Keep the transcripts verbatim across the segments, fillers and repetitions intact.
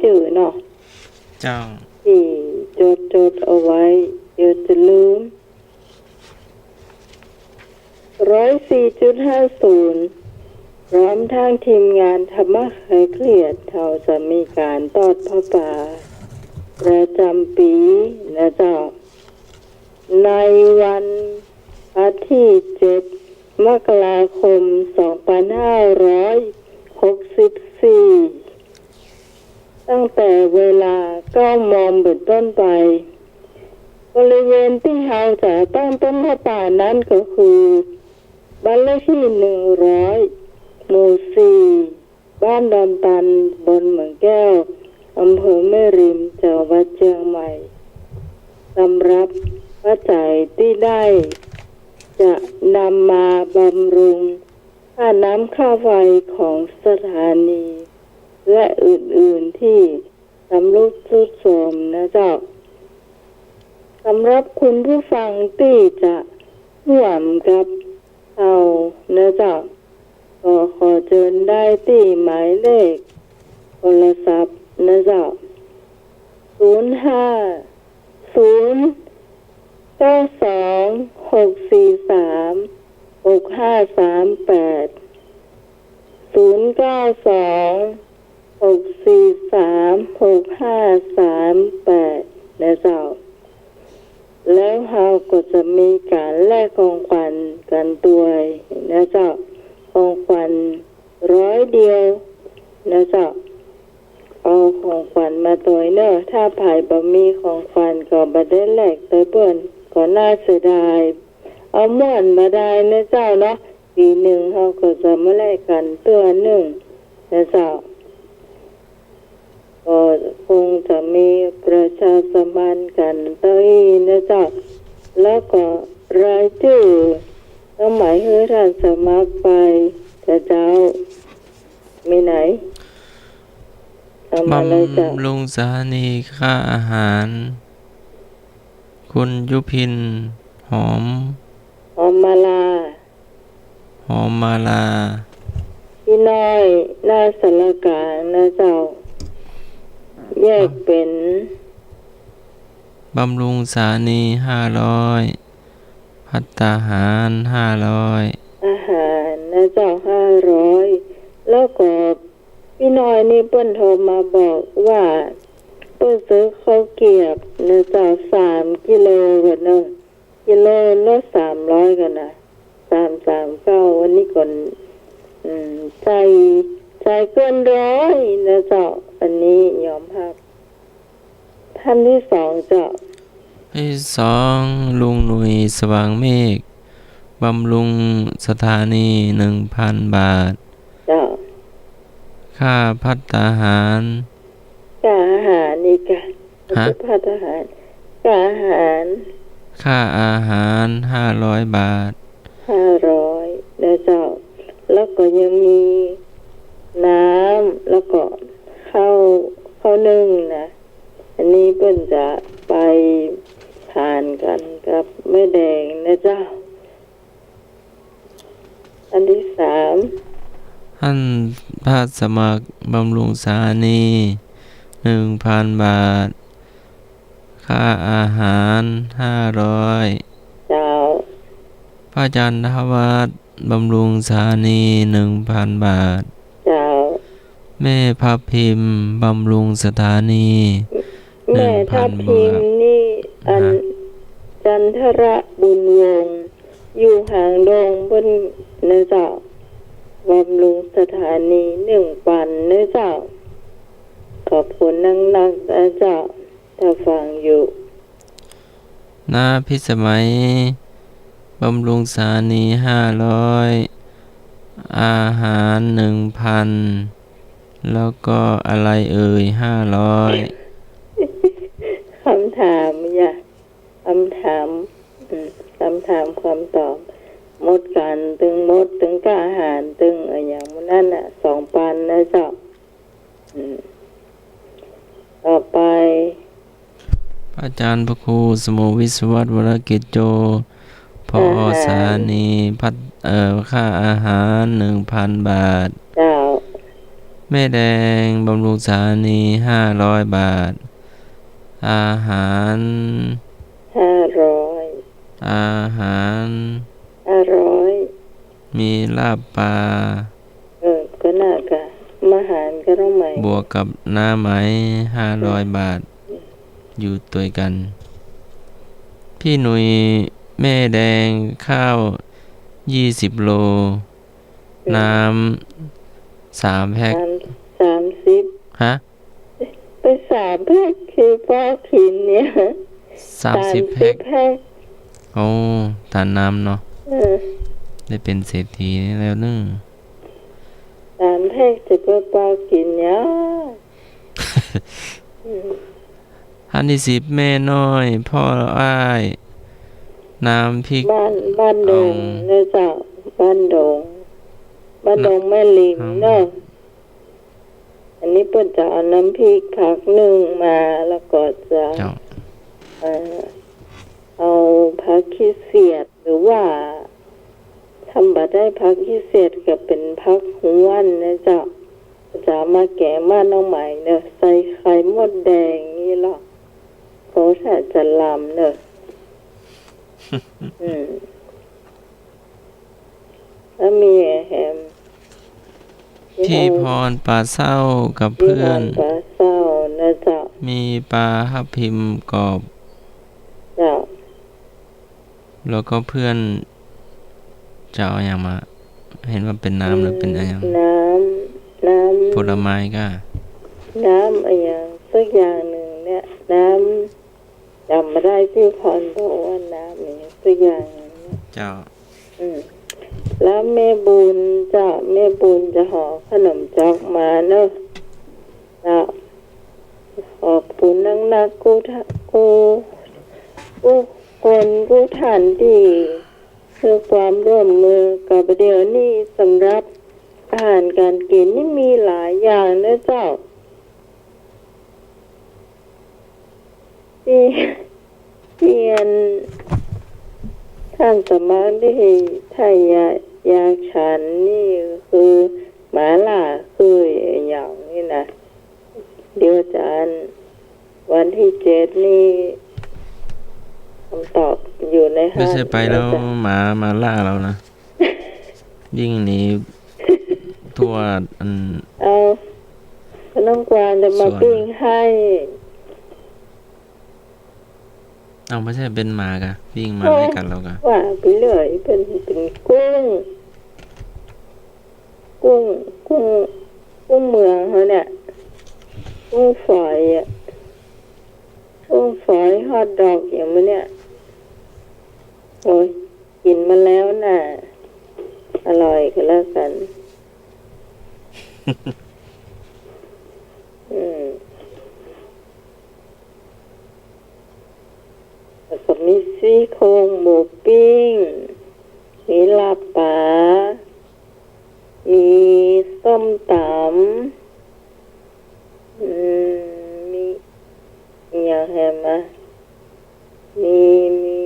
จื้อเนาะ เจ้า ตี้จดจดเอาไว้ เดี๋ยวจะลืม ร้อยสี่จุดห้าศูนย์ พร้อมทั้งทีมงานธรรมะคลายเครียด เฮาจะมีก๋านตอดผ้าป่าประจ๋ำปี๋นะเจ้า ในวันอาทิตย์ เจ็ด มกราคม สองปันห้าร้อยหกสิบสี่ ตั้งแต่เวลาเก้าโมงเป็นต้นไป บริเวณตี้เฮาจะตั้งต้นผ้าป่านั้นก็คือ บ้านเลขตี้ หนึ่งร้อย หมู่สี่ บ้านดอนตัน ตำบลเหมืองแก้ว อำเภอแม่ริม จังหวัดเจียงใหม่ สำหรับปัจจัยตี้ได้จะนำมาบำรุงค่าน้ำค่าไฟของสถานี และอื่นๆ ตี้ชำรุดทรุดโทรมนะเจ้า สำหรับคุณผู้ฟังตี้จะร่วมกับเฮานะเจ้า ก็ขอเจิญได้ตี้หมายเลขโทรศัพท์นะเจ้า ศูนย์ห้า ศูนย์เก้าสอง หกสี่สาม หกห้าสามแปด ศูนย์เก้าสอง หกสี่สาม หกห้าสามแปด นะเจ้า แล้วเฮาก็จะมีก๋านแลกของขวัญกั๋นตวยนะเจ้า ของขวัญร้อยเดียวนะเจ้า เอาของขวัญมาตวยเน่อ ถ้าใผบ่มีของขวัญก็บ่ได้แลกตวยเปิ้น ก็น่าเสียดาย เอาม่วนบ่ดายนะเจ้าเนาะ ปี๋นึ่งเฮาก็จะมาแลกกั๋นเตื้อนึ่งนะเจ้า ก็คงจะมีประชาสัมพันธ์กั๋นเต้าอี้นะเจ้า แล้วก็รายจื้อ ต้องหมายหื้อท่านสมัครไปเถอะเจ้า มีไหน เอามาเลยเจ้า บำรุงสถานีค่าอาหาร คุณยุพิน หอม หอมมาลา หอมมาลา ตี้น้อย หน้าศาลากลางนะเจ้า แยกเป๋น บำรุงสถานี ห้าร้อย ภัตตาหาร ห้าร้อย อาหารนะเจ้า ห้าร้อย แล้วก็ ตี้น้อยนี่เปิ้นโทรมาบอกว่า เปิ้นซื้อข้าวเกียบนะเจ้า สามกิโลก่อเน่อ กิโลละสามร้อยก่อนะ สามสามเก้า อันนี้ก่อ อืม จ่าย จ่ายเกินร้อยนะเจ้า อันนี้ยอมฮับ ท่านตี้สองเจ้า ตี้สอง ลุงหนุ่ย สว่างเมฆ บำรุงสถานี หนึ่งพันบาท เจ้า ค่าภัตตาหาร ค่าอาหารนี่ก่ะ ฮะ ภัตตาหาร ค่าอาหาร ค่าอาหาร ห้าร้อยบาท ห้าร้อยนะเจ้า แล้วก็ยังมีน้ำ แล้วก็ข้าว ข้าวนึ่งนะ อันนี้เปิ้นจะไปผานกั๋นกับแม่แดงนะเจ้า อันตี้สาม ท่านพระสมัครบำรุงสถานี หนึ่งพันบาท ค่าอาหาร ห้าร้อย เจ้า ป้าจันทวัฒน์ บำรุงสถานี หนึ่งพันบาท เจ้า แม่พระพิมพ์ บำรุงสถานี แม่พระพิมพ์นี่ หนึ่งพันบาท อัน ฮะ จันทระบุญวงศ์ อยู่หางดงเปิ้นนะเจ้า บำรุงสถานี หนึ่งพันนะเจ้า ขอบคุณนักๆนะเจ้า ถ้าฟังอยู่ น้าพิสมัย บำรุงสถานี ห้าร้อย อาหาร หนึ่งพัน แล้วก็อะไรเอ่ย ห้าร้อย คำถามอย่า คำถาม อืม คำถามความตอบ หมดกั๋นตึงหมด ตึงก้าอาหาร ตึงอะหยังหมู่นั้นน่ะ สองปันนะเจ้า อืม ต่อไป พระอาจารย์พระครูสมุวิศวัต วรกิจโจ ผอ อาหาร สถานี พัต เอ่อ ค่าอาหาร หนึ่งพันบาท เจ้า แม่แดงบำรุงสถานี ห้าร้อยบาท อาหาร ห้าร้อย อาหาร ห้าร้อย มีลาบปลา เออ ก็น่ากะ อาหารก็ต้องไหม บวกกับน้ำไหม ห้าร้อยบาท อยู่ตวยกั๋น พี่หนุ่ย แม่แดงข้าว ยี่สิบโล อืม น้ำ สามแพ็ค สาม สามสิบ ฮะ ไปสามแพ็คคือปอกิ๋นเนี่ย สามสิบแพ็ค สามสิบแพ็ค โอ้ ตานน้ำเนาะ เออ ได้เป๋นเศรษฐีแล้วนึ่ง สามแพ็คจะไปปอกิ๋นเนี่ย อืม อันตี้สิบ แม่น้อย พ่ออ้าย น้ำพริก บ้าน บ้านดง อ่อง นะเจ้า บ้านดง บ้านดงแม่ลิง อ่อง เนาะ อันนี้เปิ้นจะเอาน้ำพริกผักนึ่งมา แล้วก็จะ เจ้า เอ่อ เอาผักขี้เสียด หรือว่าถ้าบ่ได้ผักขี้เสียดก็เป๋นผักฮวนนะเจ้า จะเอามาแก๋งหม้อน้องใหม่เนาะ ใส่ไข่มดแดงนี่ลอ โอ้ ถ้าจะลำเนาะ อืม แล้วมีแหม พี่พรปลาเส้ากับเพื่อน พี่พรปลาเส้านะเจ้า มีปลาทับทิมกรอบ เจ้า แล้วก็เพื่อนจะเอาอะหยังมา หันว่าเป๋นน้ำหรือเป๋นอะหยัง น้ำ น้ำ ผลไม้ก้า น้ำอะหยังสักอย่างนึ่งเนี่ย น้ำ จ๋ำบ่ได้ ตี้พรบอกว่าน้ำอะหยังสักอย่างนึ่งเนี่ย เจ้า อืม แล้วแม่บุญเจ้า แม่บุญจะห่อขนมจ๊อกมาเนาะ เจ้า ขอบคุณนักๆ กู้ท่า กู้ กู้คนกู้ท่านตี้หื้อความร่วมมือ ก็บ่าเดี่ยวนี้สำหรับอาหารก๋านกิ๋นนี่มีหลายอย่างนะเจ้า ตี้ ตี้อัน ต้านสมัครตี้ ถ้าอยาก อยากฉันนี่คือหม่าล่า คืออะหยังนี่นะ เดี๋ยวจะอัน วันตี้เจ็ดนี่ กำตอบอยู่ในห้าง บ่ใจ้ไปแล้ว เดี๋ยวจะ หมามาล่าเฮานะ วิ่งหนีทั่วอัน เอา ก็น้องกวางจะมาปิ้งให้ เอา บ่ใจ้เป๋นหมาก้า วิ่งมาไล่กัดเฮาก้า ว่าไปเรื่อย เป๋น เป๋นกุ้ง กุ้ง กุ้ง กุ้งเมืองเฮาเนี่ย กุ้งฝอยอะ กุ้งฝอยฮอทดอกอะหยังเนี่ย โอ๊ย กิ๋นมาแล้วน่ะ อร่อยก็แล้วกั๋น อืม แล้วก็มีซี่โครงหมูปิ้ง มีลาบป๋า มีส้มตำ อืม มี มีอะหยังแหมอะ มี มี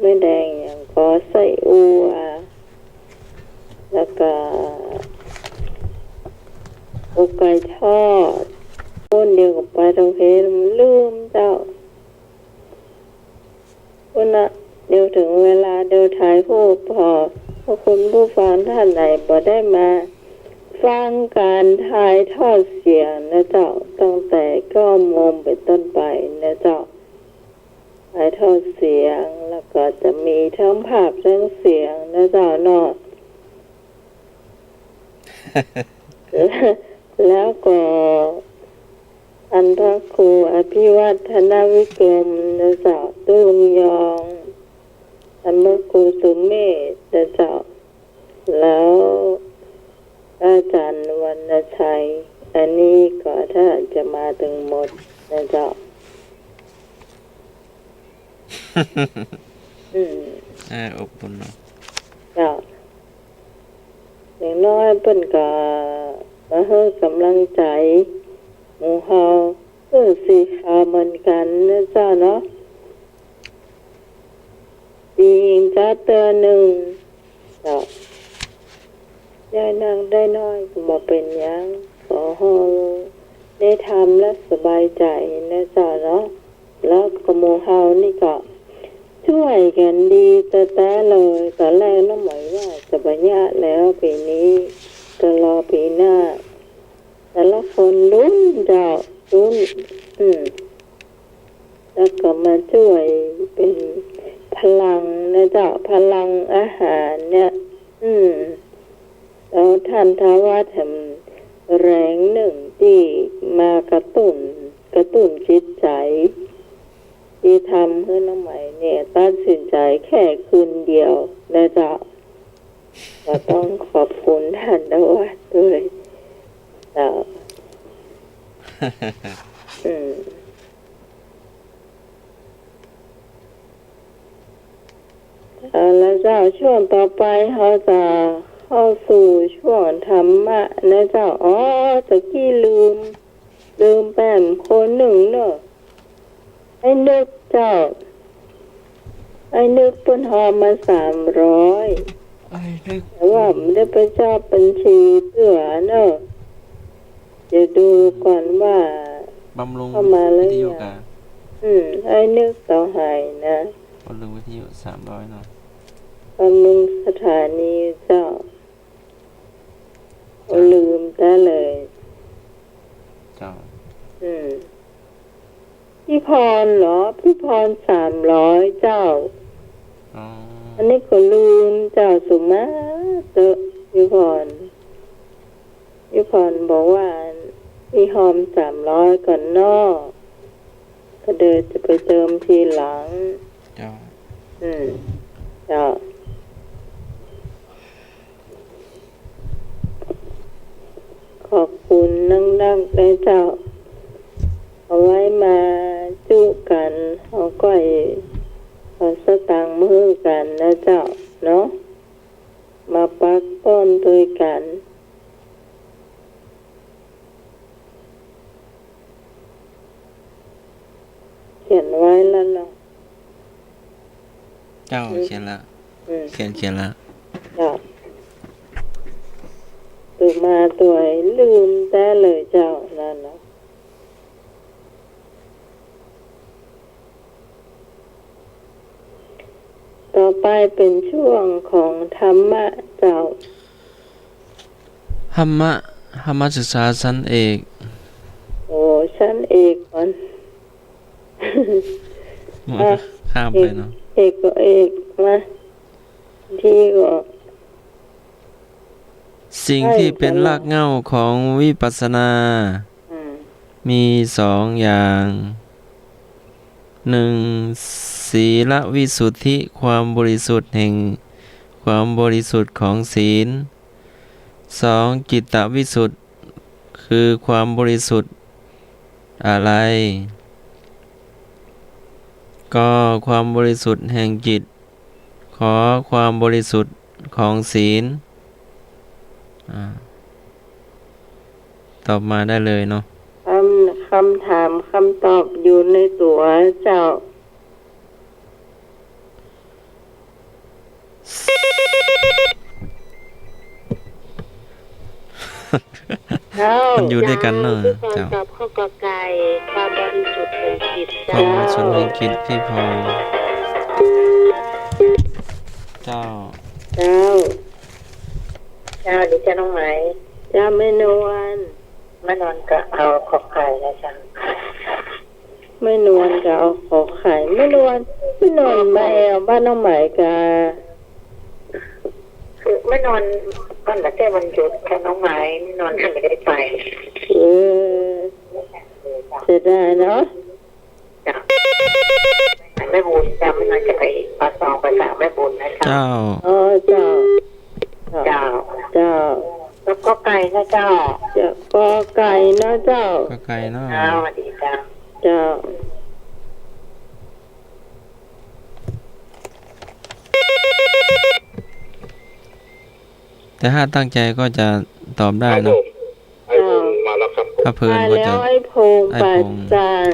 แม่แดงอะหยังก่อ ไส้อั่ว แล้วก็อกไก่ทอด ปุ้นเดี๋ยวก็ไปตองเพลง ลืมเจ้า ปุ้นนะ เดี๋ยวเถิงเวลา เดี๋ยวถ่ายฮูป ผ่อ ถ้าคุณผู้ฟังท่านไหนบ่ได้มาฟังก๋านถ่ายทอดเสียงนะเจ้า ตั้งแต่เก้าโมงเป๋นต้นไปนะเจ้า ถ่ายทอดเสียง แล้วก็จะมีทั้งภาพทั้งเสียงนะเจ้าเนาะ แล้วก็อันพระครูอภิวัฒนวิกรมนะเจ้า ตุ๊ลุงยอง อันพระครูสุเมธนะเจ้า แล้วอาจ๋ารย์วรรณชัย อันนี้ก็ถ้าจะมาเถิงหมดนะเจ้า อืม อ่า อบอุ่นเนาะ เจ้า อย่างน้อยเปิ้นก็มาหื้อก๋ำลังใจ๋หมู่เฮา หื้อสีขาวเหมือนกั๋นนะเจ้าเนาะ ปี๋หญิงจ๊าเตื้อนึ่ง เจ้า ยายนางได้น้อยก็บ่เป๋นหยัง ขอเฮาได้ธรรมและสบายใจ๋นะเจ้าเนาะ แล้วก็หมู่เฮานี่ก็จ้วยกั๋นดีแต๊ๆ เลย ต๋อนแรกน้องไหมว่าจะบ่ยะแล้วปี๋นี้ ก็รอปี๋หน้า แต่ละคนลุ้นเจ้า ลุ้น อืม แล้วก็มาจ้วยเป๋นพลังนะเจ้า พลังอาหารเนี่ย อืม แล้วต้านทาสวัตรแถมแรงนึ่งตี้มากระตุ้น กระตุ้นจิตใจ๋ ตี้ทำหื้อน้องไหมเนี่ย ตัดสินใจ๋แค่คืนเดียวนะเจ้า ก็ต้องขอบคุณต้านทาสวัตรด้วยเจ้า อืม เอาละเจ้า ช่วงต่อไปเฮาจะเข้าสู่ช่วงธรรมะนะเจ้า อ๋อ ตะกี้ลืม ลืมไปคนนึ่งเนาะ ไอ้นึกเจ้า ไอ้นึกเปิ้นฮอมมาสามร้อย ไอ้นึก แต่ว่าบ่ได้ไปจอบบัญชีเตื้อเนาะ เดี๋ยวดูก่อนว่า บำรุง เข้ามาแล้ว วิทยุ ยัง กา อืม ไอ้นึกเสาหายนะ บำรุงวิทยุสามร้อยเนาะ บำรุงสถานีเจ้า โอ้ ลืมแต๊เลย เจ้า อืม พี่พรเหรอ พี่พรสามร้อยเจ้า อ๋อ อันนี้ก็ลืมเจ้า สุมาเต๊อะ พี่พร พี่พรบอกว่า พี่ฮอมสามร้อยก่อนเนาะ ก็เดี๋ยวจะไปเติมทีหลัง เจ้า อืม เจ้า ขอบคุณนักๆ นะเจ้า เอาไว้มาจุกั๋น เฮาก็เอาสตางค์มาหื้อกั๋นนะเจ้า เนาะ มาปักต้นตวยกั๋น เขียนไว้แล้วเนาะ เจ้า อืม เขียนละ อืม เขียน เขียนละ เจ้า สุมาตวยลืมแต๊เลยเจ้า นั่นเนาะ ต่อไปเป๋นช่วงของธรรมะเจ้า ธรรมะ ธรรมศึกษาชั้นเอก โอ้ ชั้นเอกก่อน มา อ่ะ ข้ามไปเนาะ เอก เอกก็เอก มา ทีก็ สิ่งตี้เป๋นรากเหง้าของวิปัสสนา อืม มีสองอย่าง หนึ่ง ศีลวิสุทธิ ความบริสุทธิ์แห่งความบริสุทธิ์ของศีล สอง จิตตวิสุทธิ คือความบริสุทธิ์อะไร ก ความบริสุทธิ์แห่งจิต ข ความบริสุทธิ์ของศีล อ่า ตอบมาได้เลยเนาะ คำ คำถามคำตอบอยู่ในตั๋วเจ้า เจ้า มันอยู่ตวยกั๋นเนาะ เจ้า ตอบข้อกอไก่ ความบริสุทธิ์แห่งจิต ความบริสุทธิ์แห่งจิต พี่พร เจ้า เจ้า เจ้า เดี๋ยวเจ้าน้องไหม เจ้าแม่นวล แม่นวลก็เอาขอไข่นะเจ้า แม่นวลก็เอาขอไข่ แม่นวล แม่นวลมาแอ่วบ้านน้องไหมกา คือแม่นวล วันนั้นแค่วันหยุดค่ะน้องไหม แม่นวลก็ไม่ได้ไป เออ เสียดายเนาะ เจ้า แม่บุญเจ้า แม่นวลจะไปปาซองไปหาแม่บุญนะเจ้า เจ้า อ๋อ เจ้า เจ้า เจ้า เจ้า แล้วก็ไก่นะเจ้า เจ้า กอไก่นะเจ้า กอไก่เนาะ เจ้า สวัสดีเจ้า เจ้า แต่ถ้าตั้งใจก็จะตอบได้เนาะ ครับผม ไอ้พงษ์มาแล้วครับผม ถ้าเพลินก็จะ มาแล้ว ไอ้พงษ์ ไอ้พงษ์ ป่านจาง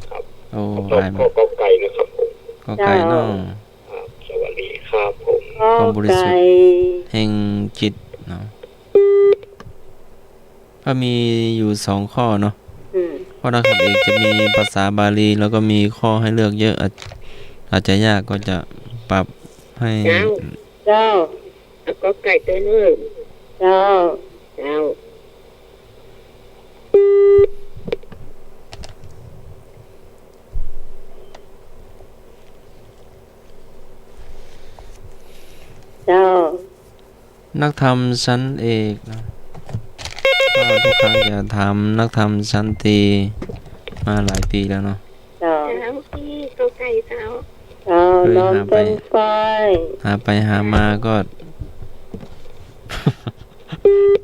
ครับ โอ้ ตอบ ได้มา ข้อกอไก่นะครับผม กอไก่เนาะ เจ้า ครับ สวัสดีครับผม ความบริสุทธิ์ กอไก่ แห่งจิตเนาะ ก็มีอยู่สองข้อเนาะ อืม เพราะนักธรรมเอกจะมีภาษาบาลี แล้วก็มีข้อให้เลือกเยอะ อาจ อาจจะยาก ก็จะปรับให้ เจ้า เจ้า เอากอไก่ตัวนึ่ง เจ้า เจ้า เจ้า นักธรรมชั้นเอกนะ ก็ทุกครั้งจะถามนักธรรมชั้นตรีมาหลายปีแล้วเนาะ เจ้า เจ้า พี่กอไก่เจ้า เจ้า เคย น้อม หาไป เปิ้นฝ้าย หาไปหามาก็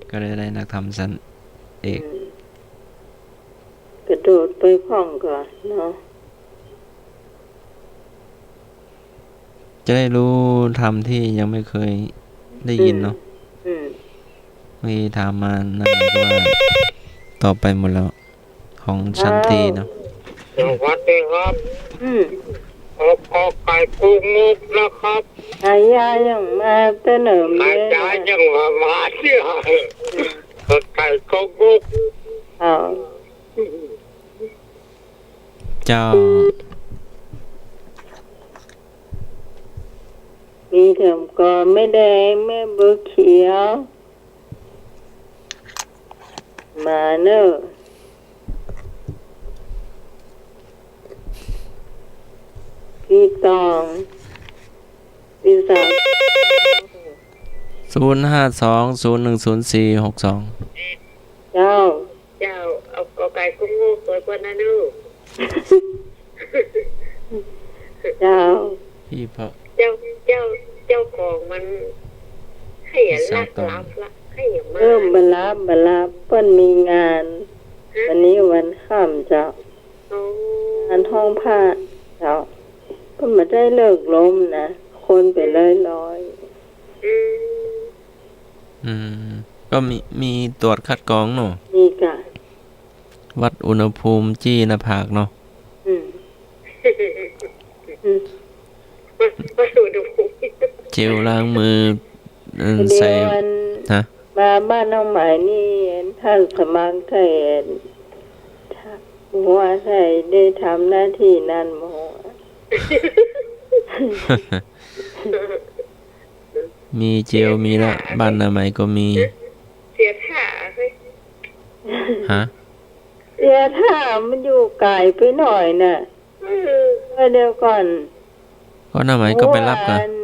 ก็ได้ ได้นักธรรมชั้นเอก อืม กระโดดไปพ่องก่อนเนาะ จะได้รู้ธรรมที่ยังไม่เคยได้ยินเนาะ อืม อืม เมื่อกี้ถามมานั่นหมายความว่าตอบไปหมดแล้ว ของชั้นตรีเนาะ สวัสดีครับ อืม กอ กอไก่กู้งุกนะครับ หายายังมาเต้นเหนิม หายายังมา มาเนี่ย กอไก่กู้งุก อ้าว เจ้า มีแถมกอแม่แดง แม่บัวเขียว มาเนอะ พี่ตอง พี่สาว ศูนย์ห้าสอง ศูนย์หนึ่งศูนย์สี่หกสอง เจ้า เจ้า เอากอไก่กู้งุกสวยกว่านั้นลูก เจ้า พี่เพราะ เจ้า เจ้า เจ้าของมัน ให้อะ พี่สาวตอง ลักลับละ ให้อะมา เออ บ่ลับ บ่ลับ เปิ้นมีงาน ฮะ วันนี้วันค่ำเจ้า อ๋อ งานห้องพระเจ้า เปิ้นบ่ได้เลิกลมนะ คนไปลอยๆ อืม อืม ก็มี มีตรวจคัดกรองเนาะ มีกะ วัดอุณหภูมิจี้หน้าผากเนาะ อืม อืม วัด วัดอุณหภูมิ เจลล้างมือ เออ เดี๋ยว ใส่ อัน ฮะ มาบ้านน้องไหมนี่ ท่านสมัครไทย หัวไทยได้ทำหน้าที่นั่นบ่ มีเจล มีละ บ้านนามัยก็มี เสียท่าเฮ้ย ฮะ เสียท่า มันอยู่ไกลไปหน่อยน่ะ เออ เออ เดี๋ยวก่อน ก็นามัยก็ไปรับกะ เมื่อวาน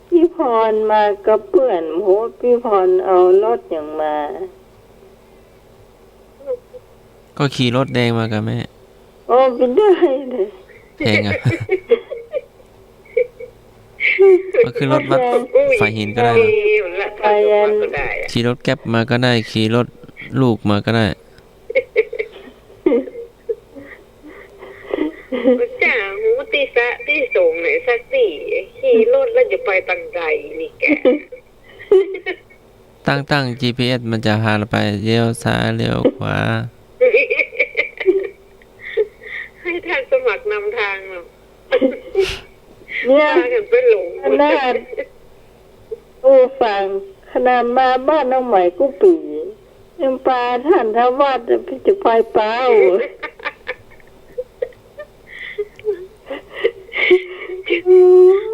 พี่พรมากับเปื้อน โห พี่พรเอารถหยังมา ก็ขี่รถแดงมากะแม่ โอ้ ไปได้เลย แพงอะ ก็ขึ้นรถวัดฝายหินก็ได้นะ ไปอัน ขี่รถแกร็บมาก็ได้ ขี่รถลูกมาก็ได้ จ้า หูตี้สะตี้สูงไหนสักตี้ ขี่รถแล้วจะไปตังใดนี่แก ตั้ง ตั้งจีพีเอส มันจะพาเราไปเลี้ยวซ้ายเลี้ยวขวา ให้ท่านสมัครนำทางเนาะ เนี่ย พากันไปหลง ขนาด โอ้ ฟัง ขนาดมาบ้านน้องไหมกู้ปี๋ ยังปาท่านทาสวัดจะไปเป้า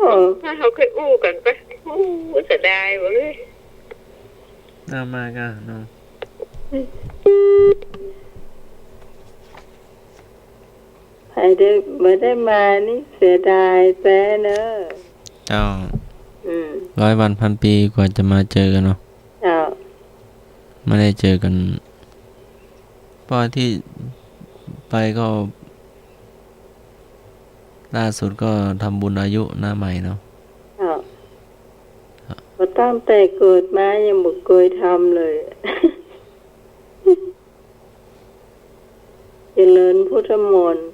โอ้ ถ้าเขาเคยอู้กั๋นปะ อู้ เสียดายเว้ย เอามาก่ะเนาะ ใผได้ บ่ได้มานี่เสียดายแต๊เนอะ เจ้า อืม ร้อยวันพันปีกว่าจะมาเจอกั๋นเนาะ เจ้า ไม่ได้เจอกั๋น เพราะตี้ไปก็ ล่าสุดก็ทำบุญอายุนามัยเนาะ เจ้า ครับ ก็ตั้งแต่เกิดมายังบ่เกยทำเลย เจริญพุทธมนต์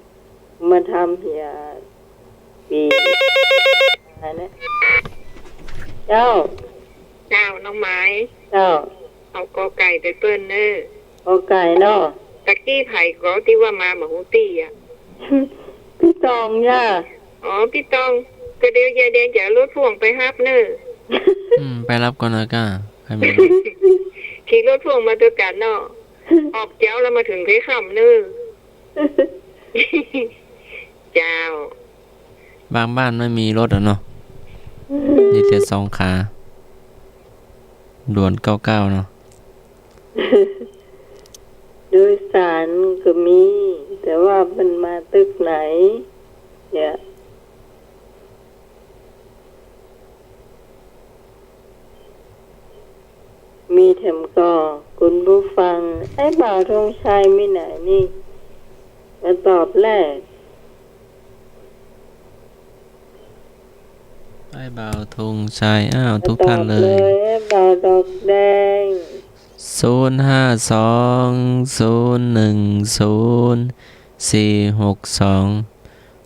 มาทำเหียปี๋ อันเนี้ย เจ้า เจ้า น้องไหม เจ้า เอากอไก่ไปเปิ้นเน่อ กอไก่เนาะ ตะกี้ใผก็ตี้ว่ามาบ่ฮู้ตี้อะ ปี้ตองจ้า อ๋อ ปี้ตอง ก็เดี๋ยวยายแดงจะเอารถพ่วงไปฮับเน่อ อืม ไปฮับก่อนนะก้า ใผมีรถ ขี่รถพ่วงมาตวยกั๋นเนาะ ออกเจ๊าแล้วมาเถิงเที่ยงค่ำเน่อ เจ้า บางบ้านไม่มีรถอะเนาะ มีแต่สองขา ด่วนเก้าเก้าเนาะ โดยสารก็มี แต่ว่ามันมาตึกไหนเนี่ย มีแถมก่อ คุณผู้ฟัง ไอ้บ่าวธงชัยมีไหนนี่ มาตอบแลก ไอ้บ่าวธงชัย อ้าว มาตอบ ทุกท่านเลย เลย ไอ้บ่าวดอกแดง ศูนย์ห้าสอง ศูนย์หนึ่งศูนย์ สี่หกสอง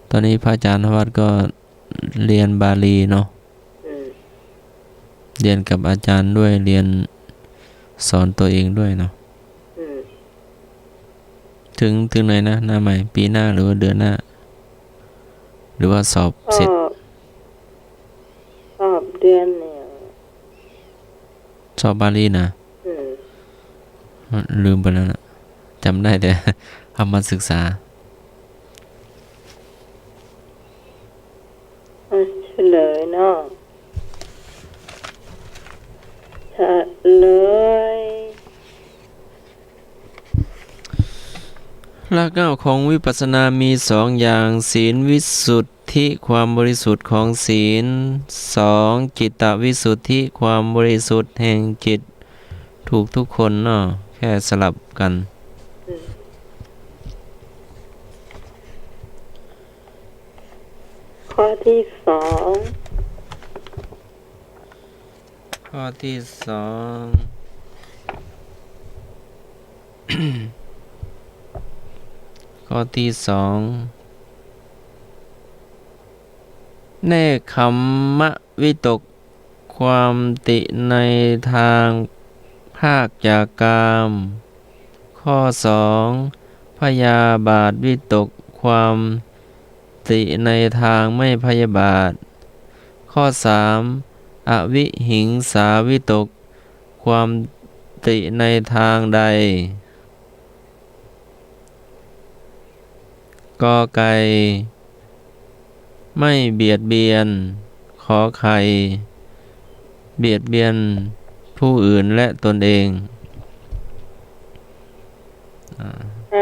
ตอนนี้พระอาจารย์ธวัชก็เรียนบาลีเนาะ อืม เรียนกับอาจารย์ด้วย เรียนสอนตัวเองด้วยเนาะ อืม ถึง ถึงไหนนะ หน้าใหม่ ปีหน้าหรือว่าเดือนหน้า หรือว่าสอบเสร็จ สอบ สอบเดือนเนี่ย สอบบาลีนะ อืม ลืมไปแล้วนะ จ๋ำได้แต่ เอามาศึกษา อ่ะ เฉลยเนาะ เฉลย รากเหง้าของวิปัสสนามีสองอย่าง ศีลวิสุทธิ ความบริสุทธิ์ของศีล สอง จิตตวิสุทธิ ความบริสุทธิ์แห่งจิต ถูกทุกคนเนาะ แค่สลับกัน อืม ข้อที่สอง ข้อที่สอง ข้อที่สอง เนกขัมมะวิตก ความติในทางพรากจากกาม ข้อสอง พยาบาทวิตก ความติในทางไม่พยาบาท ข้อสาม อวิหิงสาวิตก ความติในทางใด กอไก่ ไม่เบียดเบียน ขอไข่ เบียดเบียนผู้อื่นและตนเอง อ่า อ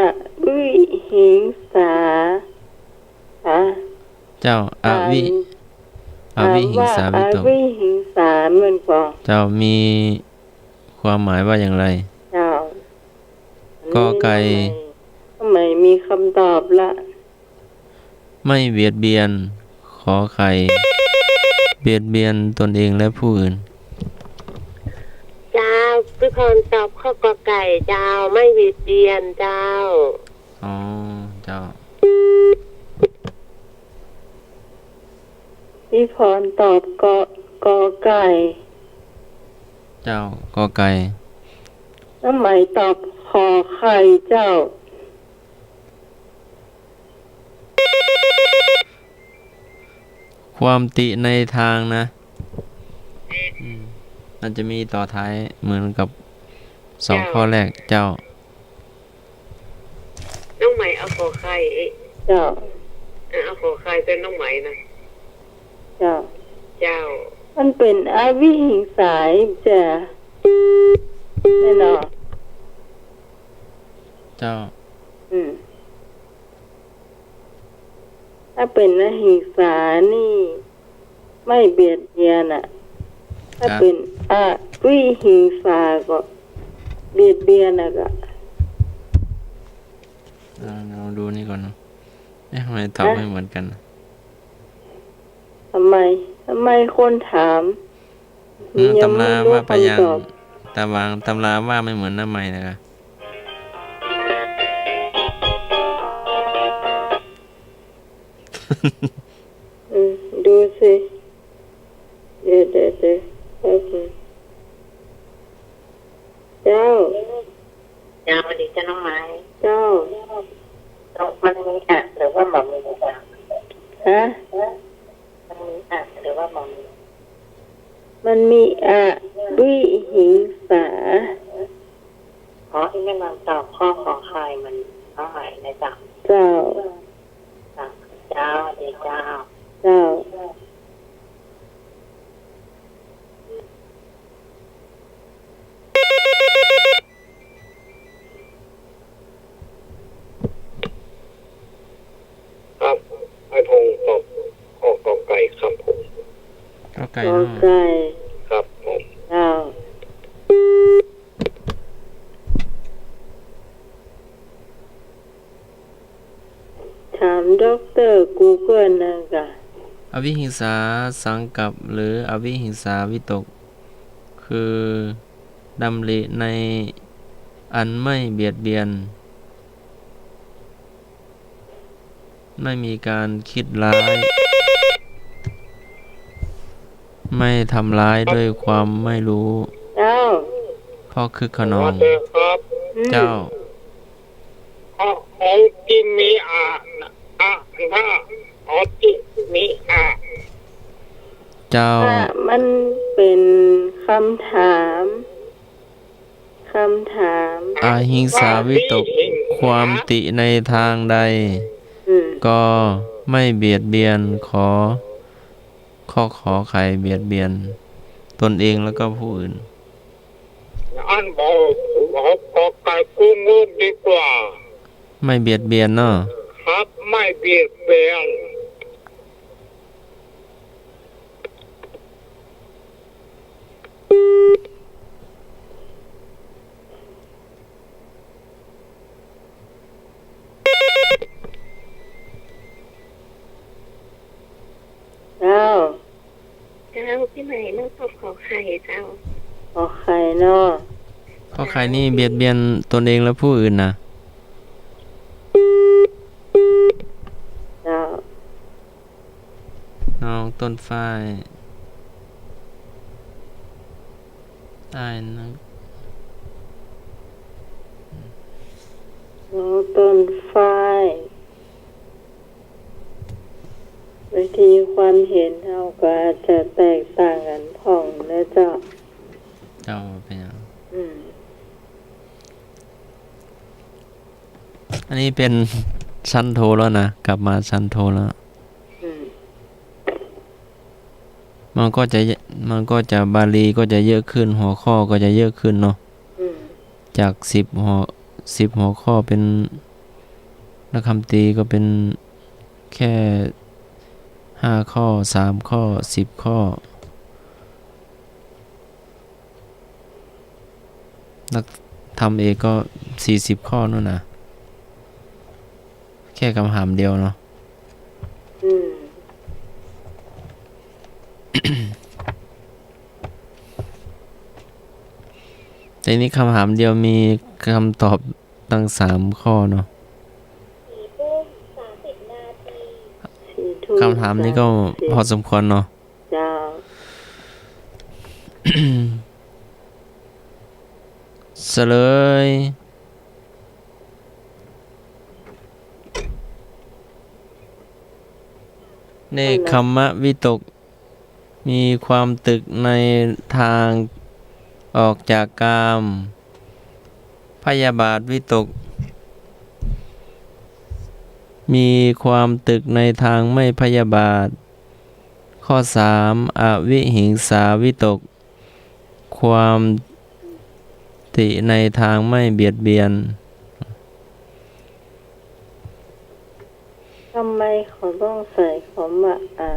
วิหิงสา อ่ะ เจ้า อวิ อวิหิงสาวิตก อวิหิงสามันก็ เจ้า มีความหมายว่าอย่างไร เจ้า กอไก่ อันนี้น้องใหม่ น้องใหม่มีคำตอบละ ไม่เบียดเบียน ขอไข่ เบียดเบียนตนเองและผู้อื่น เจ้า พี่พรตอบข้อกอไก่เจ้า ไม่เบียดเบียนเจ้า อ๋อ เจ้า พี่พรตอบกอ กอไก่ เจ้า กอไก่ น้องใหม่ตอบขอไข่เจ้า ความติในทางนะ อืม มันจะมีต่อท้ายเหมือนกับสอง เจ้า ข้อแรก เจ้า น้องใหม่เอาขอไข่ เจ้า เออ เอาขอไข่เป็นน้องใหม่นะ เจ้า เจ้า มันเป็นอวิหิงสาจ้ะ แน่นอน เจ้า อืม ถ้าเป็นอหิงสานี่ ไม่เบียดเบียนอะ ถ้า ครับ เป็นอวิหิงสาก็เบียดเบียนอะก็ อ่า ลองดูนี่ก่อนเนาะ เอ๊ะ ทำไมตอบ ฮะ ไม่เหมือนกัน ทำไม ทำไมคนถาม อืม ยังไม่รู้ ตำราว่าไปยัง คำตอบ ตำรา ตำราว่าไม่เหมือนหน้าใหม่นะครับ อืม ดูสิ เดี๋ยว เดี๋ยว เดี๋ยว แป๊บนึง เจ้า เจ้า สวัสดีเจ้าน้องไม้ เจ้า มันมีอะหรือว่าบ่มีอะ ฮะ มันมีอะหรือว่าบ่มี มันมีอวิหิงสา ขอให้แม่นางตอบข้อขอไข่มันเท่าไหร่นะจ๊ะ เจ้า จ้ะ เจ้า ดีเจ้า เจ้า ครับ ไอ้พงศ์ตอบข้อกอไก่ครับผม กอไก่ กอ เนาะ ไก่ ครับผม เจ้า ถามด็อกเตอร์กูเกิลนะจ๊ะ อวิหิงสาสังกัป หรืออวิหิงสาวิตก คือดำริในอันไม่เบียดเบียน ไม่มีการคิดร้าย ไม่ทำร้ายด้วยความไม่รู้ เจ้า เพราะคึกคะนอง สวัสดีครับ อืม เจ้า อะ โอติมิอะ อะ นะ โอติมิอะ เจ้า อะ มันเป๋นกำถาม กำถาม อหิงสาวิตก ความติในตางใด อืม ก็ไม่เบียดเบียน ขอ ข้อขอไข่ เบียดเบียนตนเองแล้วก็ผู้อื่น อันบอก บอกกอไก่กู้เงินดีกว่า ไม่เบียดเบียนเนาะ ครับ ไม่เบียดเบียน เจ้า เจ้า ปี้ใหม่ นึ่งตอบขอไข่เจ้า ขอไข่เนาะ ขอไข่นี่เบียดเบียนตนเองและผู้อื่นนะ เจ้า น้องต้นฝ้าย อ้ายนัก น้องต้นฝ้าย บางทีความเห็นเฮาก็อาจจะแตกต่างกั๋นพ่องนะเจ้า เจ้า เป๋นหยัง อืม อันนี้เป๋นชั้นโทแล้วนะ กลับมาชั้นโทแล้ว อืม มันก็จะ มันก็จะบาลีก็จะเยอะขึ้น หัวข้อก็จะเยอะขึ้นเนาะ อืม จากสิบหัว สิบหัวข้อเป๋น นักคำตรีก็เป๋นแค่ห้าข้อ สามข้อ สิบข้อ นักธรรมเอกก็สี่สิบข้อนู่นนะ แค่กำถามเดียวเนาะ อืม แต่นี้กำถามเดียวมีกำตอบตั้งสามข้อเนาะ สี่ทุ่ม กำถามนี้ก็ สามสิบ พอสมควรเนาะ เจ้า เสลย เนกขัมมวิตก มีความตรึกในตางออกจากกาม พยาบาทวิตก มีความตรึกในตางไม่พยาบาท ข้อสาม อวิหิงสาวิตก ความติในตางไม่เบียดเบียน ทำไมเขาต้องใส่คำว่า อะ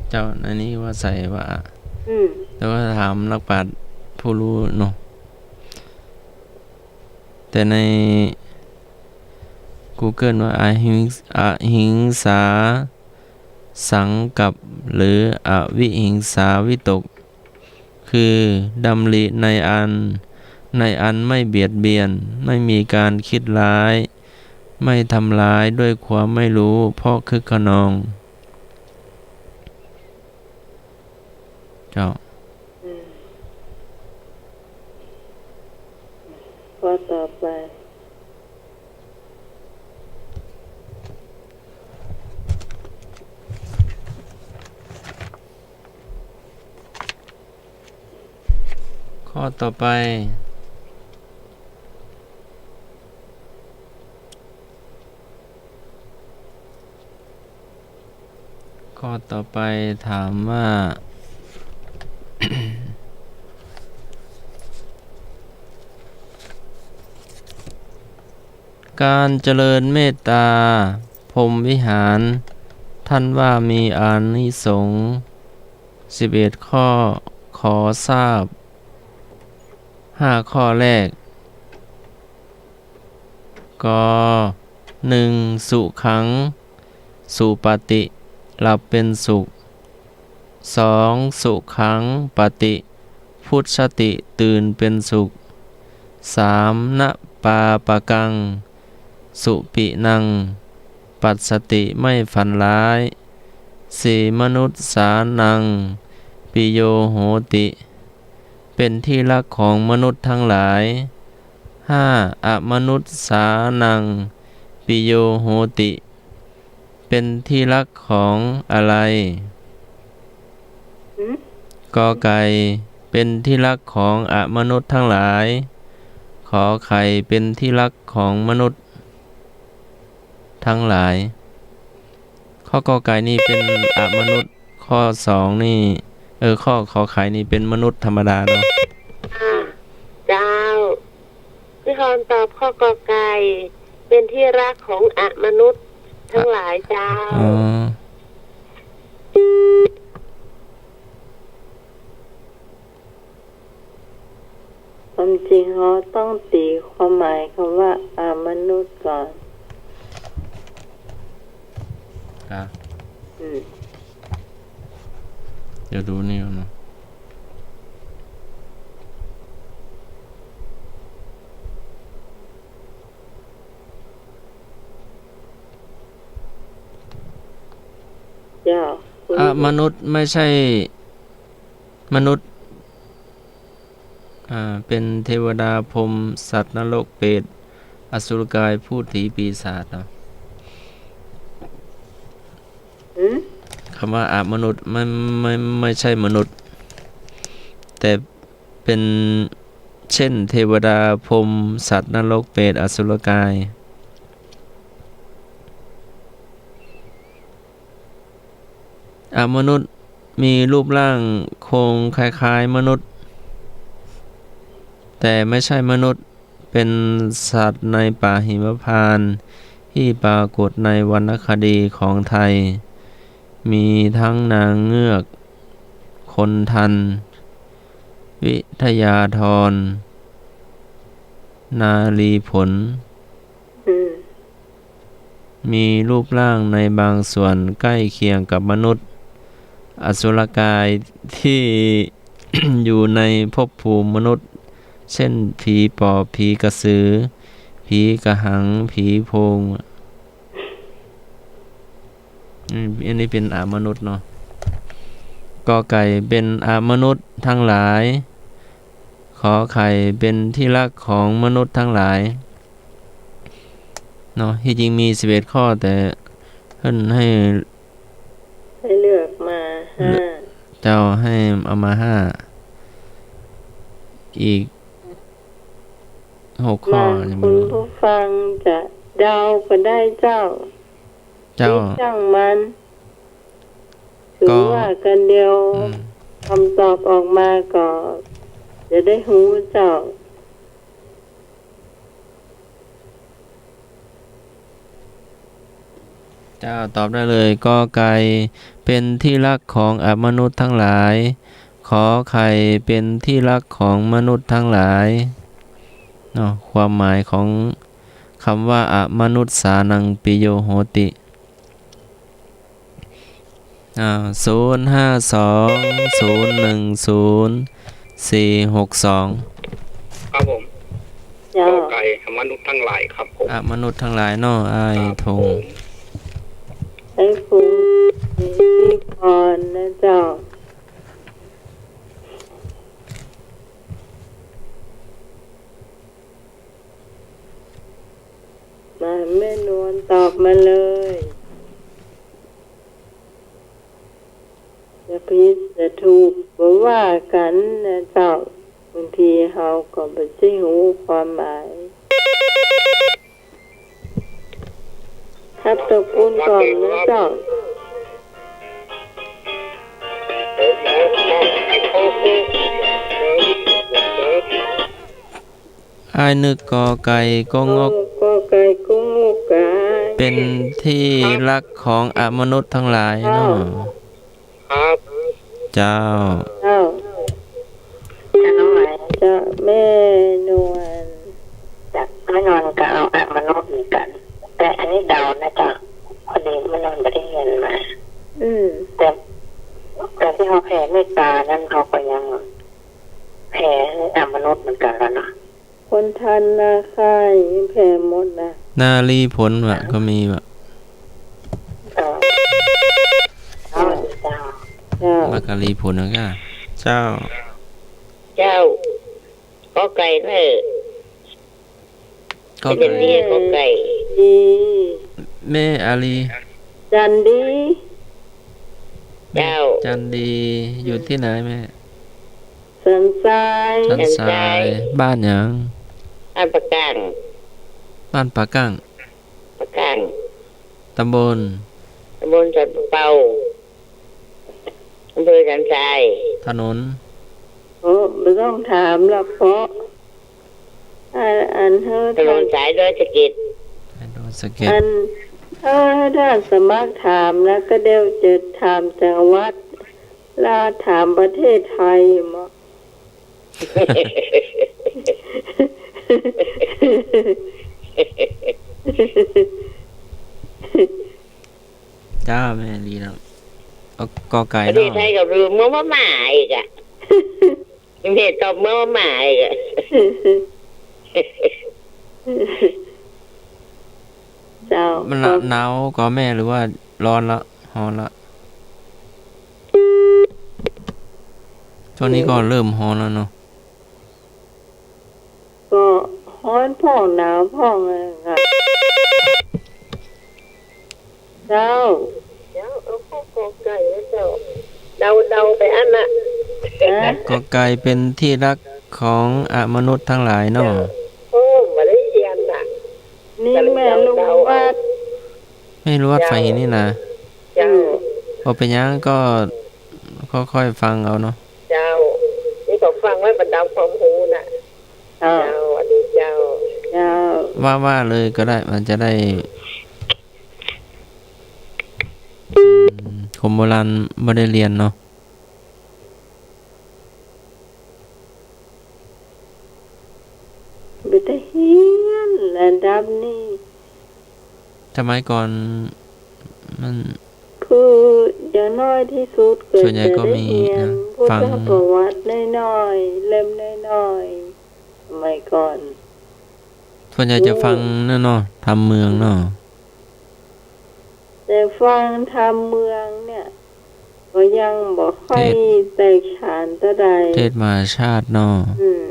เจ้า อันนี้ว่าใส่ว่า อะ อืม แต่ว่าถามนักปราชญ์ผู้รู้เนาะ แต่ในกูเกิลว่า อหิง อหิงสาสังกัป หรืออวิหิงสาวิตก คือดำริในอัน ในอันไม่เบียดเบียน ไม่มีการคิดร้าย ไม่ทำร้ายด้วยความไม่รู้ เพราะคึกคะนอง เจ้า อืม ข้อต่อไป ข้อต่อไป ข้อต่อไปถามว่า การเจริญเมตตาพรหมวิหาร ท่านว่ามีอานิสงส์สิบเอ็ดข้อ ขอทราบห้าข้อแรก ก หนึ่ง สุขัง สุปาติ หลับเป็นสุข สอง สุขัง ปาติ พุชชติ ตื่นเป็นสุข สาม นะปาปะกัง สุปินัง ปัสสติ ไม่ฝันร้าย สี่ มนุสสานัง ปิโยโหติ เป็นที่รักของมนุษย์ทั้งหลาย ห้า อมนุสสานัง ปิโยโหติ เป็นที่รักของอะไร หืม ก ไก่ เป็นที่รักของอมนุษย์ทั้งหลาย ข ไข่ เป็นที่รักของมนุษย์ทั้งหลาย ข้อ ก ไก่ นี่เป็นอมนุษย์ ข้อ สอง นี่ เออ ข้อ ข ไข่ นี่เป็นมนุษย์ธรรมดาเนาะ อ่า เจ้า พี่ฮอนตอบข้อ ก ไก่ เป็นที่รักของอมนุษย์ทั้งหลายเจ้า อ๋อ ความจริงเฮาต้องตี๋ความหมายกำว่าอมนุษย์ก่อน ครับ อืม เดี๋ยวดูนี่ก่อนเนาะ เจ้า อมนุษย์ไม่ใช่มนุษย์ อ่า เป็นเทวดา พรหม สัตว์นรก เปรต อสุรกาย พูดผี ปีศาจเนาะ หืม คำว่าอมนุษย์ ไม่ ไม่ ไม่ใช่มนุษย์ แต่เป็น เช่น เทวดา พรหม สัตว์นรก เปรต อสุรกาย อมนุษย์มีรูปร่างโครงคล้ายๆมนุษย์ แต่ไม่ใช่มนุษย์ เป็นสัตว์ในป่าหิมพานต์ที่ปรากฏในวรรณคดีของไทย มีทั้งนางเงือก คนทัน วิทยาธร นารีผล อืม มีรูปร่างในบางส่วนใกล้เคียงกับมนุษย์ อสุรกายที่ อยู่ในภพภูมิมนุษย์ เช่น ผีปอบ ผีกระสือ ผีกระหัง ผีโพง อืม อันนี้เป็นอมนุษย์เนาะ ก ไก่ เป็นอมนุษย์ทั้งหลาย ข ไข่ เป็นที่รักของมนุษย์ทั้งหลาย เนาะ ที่จริงมีสิบเอ็ดข้อ แต่เพิ่นให้ ให้เลือกมาห้า เจ้า ให้เอามาห้า อีกหกข้อ บาง ยังไม่รู้ คุณผู้ฟังจะเดาก็ได้เจ้า เจ้า นี่ช่างมัน ถือ ก็ ว่ากันเดียว อืม คำตอบออกมาก็จะได้ฮู้เจ้า เจ้าตอบได้เลย ก ไก่ เป็นที่รักของอมนุษย์ทั้งหลาย ข ไข่ เป็นที่รักของมนุษย์ทั้งหลาย เนาะ ความหมายของคำว่า อมนุสสานัง ปิโยโหติ อ่า ศูนย์ห้าสอง ศูนย์หนึ่งศูนย์ สี่หกสอง ครับผม เจ้า ก ไก่ อมนุษย์ทั้งหลายครับผม อมนุษย์ทั้งหลายเนาะ อ้ายธง ครับผม ให้คุณมีพรนะเจ้า มา แม่นวลตอบมาเลย จะผิดจะถูกบ่ว่ากันนะเจ้า บางทีเฮาก็บ่ใจ้ฮู้ความหมาย ครับ ตอบคุณก่อนนะเจ้า อ้ายนึกกอไก่กงก กอไก่กงกกาย เป๋นตี้ฮักของอมนุษย์ตังหลายเนาะ ครับ เจ้า เจ้า เจ้า แม่นวล เจ้า แม่นวลก็เอาอมนุษย์เหมือนกั๋น แต่อันนี้เดานะเจ้า พอดีแม่นวลบ่ได้เฮียนมา อืม แต่ แต่ตี้เฮาแผ่เมตต๋านั้นเฮาก็ยังแผ่หื้ออมนุษย์เหมือนกั๋นแหละเนาะ คนธนาคารแผ่หมดนะ นารีผลวะ ก็มีวะ เจ้า เจ้า เจ้า เจ้า บักกะลีผลนะก้า เจ้า เจ้า กอไก่เน่อ กอไก่ เป๋นตี้กอไก่ ดี แม่อารี จันดี เจ้า จันดี อยู่ตี้ไหนแม่ สันทราย สันทราย สันทราย บ้านหยัง บ้านปะก้าง บ้านปะก้าง ปะก้าง ตำบล ตำบลสันป่าเป่า อำเภอสันทราย ถนน โอ้ บ่ต้องถามละ เพราะ อัน อันเฮา ถนนสายดอยสะเก็ด สายดอยสะเก็ด อัน เฮา ถ้าสมัครถามนะ ก็เดี๋ยวจะถามจังหวัด ลาวถามประเทศไทยหมด เจ้า แม่ดีแล้ว เอากอไก่ ประเทศไทย เนาะ ก็ลืมเมื่อว่าหมาอีกอะ แม่ตอบเมื่อว่าหมาอีกอะ เจ้า มันละ ครับ หนาวก่อแม่ หรือว่าฮ้อนละ ฮ้อนละ ช่วงนี้ก็เริ่มฮ้อนแล้วเนาะ ก็ฮ้อนพ่องหนาวพ่องอะค่ะ เจ้า เดี๋ยวเอาข้อกอไก่นะเจ้า เดาๆ ไปอั้นน่ะ ฮะ กอไก่เป๋นตี้ฮักของอมนุษย์ตังหลายเนาะ โอ้ บ่ได้เฮียนน่ะ นี่แม่ลุงวัด แม่ลุงวัด เจ้า ฝ่ายหินนี่นะ เจ้า อืม บ่เป๋นหยังก็ค่อยๆ ฟังเอาเนาะ เจ้า นี่ก็ฟังไว้บรรดาความฮู้น่ะ เจ้า เจ้า สวัสดีเจ้า เจ้า ว่า ว่าเลยก็ได้ มันจะได้ อืม คนโบราณบ่ได้เฮียนเนาะ บ่ได้เฮียนระดับนี้ สมัยก่อนมัน คืออย่างน้อยตี้สุดก็ ส่วนใหญ่ก็มี จะได้เฮียน นะ พุทธ ฟัง ประวัติน้อยๆ เล่มน้อยๆ สมัยก่อน ส่วนใหญ่จะฟัง โอ้ นั่นเนาะ ธรรมเมืองเนาะ แต่ฟังธรรมเมืองเนี่ย ก็ยังบ่ค่อย เทศน์ แตกฉานเต้าใด เทศน์มหาชาติเนาะ อืม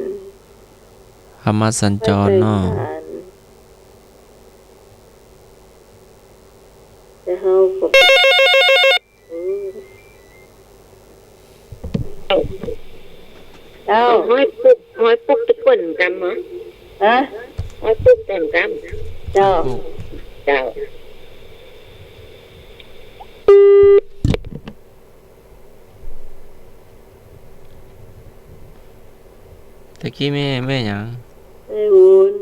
ธรรมสัญจรเนาะ บ่ค่อยแตกฉาน แต่เฮาก็ อืม เจ้า ห้อยปุ๊ก ห้อยปุ๊กตะก้นกำเหรอ ฮะ ห้อยปุ๊กตะก้นกำ เจ้า ปุ๊ก เจ้า ตะกี้แม่ แม่หยัง แม่บุญ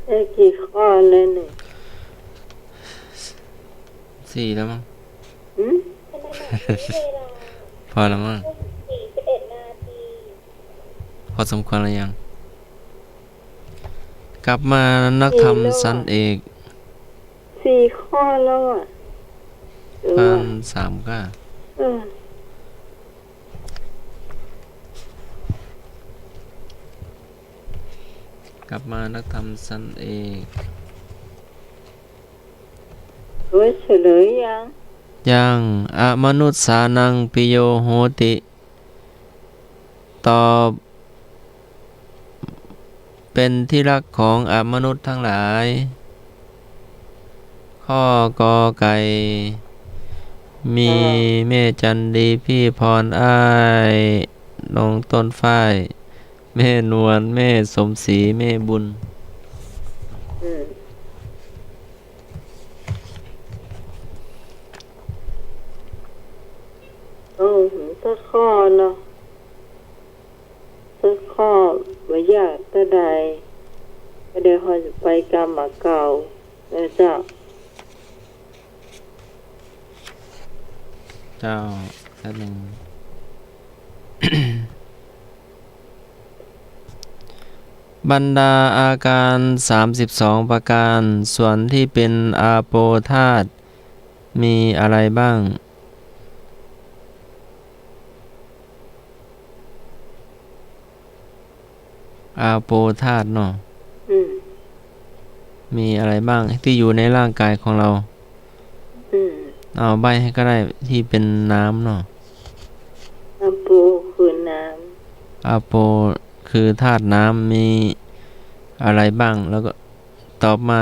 ได้กี่ข้อแล้วเนี่ย สี่แล้วมั้ง หืม พอแล้วมั้ง พอสมควรแล้วยัง กลับมานักธรรมชั้นเอก สี่ข้อแล้วอะ ผ่านสามก้า เออ กลับมานักธรรมชั้นเอก โอ้ย เฉลยยัง ยัง อมนุสสานังปิโยโหติ ตอบ เป็นที่รักของอมนุษย์ทั้งหลาย ข้อกอไก่ มี อ่า แม่จันดี พี่พร อ้าย น้องต้นฝ้าย แม่นวล แม่สมศรี แม่บุญ อืม สักข้อเนาะ สักข้อ บ่ยากเต้าใด ก็เดี๋ยวเฮาจะไปกรรมเก่า เออเจ้า เจ้า แป๊บนึง บรรดาอาการสามสิบสองประการ ส่วนที่เป็นอาโปธาตุ มีอะไรบ้าง อาโปธาตุเนาะ อืม มีอะไรบ้างที่อยู่ในร่างกายของเรา อืม เอาใบ้ให้ก็ได้ ที่เป็นน้ำเนาะ อาโปคือน้ำ อาโปคือธาตุน้ำ มีอะไรบ้าง แล้วก็ตอบมา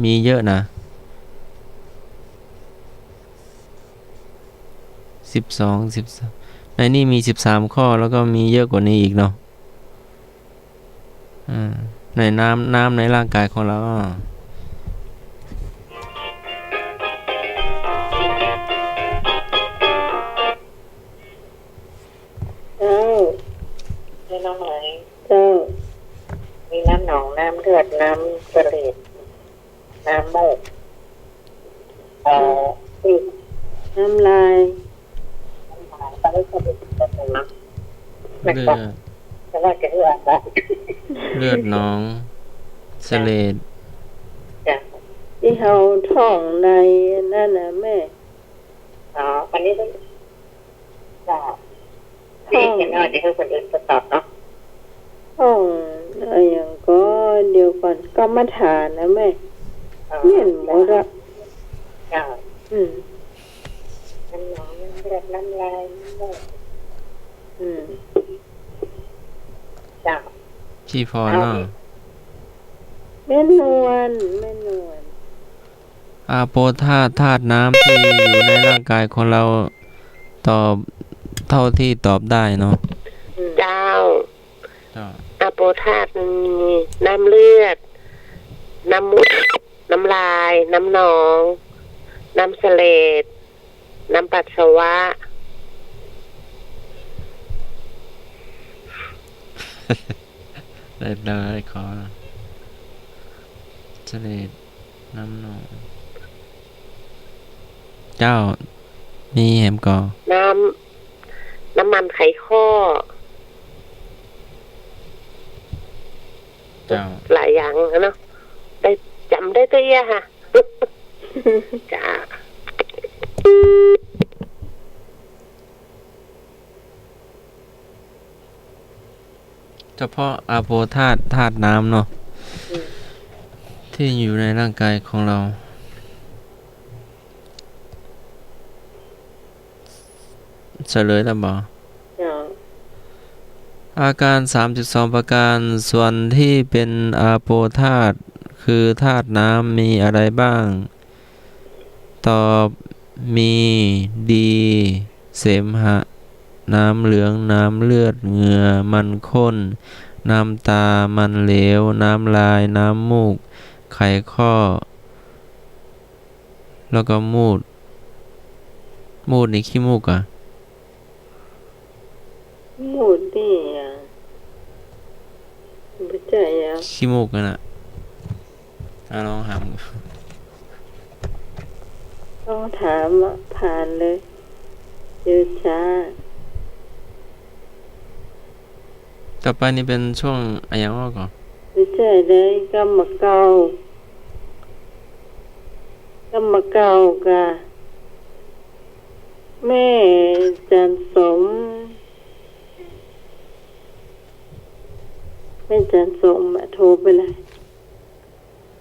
มีเยอะนะ สิบสอง สิบสาม ในนี่มีสิบสามข้อ แล้วก็มีเยอะกว่านี้อีกเนาะ อ่า ในน้ำ น้ำในร่างกายของเรา อ่า เจ้า เจ้าน้องเหมย เจ้า มีน้ำหนอง น้ำเลือด น้ำเสลด น้ำมูก เอ่อ น้ำลาย น้ำลาย ก็ไม่ค่อยได้ยินเสียงนะ เลือด แต่ว่าจะเลือดละ เลือดหนอง เสลด จ้ะ ตี้เฮาท่องในอันนั้นน่ะแม่ อ๋อ อันนี้ต้อง จ้ะ ท่อง เดี๋ยว เดี๋ยวให้คนอื่นเขาตอบเนาะ ท่องอะหยังก่อ เดี๋ยวก่อน กรรมฐานนะแม่ อ๋อ เวียนหมดละ จ้ะ อืม น้ำหนอง น้ำเลือด น้ำลาย น้ำมูก อืม จ้ะ พี่พรเนาะ เอาดิ แม่นวล แม่นวล อาโปธาตุ ธาตุน้ำที่อยู่ในร่างกายของเรา ตอบเท่าที่ตอบได้เนาะ เจ้า เจ้า อาโปธาตุมันมีน้ำเลือด น้ำมูก น้ำลาย น้ำหนอง น้ำเสลด น้ำปัสสาวะ ได้ ได้ขอ เสลด น้ำหนอง เจ้า มีแหมก่อ น้ำ น้ำมันไขข้อ เจ้า หลายอย่างเนาะ ได้จ๋ำได้เตื้อค่ะ จ้า เฉพาะอาโปธาตุ ธาตุน้ำเนาะ อืม ที่อยู่ในร่างกายของเรา เฉลยแล้วบ่ เจ้า อาการสามสิบสองประการ ส่วนที่เป็นอาโปธาตุ คือธาตุน้ำ มีอะไรบ้าง ตอบ มี ดี เสมหะ น้ำเหลือง น้ำเลือด เหงื่อ มันข้น น้ำตา มันเหลว น้ำลาย น้ำมูก ไขข้อ แล้วก็มูด มูดนี่ขี้มูกอะ มูดนี่อะ บ่ใจ้อะ ขี้มูกนั่นน่ะ อ่ะ ลองถาม ต้องถามอะ ผ่านเลย เดี๋ยวช้า ต่อไปนี่เป็นช่วงอะหยังอ้อก่อ บ่ใจ้เลย กรรมเก่า กรรมเก่ากะ แม่จันสม แม่จันสมอะ โทรไปเลย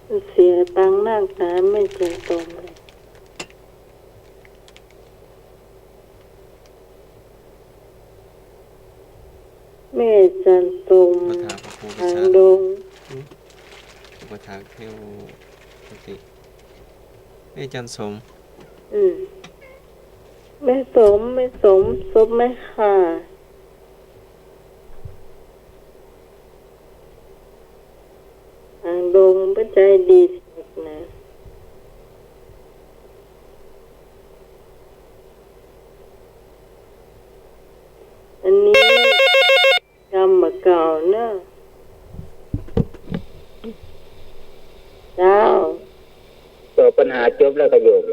มันเสียตังค์นักหนา แม่จันสมเนี่ย แม่จันสม อุปถากพระโพธิสัตว์ หางดง อืม อุปถากเทวติ แม่จันสม อืม แม่สม แม่สม สมแม่ค่ะ หางดง บ่ใจ้ดีนักหนา ปัญหาจบแล้วครับโยม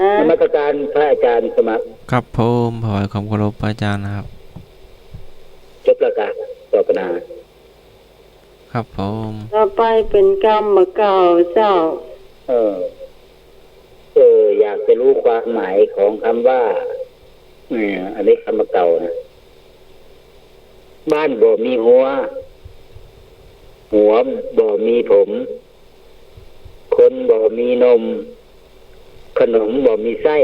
อ่า นมัสการพระอาจารย์สมัคร ครับผม ถวายความเคารพพระอาจารย์นะครับ จบแล้วครับ ตอบปัญหา ครับผม ต่อไปเป๋นกำบ่าเก่าเจ้า เออ เออ อยากจะรู้ความหมายของคำว่า เออ อันนี้กำบ่าเก่านะ บ้านบ่มีหัว หัวบ่มีผม คนบ่มีนม ขนมบ่มีไส้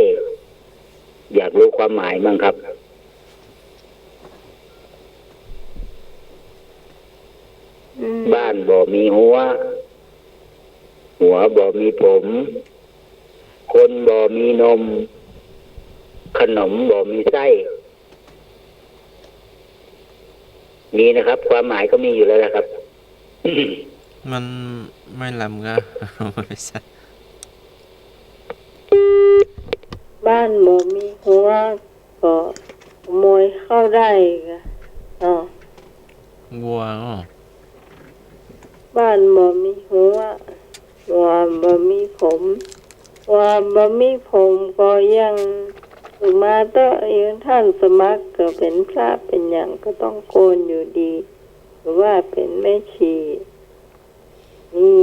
อยากรู้ความหมายมั่งครับ อืม บ้านบ่มีหัว หัวบ่มีผม คนบ่มีนม ขนมบ่มีไส้ มีนะครับ ความหมายก็มีอยู่แล้วนะครับ มันไม่ล้ำก็ ไม่ใช่ บ้านบ่มีหัว ก็ขโมยเข้าได้ก็ อ๋อ วัว อ๋อ บ้านบ่มีหัว หัวบ่มีผม หัวบ่มีผมก็ยัง ฝึกมาเต๊อะ อย่างท่านสมัครก็เป๋นพระเป๋นหยังก็ต้องโกนอยู่ดี หรือว่าเป๋นแม่ชี นี่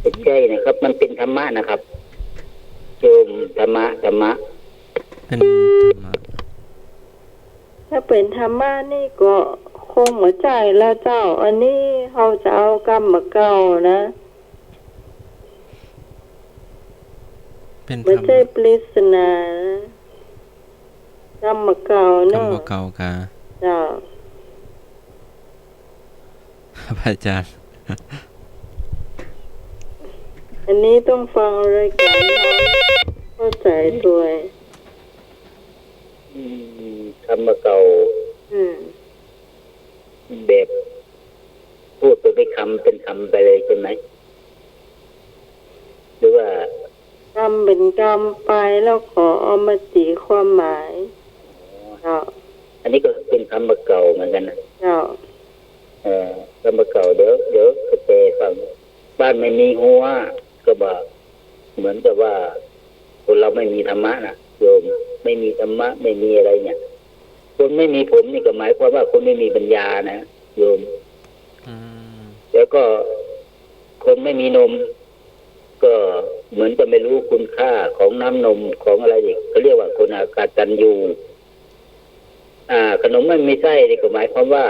ไม่ใช่นะครับ มันเป็นธรรมะนะครับ โยม ธรรมะ ธรรมะ เป็นธรรมะ ถ้าเป๋นธรรมะนี่ก็คงบ่ใจ้แล้วเจ้า อันนี้เฮาจะเอากำบ่าเก่านะ เป็นธรรมะ บ่ใจ้ปริศนานะ กำบ่าเก่าเนาะ กำบ่าเก่าก่า เจ้า พระอาจารย์ อันนี้ต้องฟังรายการเข้าใจ๋ตวย อืม กำบ่าเก่า อืม แบบพูดไปเป็นกำเป็นกำไปเลยใช่ไหม หรือว่า กำเป็นกำไปแล้วก็เอามาตี๋ความหมาย อ๋อ เจ้า อันนี้ก็เป็นกำบ่าเก่าเหมือนกันนะ เจ้า เอ่อ กำบ่าเก่า เดี๋ยว เดี๋ยวจะแปลฟัง บ้านไม่มีหัว ก็บ่า เหมือนกับว่า คนเราไม่มีธรรมะน่ะ โยม ไม่มีธรรมะ ไม่มีอะไรเนี่ย คนไม่มีผมนี่ก็หมายความว่าคนไม่มีปัญญานะ โยม อืม แล้วก็ คนไม่มีนม ก็เหมือนกับไม่รู้คุณค่าของน้ำนมของอะไรอีก เขาเรียกว่าคนอกตัญญู อ่า ขนมไม่มีไส้นี่ก็หมายความว่า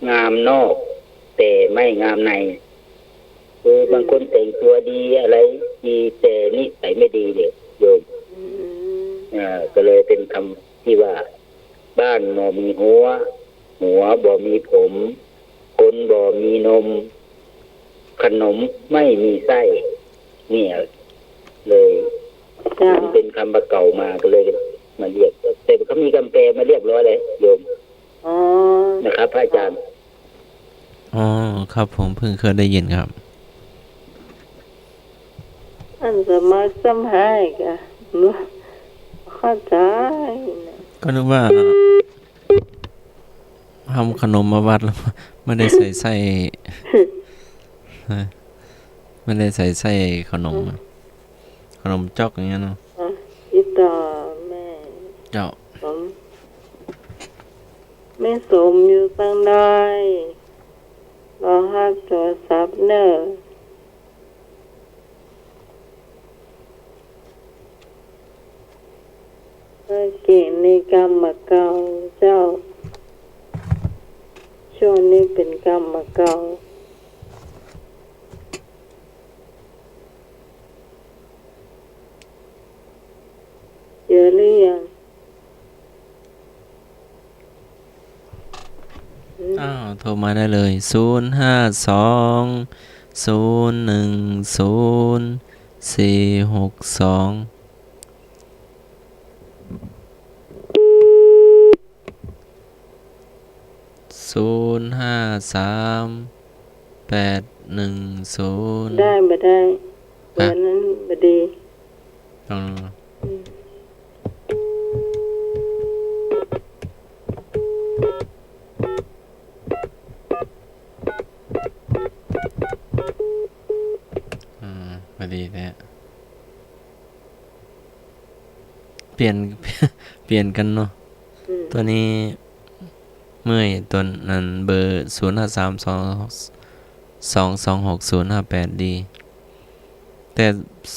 งามนอก แต่ไม่งามใน คือ อืม บางคนแต่งตัวดีอะไรดี แต่นิสัยไม่ดีเนี่ย โยม อืม อ่า ก็เลยเป็นกำที่ว่า บ้านบ่มีหัว หัวบ่มีผม คนบ่มีนม ขนมไม่มีไส้ เนี่ย เลย เจ้า มันเป็นกำบ่าเก่ามา ก็เลยมาเรียก แต่เขามีกำแปลมาเรียบร้อยแล้ว โยม อ๋อ นะครับ พระอาจารย์ อ๋อ ครับ ผมเพิ่งเคยได้ยินครับ อันสมัครซ้ำหายกะ เข้าใจ๋นะ ก็นึกว่า ทำขนมมาวัดแล้ว ไม่ได้ใส่ไส้ ไม่ได้ใส่ไส้ขนมอะ ขนมจ๊อกอย่างเงี้ยเนาะ อ่ะ ติดต่อแม่ เจ้า สม แม่สมอยู่ตังใด รอฮับโทรศัพท์เน่อ เออ เก่งในกำบ่าเก่าเจ้า ช่วงนี้เป๋นกำบ่าเก่า เจอหรือยัง อืม อ้าว โทรมาได้เลย ศูนย์ห้าสอง ศูนย์หนึ่งศูนย์ สี่หกสอง ศูนย์ห้าสาม แปดหนึ่งศูนย์ ได้บ่ได้ ฮะ เบอร์นั้นบ่ดี อ๋อ อืม ดีแต๊ เปลี่ยน เปลี่ยนกั๋นเนาะ อืม ตั๋วนี้เมื่อย ตั๋วนั้นเบอร์ ศูนย์ห้าสาม สอง สอง สองหก ศูนย์ห้าแปด ดี แต่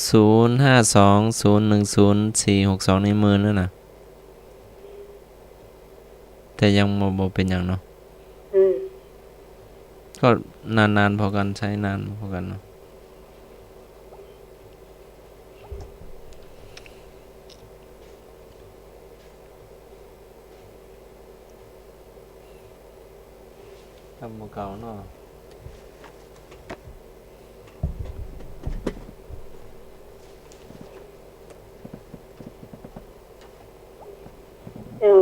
ศูนย์ห้าสอง ศูนย์หนึ่งศูนย์ สี่หกสอง นี่เมินแล้วนะ แต่ยังบ่ บ่เป๋นหยังเนาะ อืม ก็นานๆ ผ่อกั๋น ใจ๊นานผ่อกั๋นเนาะ กำบ่เก่าเนาะ เจ้า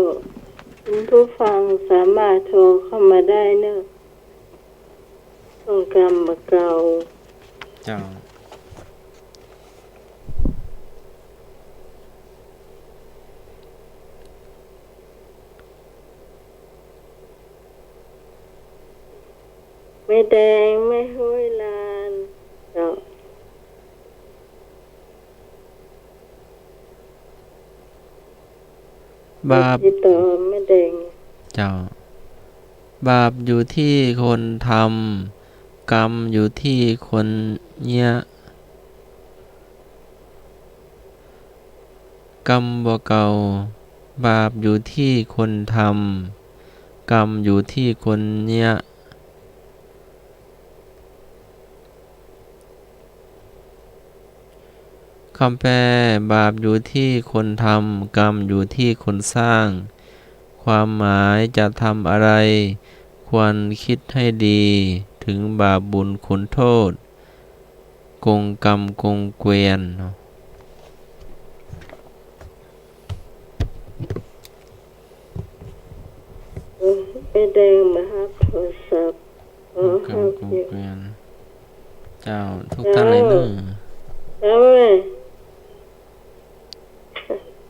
คุณผู้ฟังสามารถโทรเข้ามาได้เนอะ ต้องกำบ่เก่า เจ้า แม่แดง แม่ห้วยลาน เจ้า บาป ติดต่อแม่แดง เจ้า บาปอยู่ที่คนทำ กรรมอยู่ที่คนเยียะ กำบ่เก่า บาปอยู่ที่คนทำ กรรมอยู่ที่คนเยียะ คำแปล บาปอยู่ที่คนทำ กรรมอยู่ที่คนสร้าง ความหมาย จะทำอะไร ควรคิดให้ดี ถึงบาปบุญคุณโทษ กงกรรมกงเกวียนเนาะ เออ แม่แดงมาฮับโทรศัพท์ อ๋อ กงกรรมกงเกวียน ฮับอยู่ เจ้า ทุกท่านเลยเนาะ เจ้า เจ้าแม่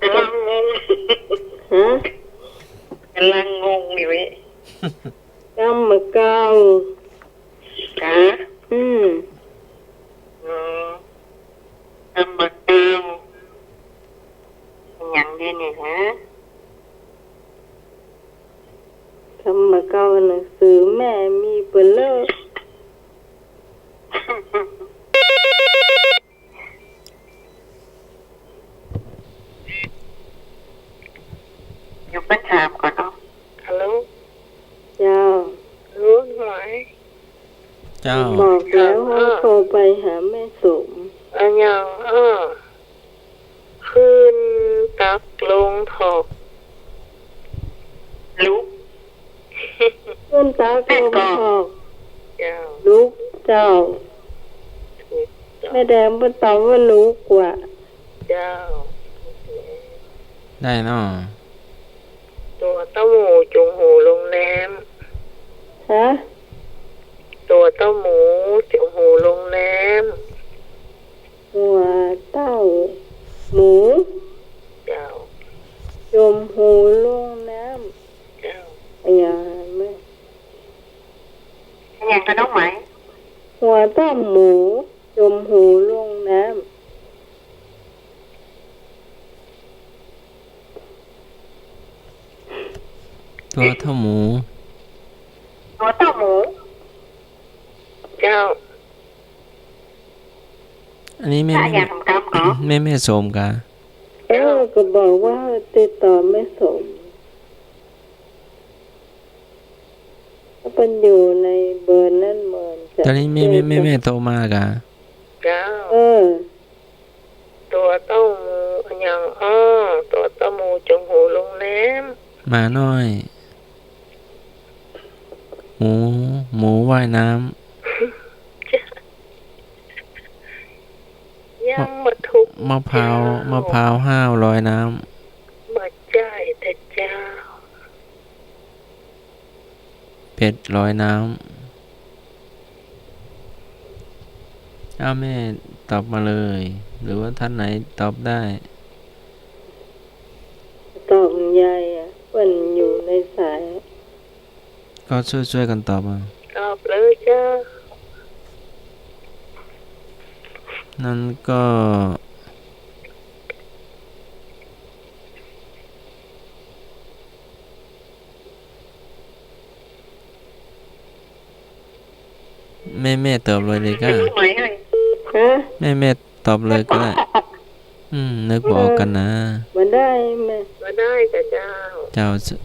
กำลังงง ฮะ กำลังงงอยู่เว้ย กำบ่เก่า กะ อืม อ๋อ กำบ่เก่า หยังดีนี่ฮะ กำบ่เก่า หนังสือแม่มีเปิ้นเล่อ อยู่เปิ้นถามก่อนเนาะ ฮัลโหล เจ้า ฮัลโหล หมวย เจ้า บอกแล้ว เจ้า ให้ เออ โทรไปหาแม่สม อะหยัง เออ ขึ้นตักลงถอก ลุก ขึ้นตักลงถอก เจ้า ลุก เจ้า ถูกเจ้า แม่แดงเปิ้นตอบว่าลุกว่ะ เจ้า ได้เนาะ ตั๋วเต้าหมูจุ่มหูลงน้ำ ฮะ ตั๋วเต้าหมูจุ่มหูลงน้ำ ตั๋วเต้าหมู เจ้า จุ่มหูลงน้ำ เจ้า อะหยังแม่ อะหยังกะน้องไหม ตั๋วเต้าหมูจุ่มหูลงน้ำ ตั๋วเต้าหมู ตั๋วเต้าหมู เจ้า อันนี้แม่ แม่ แม่ แม่สมกะ เออ ก็บอกว่าติดต่อแม่สม ก็เปิ้นอยู่ในเบอร์นั้นเหมือนกัน ต๋อนนี้แม่ แม่ แม่ แม่โทรมากะ เจ้า เออ ตั๋วเต้าหมูอะหยังอ้อ ตั๋วเต้าหมูจุ่มหูลงน้ำ หมาน้อย หมู หมูว่ายน้ำ ยังบ่ถูก มะพร้าว เจ้า มะพร้าวห้าวลอยน้ำ บ่ใจ้เต๊อะเจ้า เป็ดลอยน้ำ อ้าว แม่ตอบมาเลย หรือว่าท่านไหนตอบได้ ตอบบ่ใจ้อะ เปิ้นอยู่ในสาย ก็ช่วยๆ กั๋นตอบมา ตอบเลยเจ้า นั้นก็ แม่ แม่ตอบเลยดีกว่า ฮะ แม่ แม่ตอบเลยก็ได้ อืม นึกบ่ออกกั๋นนะ บ่ได้แม่ บ่ได้จ้ะเจ้า เจ้า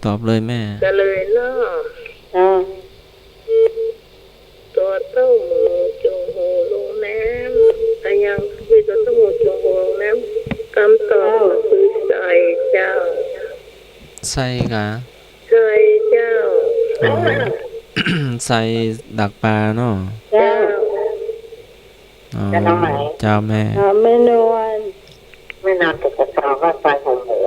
ตอบเลยแม่ จะเลยเนาะ เจ้า ตั๋วเต้าหมู่จุ่งหูลุงแนม อะหยัง มีตั๋วเต้าหมู่จุ่งหูลุงแนม กำตอบคือใส่เจ้า ใส่กา ใส่เจ้า อ๋อ ใส่ดักปลาเนาะ เจ้า อ๋อ เจ้าแม่ เจ้าแม่ อ๋อ แม่นวล แม่นวลจะตอบว่าใส่หัวหมู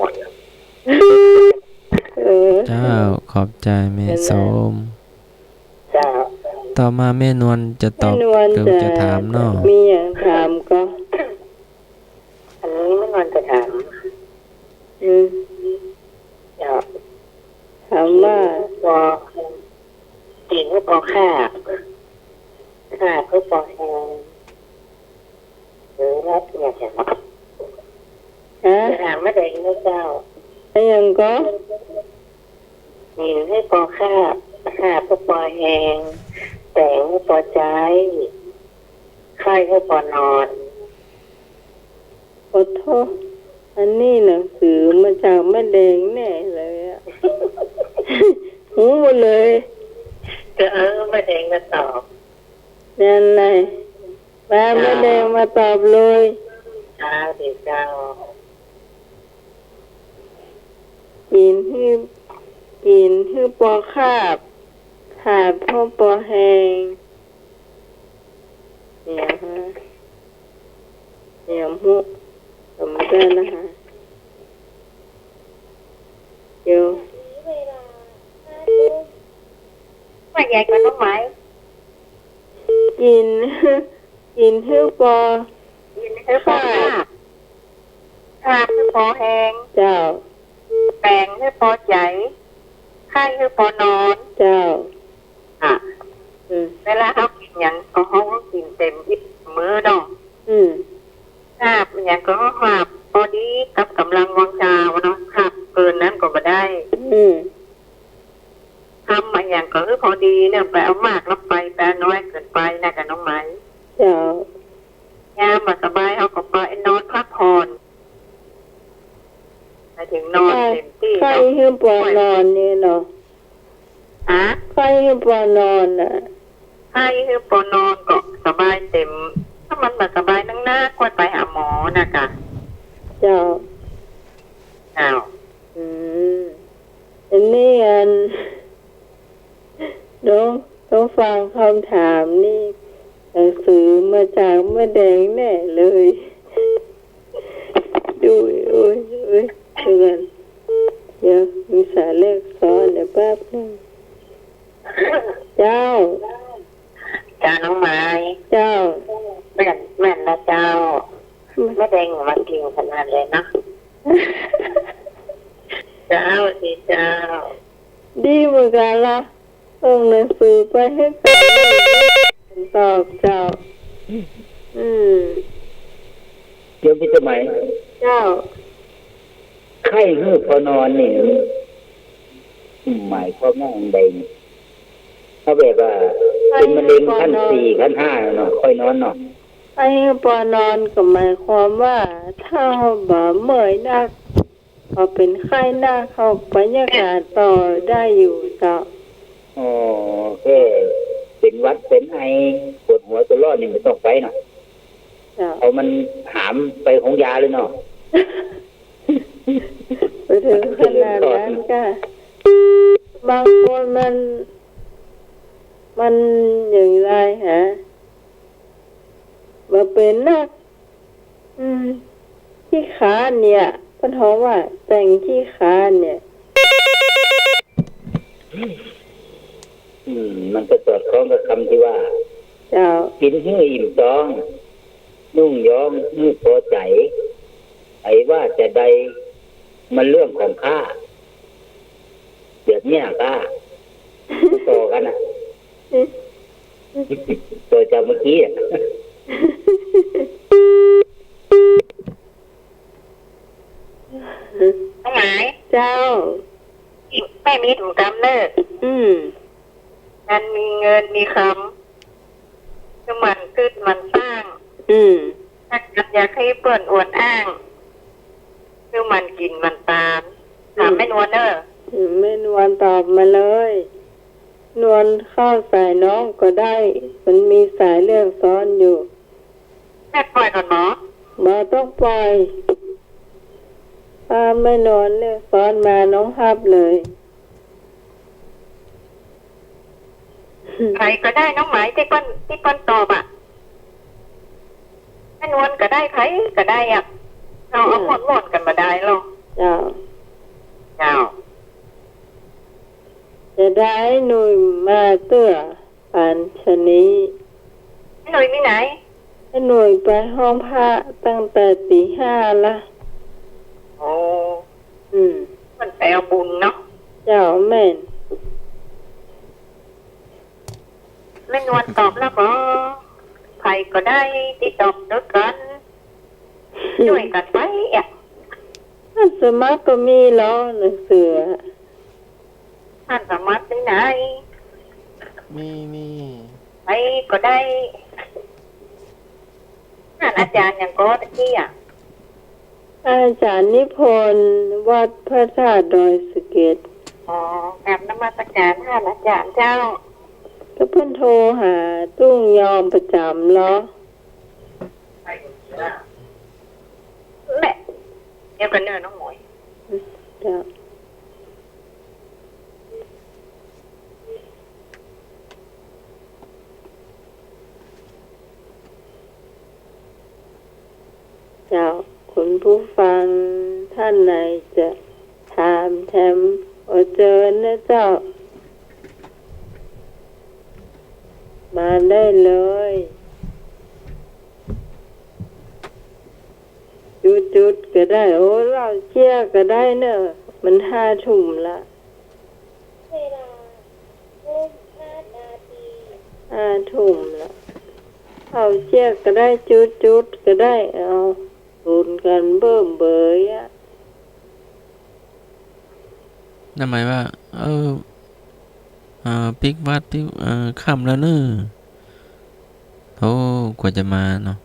เออ เจ้า ขอบใจ๋แม่สม เจ้า ต่อมาแม่นวลจะตอบ แม่นวล คือจะถามเนาะ จะมีหยังถามก็ อันนี้แม่นวลจะถาม อืม เจ้า ถามว่า ปอ ตี๋นหื้อปอคาบ คาบหื้อปอแฮง เออ แล้วเนี่ยเจ้า ฮะ จะถามแม่แดงนะเจ้า อะหยังก็ ตี๋นหื้อปอคาบ คาบหื้อปอแฮง แป๋งหื้อปอใจ๊ ไข้หื้อปอนอน ขอโทษ อันนี้หนังสือมาจากแม่แดงแน่เลยอะ ฮู้หมดเลย ก็เออ แม่แดงมาตอบ นั่นแหละ มา เจ้า แม่แดงมาตอบเลย เจ้า ดีเจ้า ตี๋นหื้อ ตี๋นหื้อปอคาบ คาบหื้อปอแฮง เดี๋ยวฮะ เดี๋ยวมุ ผมไม่ได้นะคะ เดี๋ยว ว่าใหญ่กว่าน้องไหม ตี๋น ตี๋นหื้อปอ ตี๋นหื้อปอคาบ คาบหื้อปอแฮง เจ้า แป๋งหื้อปอใจ๋ ไข้หื้อปอนอน เจ้า อ่ะ อืม เวลาเฮากิ๋นหยังก็เฮาก็กิ๋นเต็มอิ่มมื้อเนาะ อืม คาบหยังก็คาบพอดีกับก๋ำลังวังชาเนาะ คาบเกินนั้นก็บ่ได้ อืม คำอะหยังก็คือพอดีเนี่ย ไปเอามากลำไป ไปเอาน้อยเกินไปนะกะน้องไหม เจ้า ยามบ่สบายเฮาก็ไปนอนพักผ่อน หมายถึงนอนเต็มตี้เนาะ ไข้หื้อปอนอนนี่เนาะ ฮะ ไข้หื้อปอนอนน่ะ ไข้หื้อปอนอนก็สบายเต็ม ถ้ามันบ่สบายนักๆ ค่อยไปหาหมอนะกะ เจ้า เจ้า อืม อันนี้อัน ต้อง ต้องฟังคำถามนี่ หนังสือมาจากแม่แดงแน่เลย ดู โอ้ย โอ้ย เดี๋ยวก่อน เดี๋ยว มีสายแรกซ้อน เดี๋ยวแป๊บนึง เจ้า เจ้าน้องไม้ เจ้า แม่น แม่นนะเจ้า อืม แม่แดงมาเก่งขนาดเลยเนาะ เจ้า ดีเจ้า ดีเหมือนกั๋นละ ส่งหนังสือไปหื้อกั๋น ตอบเจ้า อืม โยมพิสมัย เจ้า ไข้หื้อปอนอนนี่ หมายความว่าอันใดนี่ เอาแบบว่า เป๋นมะเร็งขั้นสี่ ขั้นห้าเนาะ ค่อยนอนเนาะ ไข้หื้อปอนอนก็หมายความว่า ถ้าเฮาบ่เมื่อยนัก พอเป๋นไข้นัก เฮาไปเยียะก๋านต่อได้อยู่เจ้า อ๋อ แค่เป๋นหวัดเป๋นไอ ปวดหัวตั๋วร้อนนี่บ่ต้องไปเนาะ เจ้า เอามันหามไปโฮงยาเลยเนาะ ไปเถิงขนาดนั้นก้า บางคนมัน มันอย่างไรฮะ บ่เป๋นนัก อืม ขี้คร้านเนี่ย เปิ้นฮ้องว่าแป๋งขี้คร้านเนี่ย อืม มันก็สอดคล้องกับคำตี้ว่า เจ้า กิ๋นหื้ออิ่มต๊อง นุ่งย้อมหื้อปอใจ๋ ใผว่าจะได้มันเรื่องของข้า แบบเนี้ยก้า ต่อกั๋นนะ ต่อจากเมื่อกี้อะ ม่มีถุงกำเนอะ อืม อันมีเงินมีคำ คือหมั่นกึ๊ดหมั่นสร้าง อืม ถ้าอยากหื้อเปิ้นอวดอ้าง คือหมั่นกิ๋นหมั่นตาน ถามแม่นวลเนอะ อืม แม่นวลตอบมาเลย นวลเข้าสายน้องก็ได้ มันมีสายเลือกซ้อนอยู่ แม่ปล่อยก่อนหมอ บ่ต้องปล่อย ถ้าแม่นวลเลือกซ้อนมาน้องฮับเลย ใผก็ได้น้องหมายตี้เปิ้น ตี้เปิ้นตอบอะ แม่นวลก็ได้ ใผก็ได้อะ เอา เอาม่วนๆ กั๋นบ่ได้หรอก เจ้า เจ้า จะได้หนุ่ยมาเตื้อ ปัญชนี ไอ้หนุ่ยไปไหน ไอ้หนุ่ยไปห้องพระตั้งแต่ตีห้าละ โอ้ อืม เปิ้นไปเอาบุญเนาะ เจ้า แม่น แม่นวลตอบแล้วบ่ ใผก็ได้ตี้ตอบตวยกั๋น จ้วยกั๋นไปอะ อาสามัครก็มีเหรอ หนังสือ อาสามัครตี้ไหน มี มี ใผก็ได้ นั่นอาจ๋ารย์หยังก็ตะกี้อะ อาจ๋ารย์นิพนธ์ วัดพระธาตุดอยสะเก็ด อ๋อ กราบนมัสการต้านอาจ๋ารย์เจ้า ก็เปิ้นโทรหาตุ้งยอมประจ๋ำเหรอ แม่ เดี๋ยวก่อนเนอะน้องหมวย เจ้า เจ้า คุณผู้ฟังท่านใดจะถามแถมก็เจิญนะเจ้า มาได้เลย จุดๆ ก็ได้ โอ้ เล่าเจี้ยก็ได้เนอะ มันห้าทุ่มละ เวลาทุ่มห้านาที ห้าทุ่มละ เล่าเจี้ยก็ได้ จุดๆ ก็ได้ เอา หลุนกั๋นเบิ่มเบยอะ นั่นหมายว่า เออ เอ่อ ปิ๊กวัด ปิ๊ก เอ่อ ค่ำแล้วเน่อ โอ้ กว่าจะมาเนาะ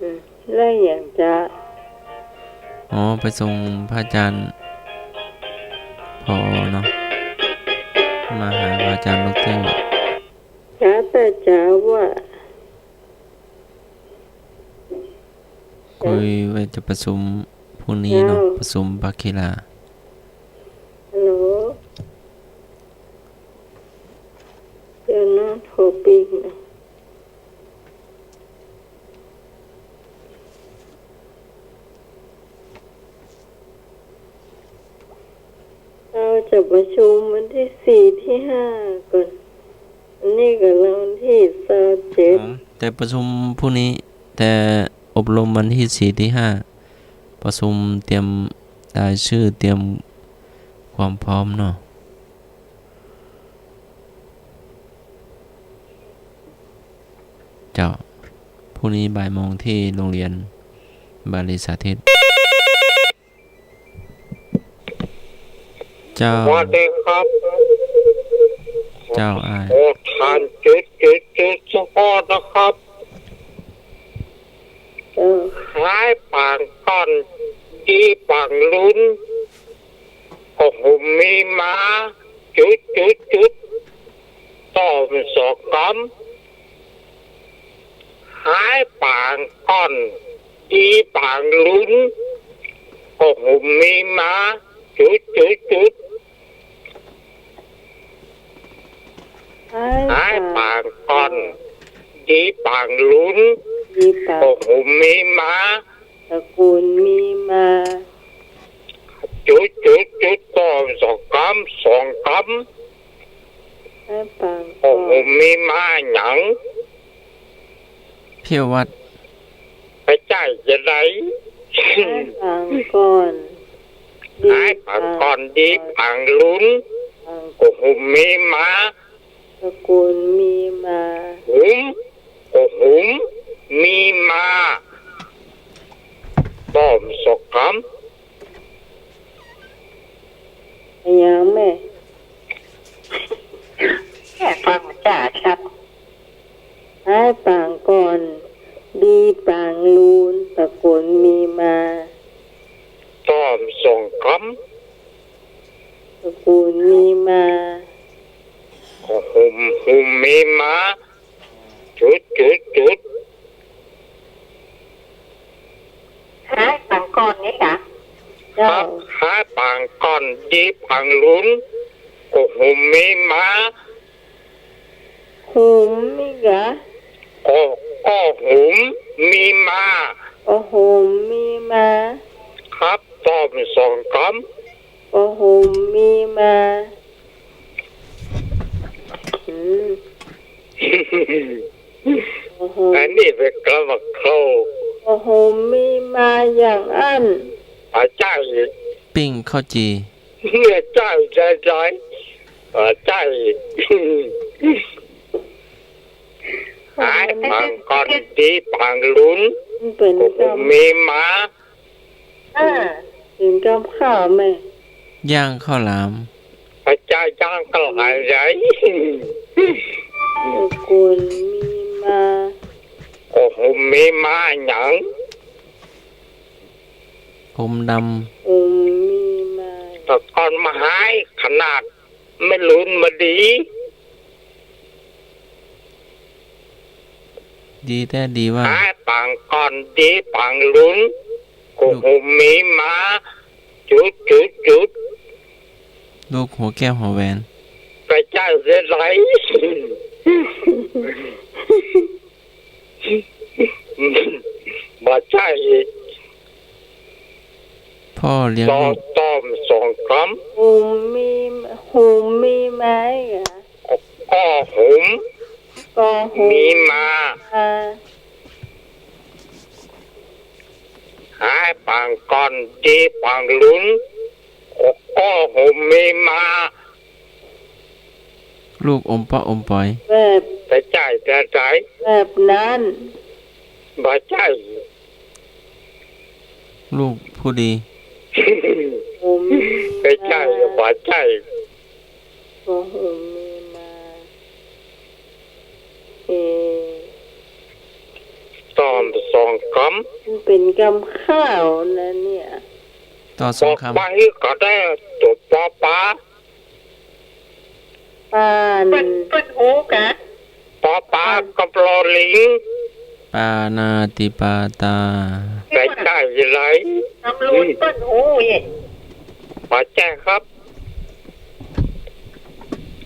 อืม แล้วหยังจะ อ๋อ ไปส่งพระอาจารย์ ผอ เนาะ มาหาพระอาจารย์ดอกเตอร์ จ๊ะ แต่จ๊ะว่า คุยว่าจะประชุมพรุ่งนี้เนาะ เจ้า ประชุมภาคีฬา ฮัลโหล เดี๋ยวนะ โทรปิ๊กนะ เฮาจะประชุมวันตี้สี่ตี้ห้าก่อน อันนี้ก็วันตี้ซาวเจ็ด อ๋อ แต่ประชุมพรุ่งนี้ แต่อบรมวันตี้สี่ตี้ห้า ประชุมเตรียมรายชื่อ เตรียมความพร้อมเนาะ เจ้า พรุ่งนี้บ่ายโมงตี้โรงเรียนบาลีสาธิต เจ้า สวัสดีครับ เจ้าอ้าย โอ้ ต้านจุดจุดจุดสุดยอดนะครับ เออ หายปางก่อน ดีปางลุน ก็หุมมีมา จุดจุดจุด ต้อมสองกำ หายปางก่อน ดีปางลุน ก็หุมมีมา จุดจุดจุด หายปางก่อน ดีปางลุน ดีปาง ก็หุมมีมา ตระกูลมีมา จุดจุดจุด ต้อมสองกำ สองกำ หายปางก่อน ก็หุมมีมาหยัง เพี้ยวัด ไปจ่ายจะได้ หายปางก่อน หายปางก่อน ดีปางลุน ปาง ก็หุมมีมา ตระกูลมีมา หุม ก็หุมมีมา ต้อมสองกำ อะหยังแม่ ฮ้ายปางก่อน ดีปางลูน ตะโกนมีมา ตอบสองกำ ตะโกนมีมา ก็หุม หุมมีมา จุด จุด จุด ฮ้ายปางก่อนนี่กะ เจ้า ครับ ฮ้ายปางก่อน ดีปางลูน ก็หุมมีมา หุมมีกะ ก็ ก็หุมมีมา ก็หุมมีมา ครับ ตอบสองกำ ก็หุมมีมา อืม ก็หุม อันนี้เป๋นกำว่าเข้า ก็หุมมีมาอย่างอั้น อ่า ใจ้ ปิ้งข้าวจี่ เนี่ย ใจ้ ใจ้ ใจ้ อ่า ใจ้ ฮ้ายปางก่อน ดีปางลูน มันเป๋น ก็หุม กำ มีมา เออ เป๋นกำข้าวแม่ ย่างข้าวหลาม พระเจ้าย่างข้าวหลามใหญ่ ตะโกนมีมา ก็หุมมีมาหยัง หุมดำ หุมมีมา ตะกอนมาฮ้ายขนาด ไม่ลูนมาดี ดีแต๊ดีว่า ฮ้ายปางก่อน ดีปางลูน ก็หุมมีมา จุด จุด จุด ลูกหัวแก้วหัวแหวน ไปใจ้เสียใด บ่ใจ้ พ่อเลี้ยง ตอ ลูก ตอบสองกำ หุมมี หุมมีมา ก็ ก็หุม ก็หุม มีมา มา ฮ้ายปางก่อน ดีปางลูน ก็ ก็หุมมีมา ลูกอมเปาะอมป๋อย แบบ ไปใจ้ ไปใจ้ แบบนั้น บ่ใจ้ ลูกผู้ดี หุมมีมา ไปใจ้ บ่ใจ้ ก็หุมมีมา เอ ตอบสองกำ มันเป๋นกำข้าวนะเนี่ย ตอบสองกำ ปอปลาก็ได้ ตั๋วปอปลา ปาน เปิ้น เปิ้นฮู้กะ ปอปลากับลอลิง ปานาติปาตา ไปใจ้อะไร กำลูน เปิ้นฮู้เย่ บ่ใจ้ครับ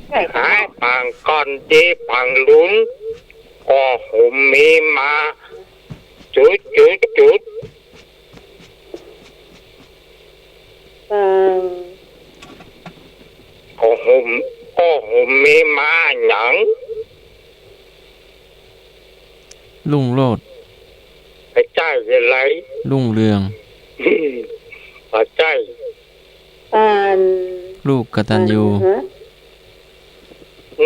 ใจ้ครับ ฮ้ายปางก่อน ดีปางลูน ก็หุมมีมา จุด จุด จุด ปาง ก็หุม ก็หุมมีมาหยัง รุ่งโรจน์ ไปใจ้อะไร รุ่งเรือง บ่ใจ้ ปาน ลูกกตัญญู ปานฮะ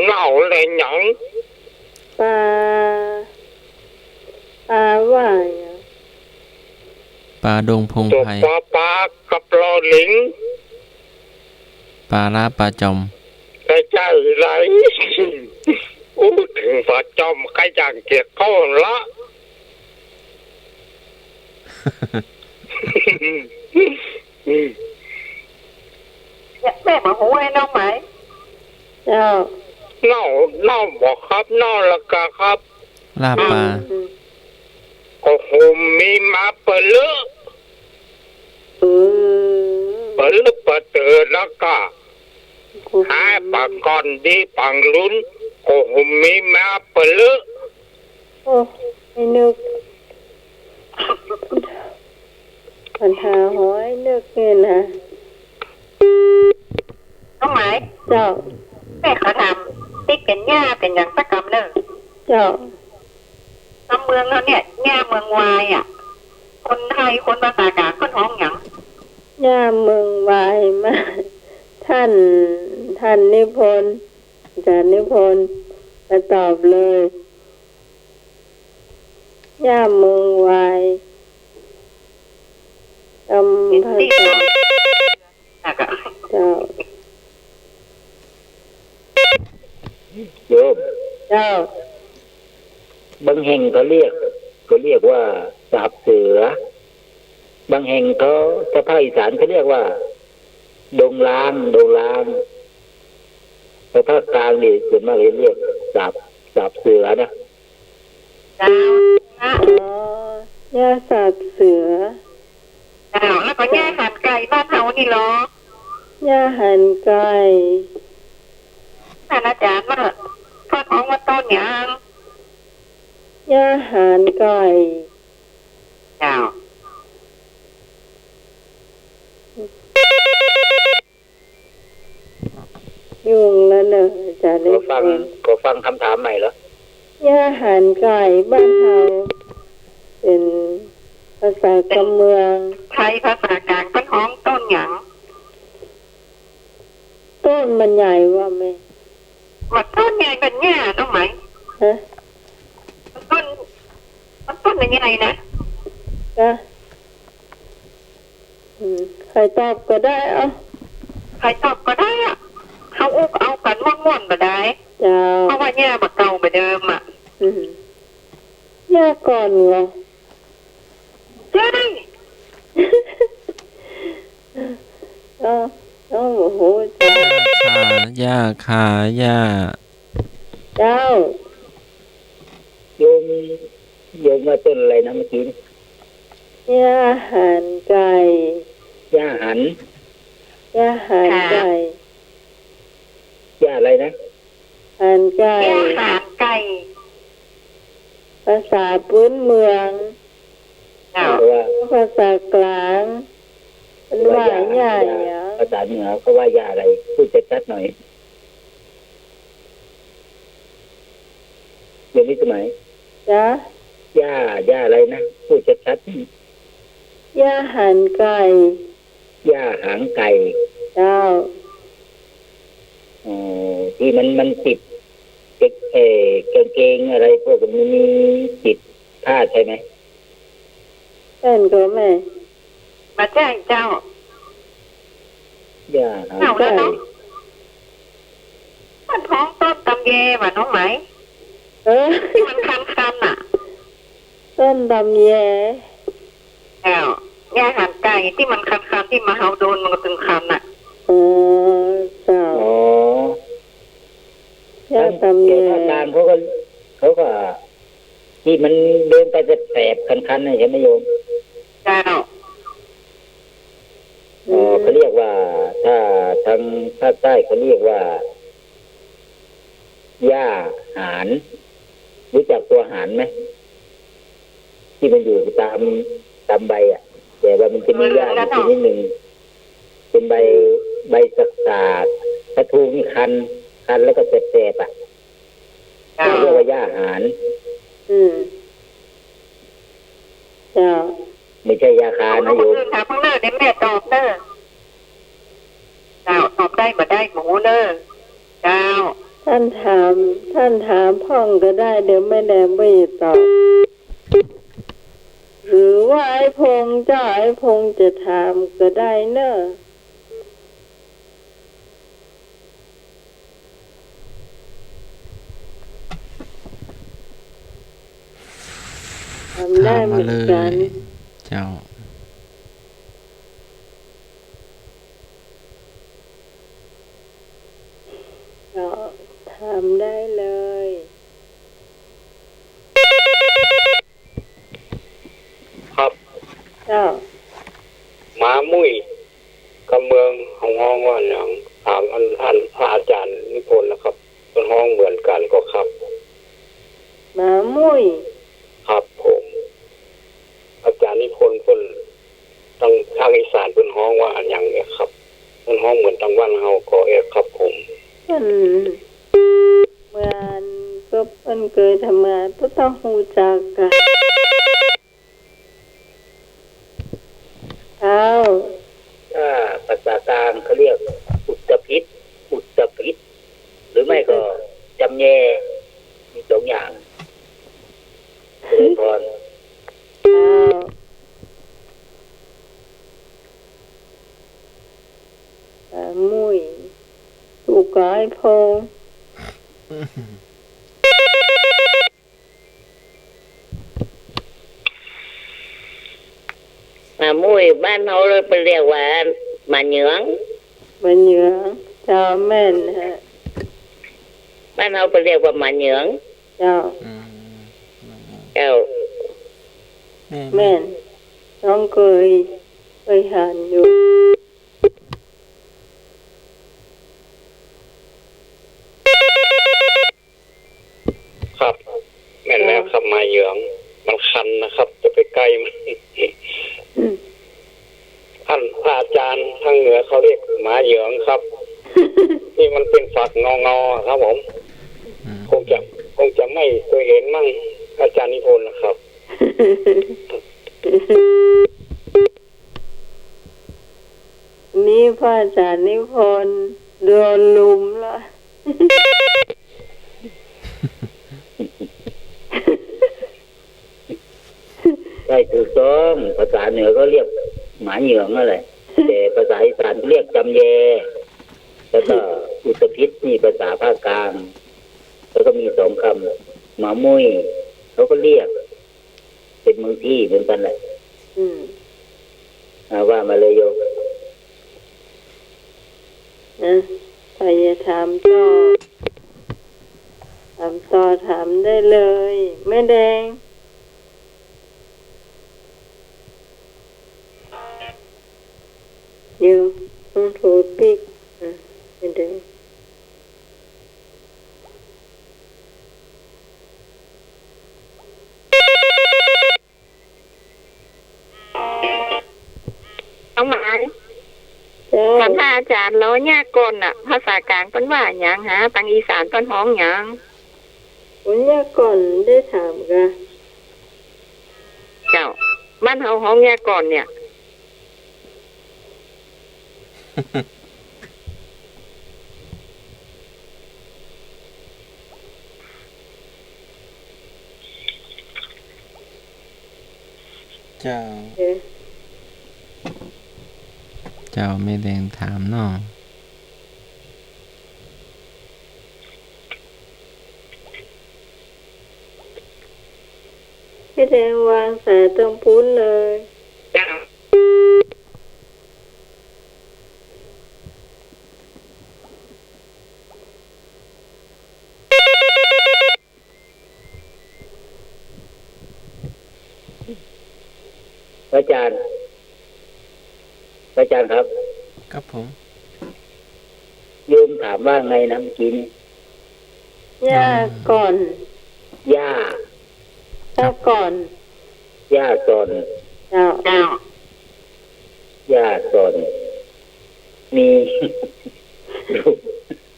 เน่าและหยัง ปา ปาว่าหยัง ป่าดงพงไพร ตั๋วปอปลากับลอลิง ปาร้าปาจ๋อม ไปใจ้อะไร อู้ เถิงปาจ๋อมก็อย่างเกียจเข้าละ แม่บ่ฮู้ไอ้น้องไหม เจ้า เน่า เน่าบ่ครับ เน่าละกะครับ ลาบปลา อืม ก็หุมมีมาเป๋อเลิก เออ เป๋อเลิกเป๋อเต๋อละกะ ก็หุม ฮ้ายปางก่อน ดีปางลูน ก็หุมมีมาเป๋อเลิก โอ้ ไอ้นึก ปัญหาหอยนึกเนี่ยนะ น้องไหม เจ้า แม่ขอถาม ติ๊กเป๋นหญ้าเป๋นหยังสักกำนึ่ง เจ้า กำเมืองเฮาเนี่ย หญ้าเมืองวายอะ คนไทย คนภาษากลาง เปิ้นฮ้องหยัง หญ้าเมืองวายมา ท่าน ท่านนิพนธ์ อาจ๋ารย์นิพนธ์ มาตอบเลย หญ้าเมืองวาย กำ เห็นตี้ ภาษา เจ้า โยม เจ้า บางแห่งเขาเรียก เขาเรียกว่าสาบเสือ บางแห่งเขา ถ้าภาคอีสานเขาเรียกว่าดงล้าง ดงล้าง แต่ภาคกลางนี่ส่วนมากจะเรียกสาบ สาบเสือนะ เจ้า อ๋อ ย่าสาบเสือ เจ้า แล้วก็ย่าหันไก่บ้านเฮานี่ลอ ย่าหันไก่ ท่านอาจารย์ว่า เปิ้นฮ้องว่าต้นหยัง ย่าหันไก่ เจ้า ยุ่งแล้วเนอะ อาจารย์ ขอฟัง ขอฟังกำถามใหม่เหรอ ย่าหันไก่บ้านเฮา เป๋นภาษากำเมือง ไทยภาษากลางเปิ้นฮ้องต้นหยัง ต้นมันใหญ่ว่าแม่ ว่าต้นใหญ่เป๋นหญ้าน้องไหม ฮะ ต้น ต้นมันใหญ่นะ จ้ะ อืม ใผตอบก็ได้ เอ้า ใผตอบก็ได้อะ เฮาอุบเอากั๋นม่วนๆ บ่ได้ เจ้า เพราะว่าหญ้าบ่เก่าบ่เดิมอะ อืม หญ้าก่อนเหรอ ใจ้ เอ้า เอ้า โอ้โห ขา ย่า ขา ย่า เจ้า โยม โยมว่าต้นอะไรนะเมื่อกี้นี่ ย่าหันไก่ ย่าหัน ย่าหันไก่ ย่าอะไรนะ หันไก่ ย่าหันไก่ ภาษาปื้นเมือง เจ้า เพราะว่า ภาษากลาง มันว่า ว่าย่า ย่า ย่า หยัง ภาษาเหนือเขาว่าย่าอะไร พูดชัดๆ หน่อย โยมพิสมัย จ๊ะ ย่า ย่าอะไรนะ พูดชัดๆ นี่ ย่าหันไก่ ย่าหางไก่ เจ้า อ๋อ ตี้มัน มันติด เอ่อ กางเกงอะไรพวกนี้ มีติดผ้าใช่ไหม แม่นก็แม่ บ่ใจ้เจ้า ย่าหางไก่ เจ้า แล้วเนาะ มันฮ้องต้นตำแยว่ะน้องไหม เออ ตี้มันคันๆ น่ะ ต้นตำแย เจ้า ย่าหันไก่ตี้มันคันๆ ตี้มาเฮาโดนมันก็ตึงคันน่ะ อ๋อ เจ้า อ๋อ ย่าตำแย แต่ภาคกลางเขาก็ เขาก็ ตี้มันโดนไปแสบๆ คันๆ น่ะใช่ไหมโยม เจ้า อ๋อ อืม เขาเรียกว่า ถ้าทางภาคใต้เขาเรียกว่า หญ้าหาน รู้จักตัวหานไหม ตี้มันอยู่ต๋าม ต๋ามใบอะ แต่ว่ามันจะมีหญ้าอยู่ชนิดหนึ่ง เป๋นใบ ใบสากๆ ถ้าถูกนี่คัน คันแล้วก็แสบๆ อะ เจ้า เรียกว่าหญ้าหาน อืม เจ้า ไม่ใช่ยาคานะโยม คนอื่นถามพ่องเน่อ เดี๋ยวแม่ตอบเน่อ เจ้า ตอบได้บ่ได้บ่ฮู้เน่อ เจ้า ท่านถาม ท่านถามพ่องก็ได้ เดี๋ยวแม่แดงบ่ตอบ หรือว่าไอ้พงษ์ เจ้าไอ้พงษ์จะถามก็ได้เน่อ ถามได้เหมือนกั๋น ถามมาเลย เจ้า ก็ถามได้เลย ครับ เจ้า หมามุ้ยกำเมือง เฮาฮ้องว่าหยัง ถามอัน อันพระอาจารย์นิพนธ์นะครับ เปิ้นฮ้องเหมือนกั๋นก่อครับ หมามุ้ย ครับผม อาจารย์นิพนธ์เปิ้น ตางภาคอีสานเปิ้นฮ้องว่าอะหยังเอ๋ครับ เปิ้นฮ้องเหมือนตางบ้านเฮาก่อเอ๋ครับผม เปิ้น เหมือนก็เปิ้นเกยทำงาน เปิ้นต้องฮู้จักกะ เจ้า ถ้าภาษากลางเขาเรียกอุตภิษ อุตภิษ หรือไม่ก็จำแย มีสองอย่าง เจริญพร เจ้า อ่า มุ้ย ถูกกายพงษ์ เ มุ้ย บ้านเฮาเปิ้นเรียกว่าหมาเหยือง หมาเหยือง เจ้า แม่นฮะ บ้านเฮาเปิ้นเรียกว่าหมาเหยือง เจ้า อืม เจ้า แม่น แม่น น้องเกย เกยหันอยู่ ครับ แม่นแล้วครับ หมาเหยือง มันคันนะครับ จะไปใก้มัน อืม ท่านพระอาจารย์ ทางเหนือเขาเรียกหมาเหยืองครับ ที่มันเป็นฝักงอๆ ครับผม อืม คงจะ คงจะไม่เคยเห็นมั้ง อาจารย์นิพนธ์นะครับ นี่พระอาจารย์นิพนธ์โดนลุมละ ใช่ ถูกต้อง ภาษาเหนือก็เรียกหมาเหยืองนั่นแหละ แต่ภาษาอีสานเรียกจำแย แล้วก็อุตภิษ นี่ภาษาภาคกลาง แล้วก็มีสองคำ หมามุ้ย เขาก็เรียก เป็นบางที่เหมือนกันแหละ อืม อ่า ว่ามาเลยโยม อ่ะ ใผจะถามต่อ ถามต่อ ถามได้เลย แม่แดง เดี๋ยว ต้องโทรปิก อ่ะ แม่แดง เอาหมาย เจ้า ถามพระอาจารย์ แล้วไยาก่อนน่ะ ภาษากลางเปิ้นว่าหยังหา ตังอีสานเปิ้นฮ้องหยัง ไยาก่อนได้ถามกะ เจ้า บ้านเฮาฮ้องไยาก่อนเนี่ย เจ้า เอ๊ะ เจ้า แม่แดงถามเนาะ แม่แดงวางสายตรงปู๊นเลย เจ้า พระอาจารย์ พระอาจารย์ครับ ครับผม โยมถามว่าไงนะเมื่อกี้นี้ ไยาก่อน ไยา ไยาก่อน ไยาซ่อน เจ้า เจ้า ไยาซ่อน มี รู้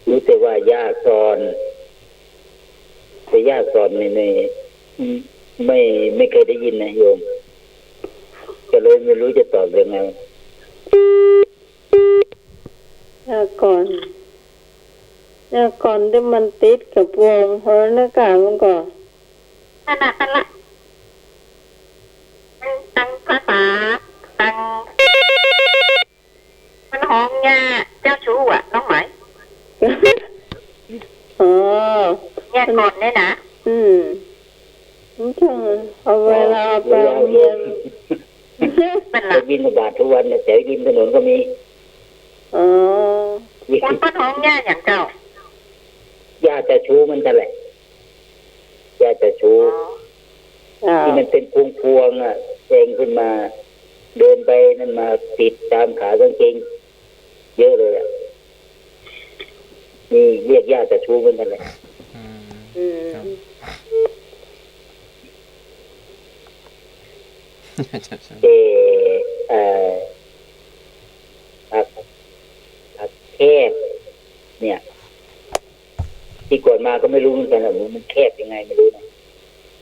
รู้แต่ว่าไยาซ่อน แต่ไยาซ่อนนี่ไม่ ไม่ ไม่เคยได้ยินนะโยม ก็เลยไม่รู้จะตอบยังไง ไยาก่อน ไยาก่อนตี้มันติดกับวง เพราะนั้นกะมันก็ นั่นน่ะ นั่นล่ะ ตังภาษา ตัง มันฮ้องไยาเจ้าชู้อะ น้องไหม อ๋อ ไยาก่อนเนี่ยนะ อืม มันจังเอาเวลาไปโรงเรียน มันล่ะ ไปบิณฑบาตทุกวันเนี่ย แถวริมถนนก็มี อ๋อ คนเปิ้นฮ้องไยาหยังเจ้า ไยาเจ้าชู้เหมือนกันแหละ ไยาเจ้าชู้ อ๋อ อ่า ที่มันเป็นพวงๆ อ่ะ แทงขึ้นมา เดินไปนั่นมาติดตามขากางเกง เยอะเลยอ่ะ นี่เรียกไยาเจ้าชู้เหมือนกันแหละ อืม อืม ครับ เออ เอ่อ ผัก ผักแคบเนี่ย ที่ก่อนมาก็ไม่รู้เหมือนกันอะ มันแคบยังไงไม่รู้นะ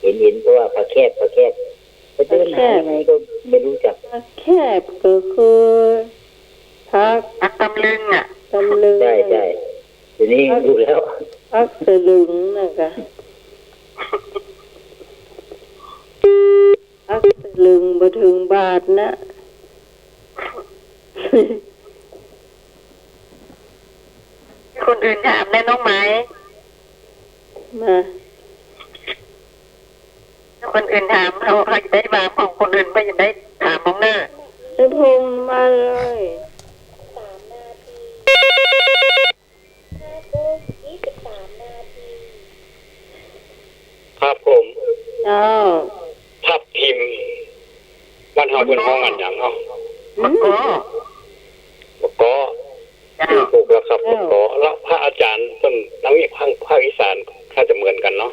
เห็น เห็นเพราะว่าผักแคบ ผักแคบ ไปเดินหายังไงก็ไม่รู้จัก ผักแคบก็คือ ผัก ผักตำลึงอะ ตำลึง ใช่ ใช่ ทีนี้รู้แล้ว ผักสะลึงน่ะกะ ผักสะลึงบ่เถิงบาทนะ คนอื่นถามแน่น้องไหม มา คนอื่นถาม เฮา เฮาจะได้วางของคนอื่น บ่จะได้ถามมองหน้า เจ้า โทรมาเลย ครับผม เจ้า ทับทิม บ้านเฮาเปิ้นฮ้องอันหยังเนาะ อืม บะเกาะ บะเกาะ เจ้า ถูกแล้วครับ เจ้า บะเกาะ แล้วพระอาจารย์เปิ้น ทางนี้ภาค ภาคอีสาน น่าจะเหมือนกันเนาะ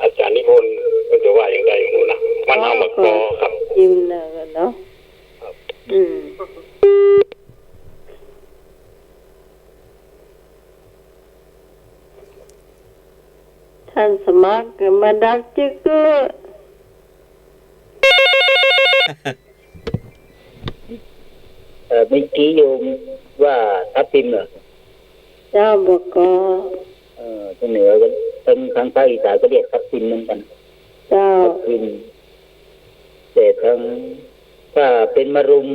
อาจารย์นิพนธ์เปิ้นจะว่าอย่างใดบ่ฮู้นะ บ้านเฮาบะเกาะครับ พิมพ์น่ะเนาะ ครับ อืม ท่านสมัครก็มาดักจึกกึ๊ก เอ่อ เมื่อกี้โยมว่าทับทิมเหรอ เจ้า บะเกาะ เอ่อ ทางเหนือก็ ทาง ทางภาคอีสานก็เรียกทับทิมเหมือนกัน เจ้า ทับทิม แต่ทาง ถ้าเป็นมะรุม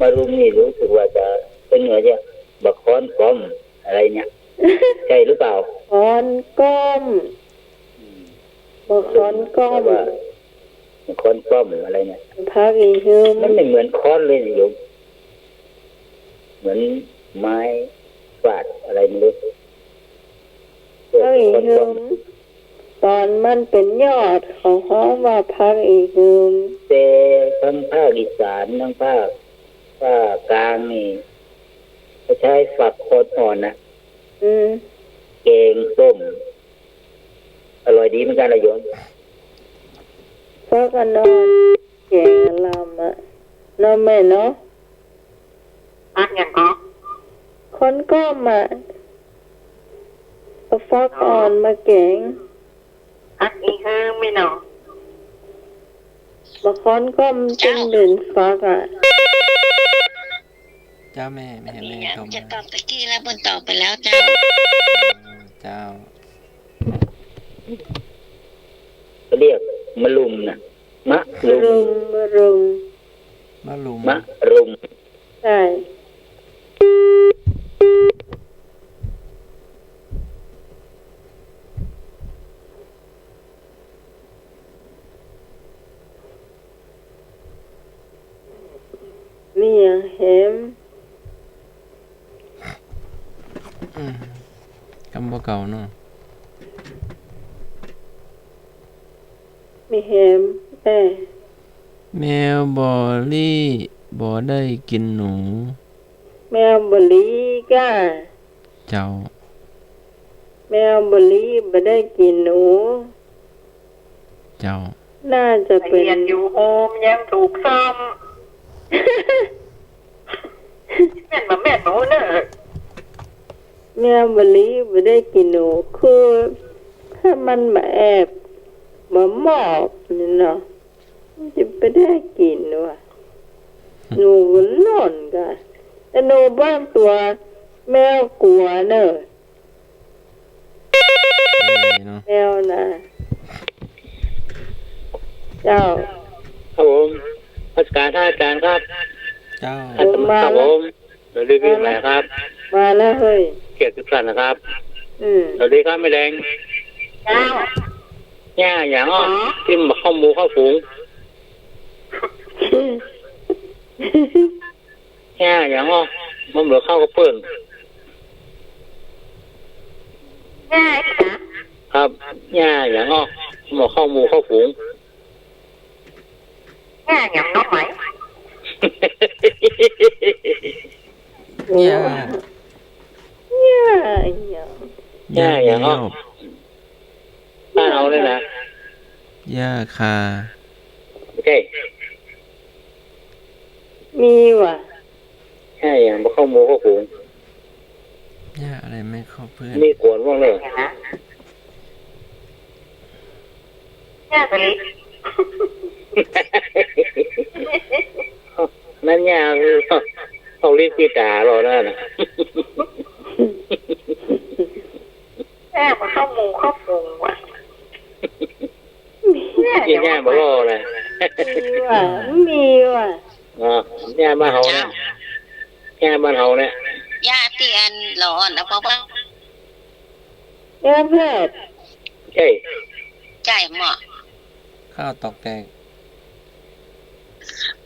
มะรุมนี่รู้สึกว่าจะ ทางเหนือจะบะค้อนก้อม อะไรเนี่ย ใช่หรือเปล่า ค้อนก้อม อืม บะค้อนก้อม แต่ว่า บะค้อนก้อมอะไรเนี่ย ผักอีหืม มันไม่เหมือนค้อนเลยนะโยม เหมือนไม้ฟาดอะไรไม่รู้ ผักอีหืม ต๋อนมันเป๋นยอดเขาฮ้องว่าผักอีหืม แต่ทางภาคอีสาน ทางภาค ภาคกลางนี่ เขาใช้ฝักอ่อนๆ น่ะ อืม แกงส้ม อร่อยดีเหมือนกันนะโยม ฝักอ่อนๆ แกงลำอะ เนาะแม่เนาะ ผักหยังก็ ค้อนก้อมอะ เอาฝักอ่อนมาแกง ผักอีหืมแม่เนาะ บะค้อนก้อม เจ้า ตึงเป๋นฝักอะ เจ้าแม่ ไม่เห็นแม่ มีหยัง โทรมา จะตอบตะกี้แล้ว เปิ้นตอบไปแล้วเจ้า เจ้า เขาเรียกมะรุมนะ มะรุม มะรุม มะรุม มะรุม ใช่ มีหยังแหม อืม กำบ่เก่าเนาะ มีแหม เอ้ย แมวบ่ลี้บ่ได้กิ๋นหนู แมวบ่ลี้ก้า เจ้า แมวบ่ลี้บ่ได้กิ๋นหนู เจ้า น่าจะเป๋น เฮียนอยู่โฮมยังถูกซ้อม แม่นบ่แม่นบ่เนาะ แมวบ่ลี้บ่ได้กิ๋นหนู คือถ้ามันมาแอบ มามอบนี่เนาะ มันจะไปได้กิ๋นวะ หนูก็หล่นกะ แต่หนูบางตั๋ว แมวกั๋วเน่อ เออเนาะ แมวน่ะ เจ้า ครับผม นมัสการท่านอาจารย์ครับ เจ้า ครับผม มาแล้ว สวัสดีปีใหม่ครับ มาแล้วเฮ้ย เกียรติทุกท่านนะครับ อืม สวัสดีครับแม่แดง เจ้า หญ้าหยังอ้อ อ๋อ ตี้บ่เข้าหมู่เข้าฝูง หญ้าหยังอ้อ มันบ่เข้ากับเปิ้น หญ้าอีหยัง ครับ หญ้าหยังอ้อ มันบ่เข้าหมู่เข้าฝูง หญ้าหยังน้องไหม หญ้า หญ้าหยัง หญ้าหยังอ้อ หญ้าแมว บ้านเฮาเนี่ยนะ หญ้าคา โอเค มีว่ะ หญ้าหยังบ่เข้าหมู่เข้าฝูง หญ้าอะไรไม่เข้าเพื่อน มีกวนบ้างเลย หญ้าสลิด นั่นหญ้าคือต้องรีบกีตาร์หรอนั่นน่ะ หญ้าบ่เข้าหมู่เข้าฝูงว่ะ หญ้า กิ๋นหญ้าบ่รอดเลย มีว่ะ มีว่ะ อ๋อ หญ้าบ้านเฮาเนี่ย หญ้าบ้านเฮาเนี่ย หญ้าตี้อันหล่ออ่อนนะ เพราะว่า หญ้าแพด ใช่ ใช่หมอ ข้าวตอกแตก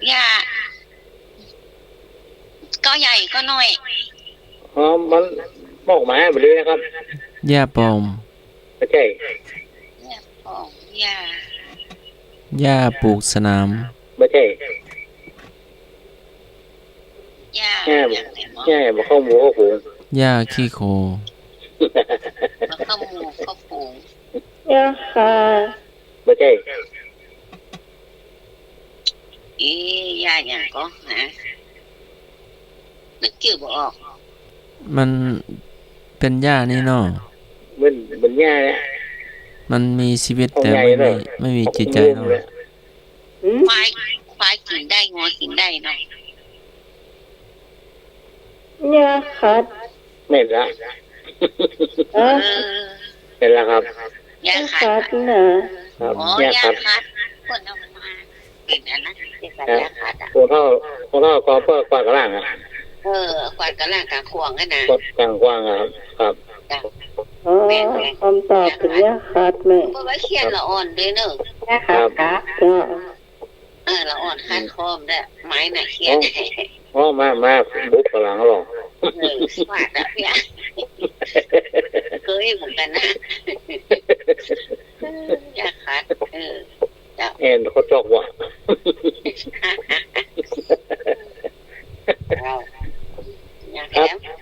หญ้า ก็ใหญ่ก็น้อย อ๋อ มันมอกหมายไปเลยนะครับ หญ้าปลอม บ่ใจ้ หญ้าปลอม หญ้า หญ้าปลูกสนาม บ่ใจ้ หญ้า หญ้า หญ้าบ่เข้าหมู่เข้าฝูง หญ้าขี้โค บ่เข้าหมู่เข้าฝูง หญ้าคา บ่ใจ้ เอ๊ะ หญ้าหยังก็ ฮะ นึกจื้อบ่ออก มันเป๋นหญ้านี่เนาะ มัน มันหญ้าเนี่ย มันมีชีวิตแต่ไม่มี ไม่มีจิตใจ๋เนาะ หืม ควาย ควายกิ๋นได้ งัวกิ๋นได้เนาะ หญ้าขัด แม่นละ ฮะ เออ แม่นละครับ หญ้าขัด หญ้าขัดน่ะ ครับ อ๋อ หญ้าขัด หญ้าขัด คนเอามา เป๋นอันนั้น เป๋นหญ้าขัดอะ ครับ คนเฒ่า คนเฒ่าก็เปิ้นกวาดก้าล่างอะ เออ กวาดก้าล่างก้างขวางอะนะ กวาดก้างขวางอะครับ ครับ จ้ะ อ๋อ แม่น แม่น กำตอบเป๋นหญ้าขัดแม่ เปิ้นว่าเขียนละอ่อนด้วยเนาะ หญ้าขัด ครับ ครับ จ้ะ เออ ละอ่อนขัดคอมด้วย ไม้น่ะเขียน อ๋อ อ๋อ มา มา บุกกำลังหรอ เออ ฟาดอะเนี่ย เกยเหมือนกั๋นนะ เออ หญ้าขัด เออ เจ้า แอนเขาจอกว่ะ เจ้า หญ้าแถม ครับ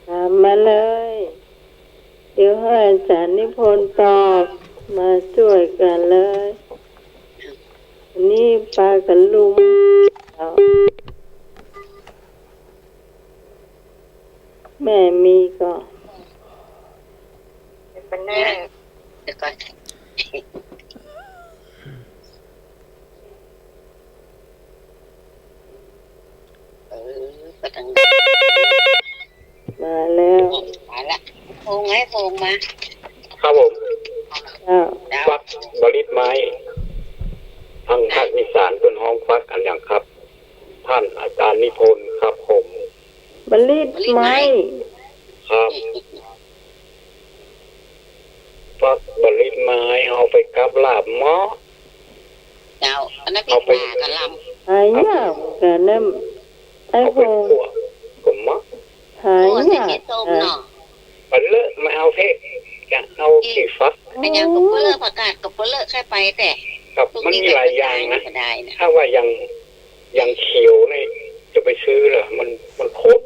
ถามมาเลย เดี๋ยวหื้ออาจ๋ารย์นิพนธ์ตอบ มาจ้วยกั๋นเลย อันนี้ปากั๋นลุม แม่มีก่อ เดี๋ยวก่อน เออ ไปตัง มาแล้ว มาละ โพงไง โพงมา ครับผม เจ้า ฟักบะลิดไม้ ตังภาคอีสานเปิ้นฮ้องฟักอันหยังครับ ต้านอาจ๋ารย์นิพนธ์ครับผม บะลิดไม้ ครับ ฟักบะลิดไม้ เอาไปกับลาบเมาะ เจ้า อันนั้นพริกหม่ากับลำ หายากเหมือนกั๋นนะ ไอ้ เอาไป โห คั่วก็เมาะ หายาก โอ้ ใส่เห็ดต้มเนาะ มันเลอะ มันเอาเทะ จะเอาขี้ฟัก อันหยังก็บ่เลอะ ผักกาดก็บ่เลอะ ใค่ไปแต่ ครับ มันมีหลายอย่างนะ ก็ได้นะ ถ้าว่าอย่าง อย่างเขียวนี่จะไปซื้อเหรอ มัน มันขม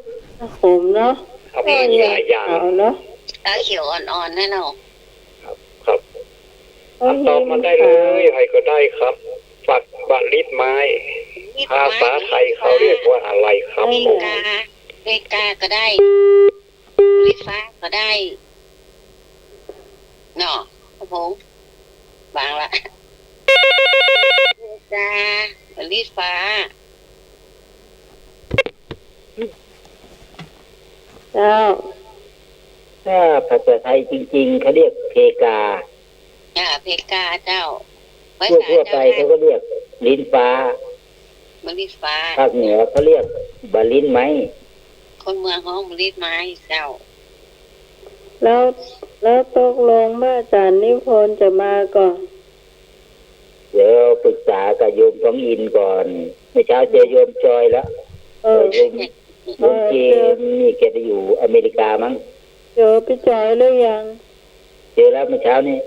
ขมเนาะ ครับ มันมีหลายอย่าง เอาเนาะ เออ เขียวอ่อนๆ นั่นเนาะ ครับ ครับ เอา ตอบมาได้เลย ใครก็ได้ครับ ฟักบะลิดไม้ บะลิดไม้ ภาษาไทยเขาเรียกว่าอะไรครับ อเมริกา อเมริกาก็ได้ บะลิดฟ้าก็ได้ เนาะ ครับผม วางละ อเมริกา บะลิดฟ้า เจ้า ถ้าภาษาไทยจริงๆ เขาเรียกเพกา อ่า เพกาเจ้า ทั่วๆ ไปเขาก็เรียกลิ้นฟ้า บะลิดฟ้า ภาคเหนือเขาเรียกบะลิ้นไม้ คนเมืองฮ้องบะลิดไม้เจ้า แล้ว แล้วตกลงว่าอาจ๋ารย์นิพนธ์จะมาก่อ เดี๋ยวปรึกษากับโยมทองอินก่อน เมื่อเช้าเจอโยมจอยแล้ว เออ เออ โยม โยมเจมส์นี่แกไปอยู่อเมริกามั้ง เจอปี้จอยหรือยัง เจอแล้วเมื่อเช้านี้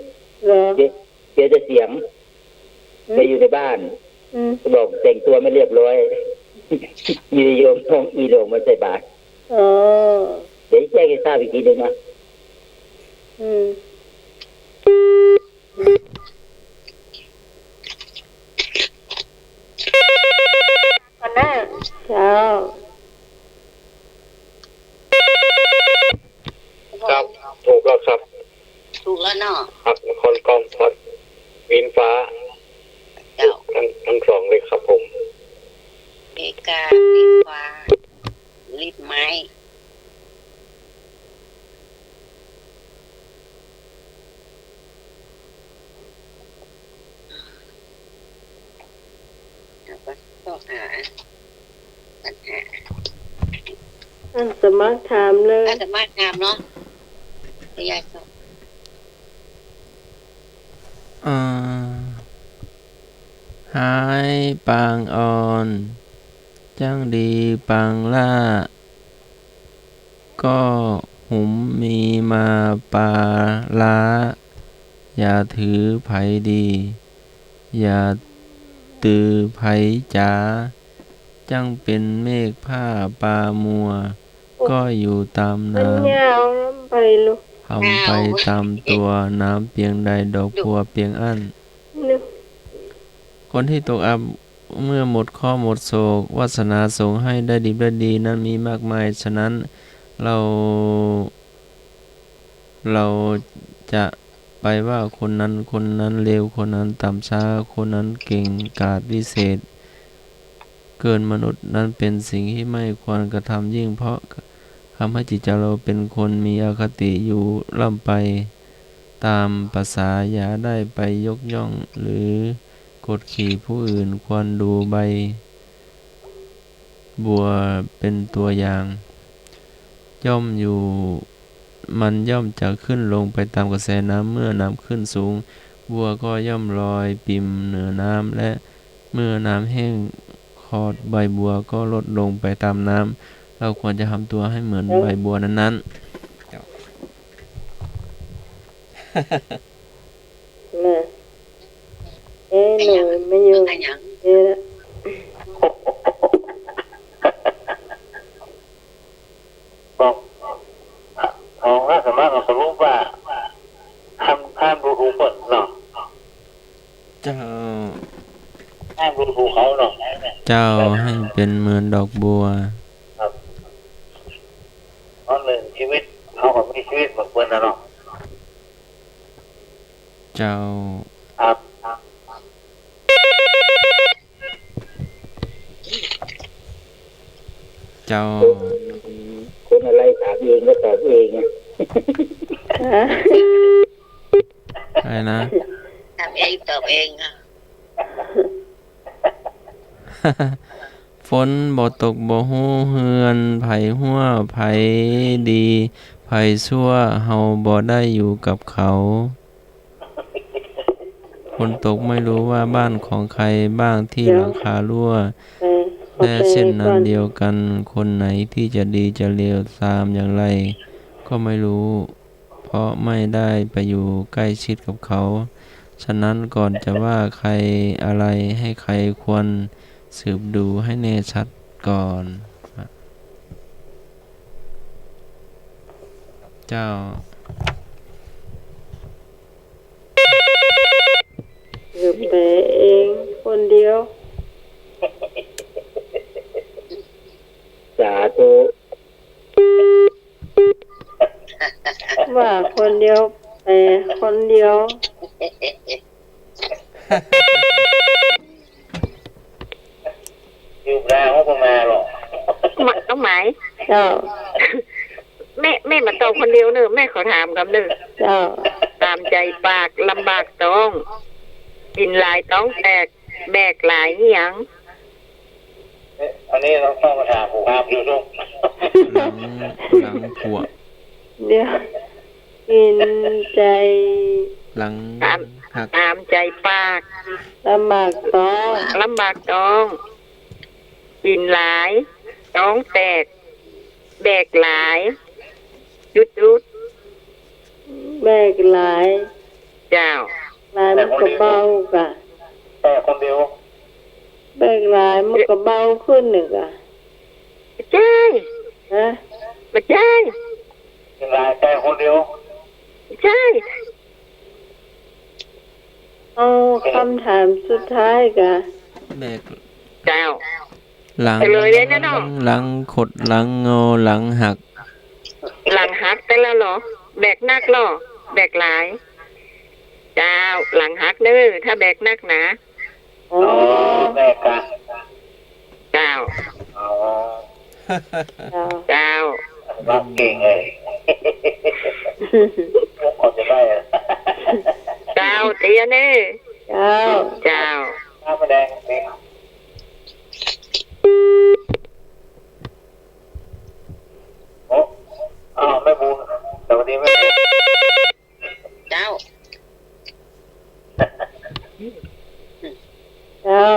เหรอ เจอ เจอแต่เสียง อืม แกอยู่ในบ้าน อืม บอกแต่งตัวไม่เรียบร้อย มีโยมทองอินลงมาใส่บาตร อ๋อ เดี๋ยวแจ้งให้ทราบอีกทีหนึ่งนะ อืม ก่อนนะ เจ้า ครับ ถูกแล้วครับ ถูกแล้วเนาะ ครับ นครกองพัด ลิ้นฟ้า เจ้า ทั้ง ทั้งสองเลยครับผม อเมริกา ลิ้นฟ้า ลิ้นไม้ แล้วก็ต้องหา ปัญหา อันสมัครถามเลย อันสมัครถามเนาะ ขยายสอบ อ่า ฮ้ายปางอ่อน จั้งดีปางหล้า ก็หุมมีมาปาล้า อย่าถือใผดี อย่าตือใผจ๋า จั้งเป๋นเมฆผ้าปามัว ก็อยู่ต๋ามน้ำ มันยาวลำไปลูก หำไปต๋ามตั๋ว น้ำเปียงใดดอกบัวเปียงอั้น นึก คนที่ตกอับเมื่อหมดเคราะห์หมดโศก วาสนาส่งให้ได้ดิบได้ดีนั้นมีมากมาย ฉะนั้นเรา เราจะไปว่าคนนั้นคนนั้นเลว คนนั้นต่ำช้า คนนั้นเก่งกาจวิเศษ เกินมนุษย์นั้นเป๋นสิ่งที่ไม่ควรกระทำยิ่ง เพราะทำให้จิตใจเราเป๋นคนมีอคติอยู่ร่ำไปต๋ามประสา อย่าได้ไปยกย่องหรือกดขี่ผู้อื่น ควรดูใบบัวเป๋นตั๋วอย่าง ย่อมอยู่ มันย่อมจะขึ้นลงไปต๋ามกระแสน้ำ เมื่อน้ำขึ้นสูง บัวก็ย่อมลอยปิมเหนือน้ำ และเมื่อน้ำแห้งขอด ใบบัวก็ลดลงไปต๋ามน้ำ เราควรจะทำตั๋วให้เหมือนใบบัวนั้นๆ น่ะ เอ๊ะ หน่อยไม่อยู่ เอ๊ะ ของ ของอาตมาก็สรุปว่า ห้าม ห้ามดูถูกเปิ้นเนาะ เจ้า ห้ามดูถูกเขาเนาะ เจ้า ให้เป๋นเหมือนดอกบัว ครับ เพราะหนึ่งชีวิต เขาก็มีชีวิตเหมือนเปิ้นน่ะเนาะ เจ้า ครับ เจ้า คนอะไรถามเองก็ตอบเองอะ ฮะ อะไรนะ ถามเองตอบเองอะ ฝนบ่ตกบ่ฮู้เฮือน ใผฮั้วใผดีใผซั้ว เฮาบ่ได้อยู่กับเขา ฝนตกไม่รู้ว่าบ้านของใครบ้างที่หลังคารั่ว เออ และเช่นนั้นเดียวกัน คนไหนที่จะดีจะเลวซามอย่างไรก็ไม่รู้ เพราะไม่ได้ไปอยู่ใกล้ชิดกับเขา ฉะนั้นก่อนจะว่าใครอะไรให้ใคร ควรสืบดูให้แน่ชัดก่อน เจ้า อยู่แต่เองคนเดียว สาธุ ว่าคนเดียว แต่คนเดียว อยู่ลาวก็มาหรอก หมาย น้องหมาย เจ้า แม่ แม่บ่ตอบคนเดียวเน่อ แม่ขอถามกำเน่อ เจ้า ต๋ามใจ๋ปาก ลำบากต๊อง กิ๋นหลายต๊องแตก แบกหลายอิหยัง เอ๊ะ อันนี้ต้อง ต้องมาถามผู้ถามอยู่ตรง หลัง หลังผัว เดี๋ยว กิ๋นใจ๋ หลัง ต๋าม หัก ต๋ามใจ๋ปาก ลำบากต๊อง ลำบากต๊อง กิ๋นหลาย ต๊องแตก แบกหลาย หยุด หยุด แบกหลาย เจ้า หลายมันก็เบากะ แบกคนเดียว แบกหลายมันก็เบาขึ้นนึ่งกะ บ่ใจ้ ฮะ บ่ใจ้ แบกหลาย แบกคนเดียว บ่ใจ้ เอากำถามสุดท้ายกะ แบก เจ้า หลัง เฉลยเลยนะเนาะ หลังขด หลังงอ หลังหัก หลังหักแต๊ละเหรอ แบกนักเหรอ แบกหลาย เจ้า หลังหักเน่อ ถ้าแบกนักนะ อ๋อ แบกกะ เจ้า อ๋อ เจ้า เจ้า ว่าเก่งเลย ขอจะได้อะ เจ้า เตี้ยเน่อ เจ้า เจ้า น้ำแดงนี่ โอ้ อ้าว แม่บุญ สวัสดีแม่บุญ เจ้า เจ้า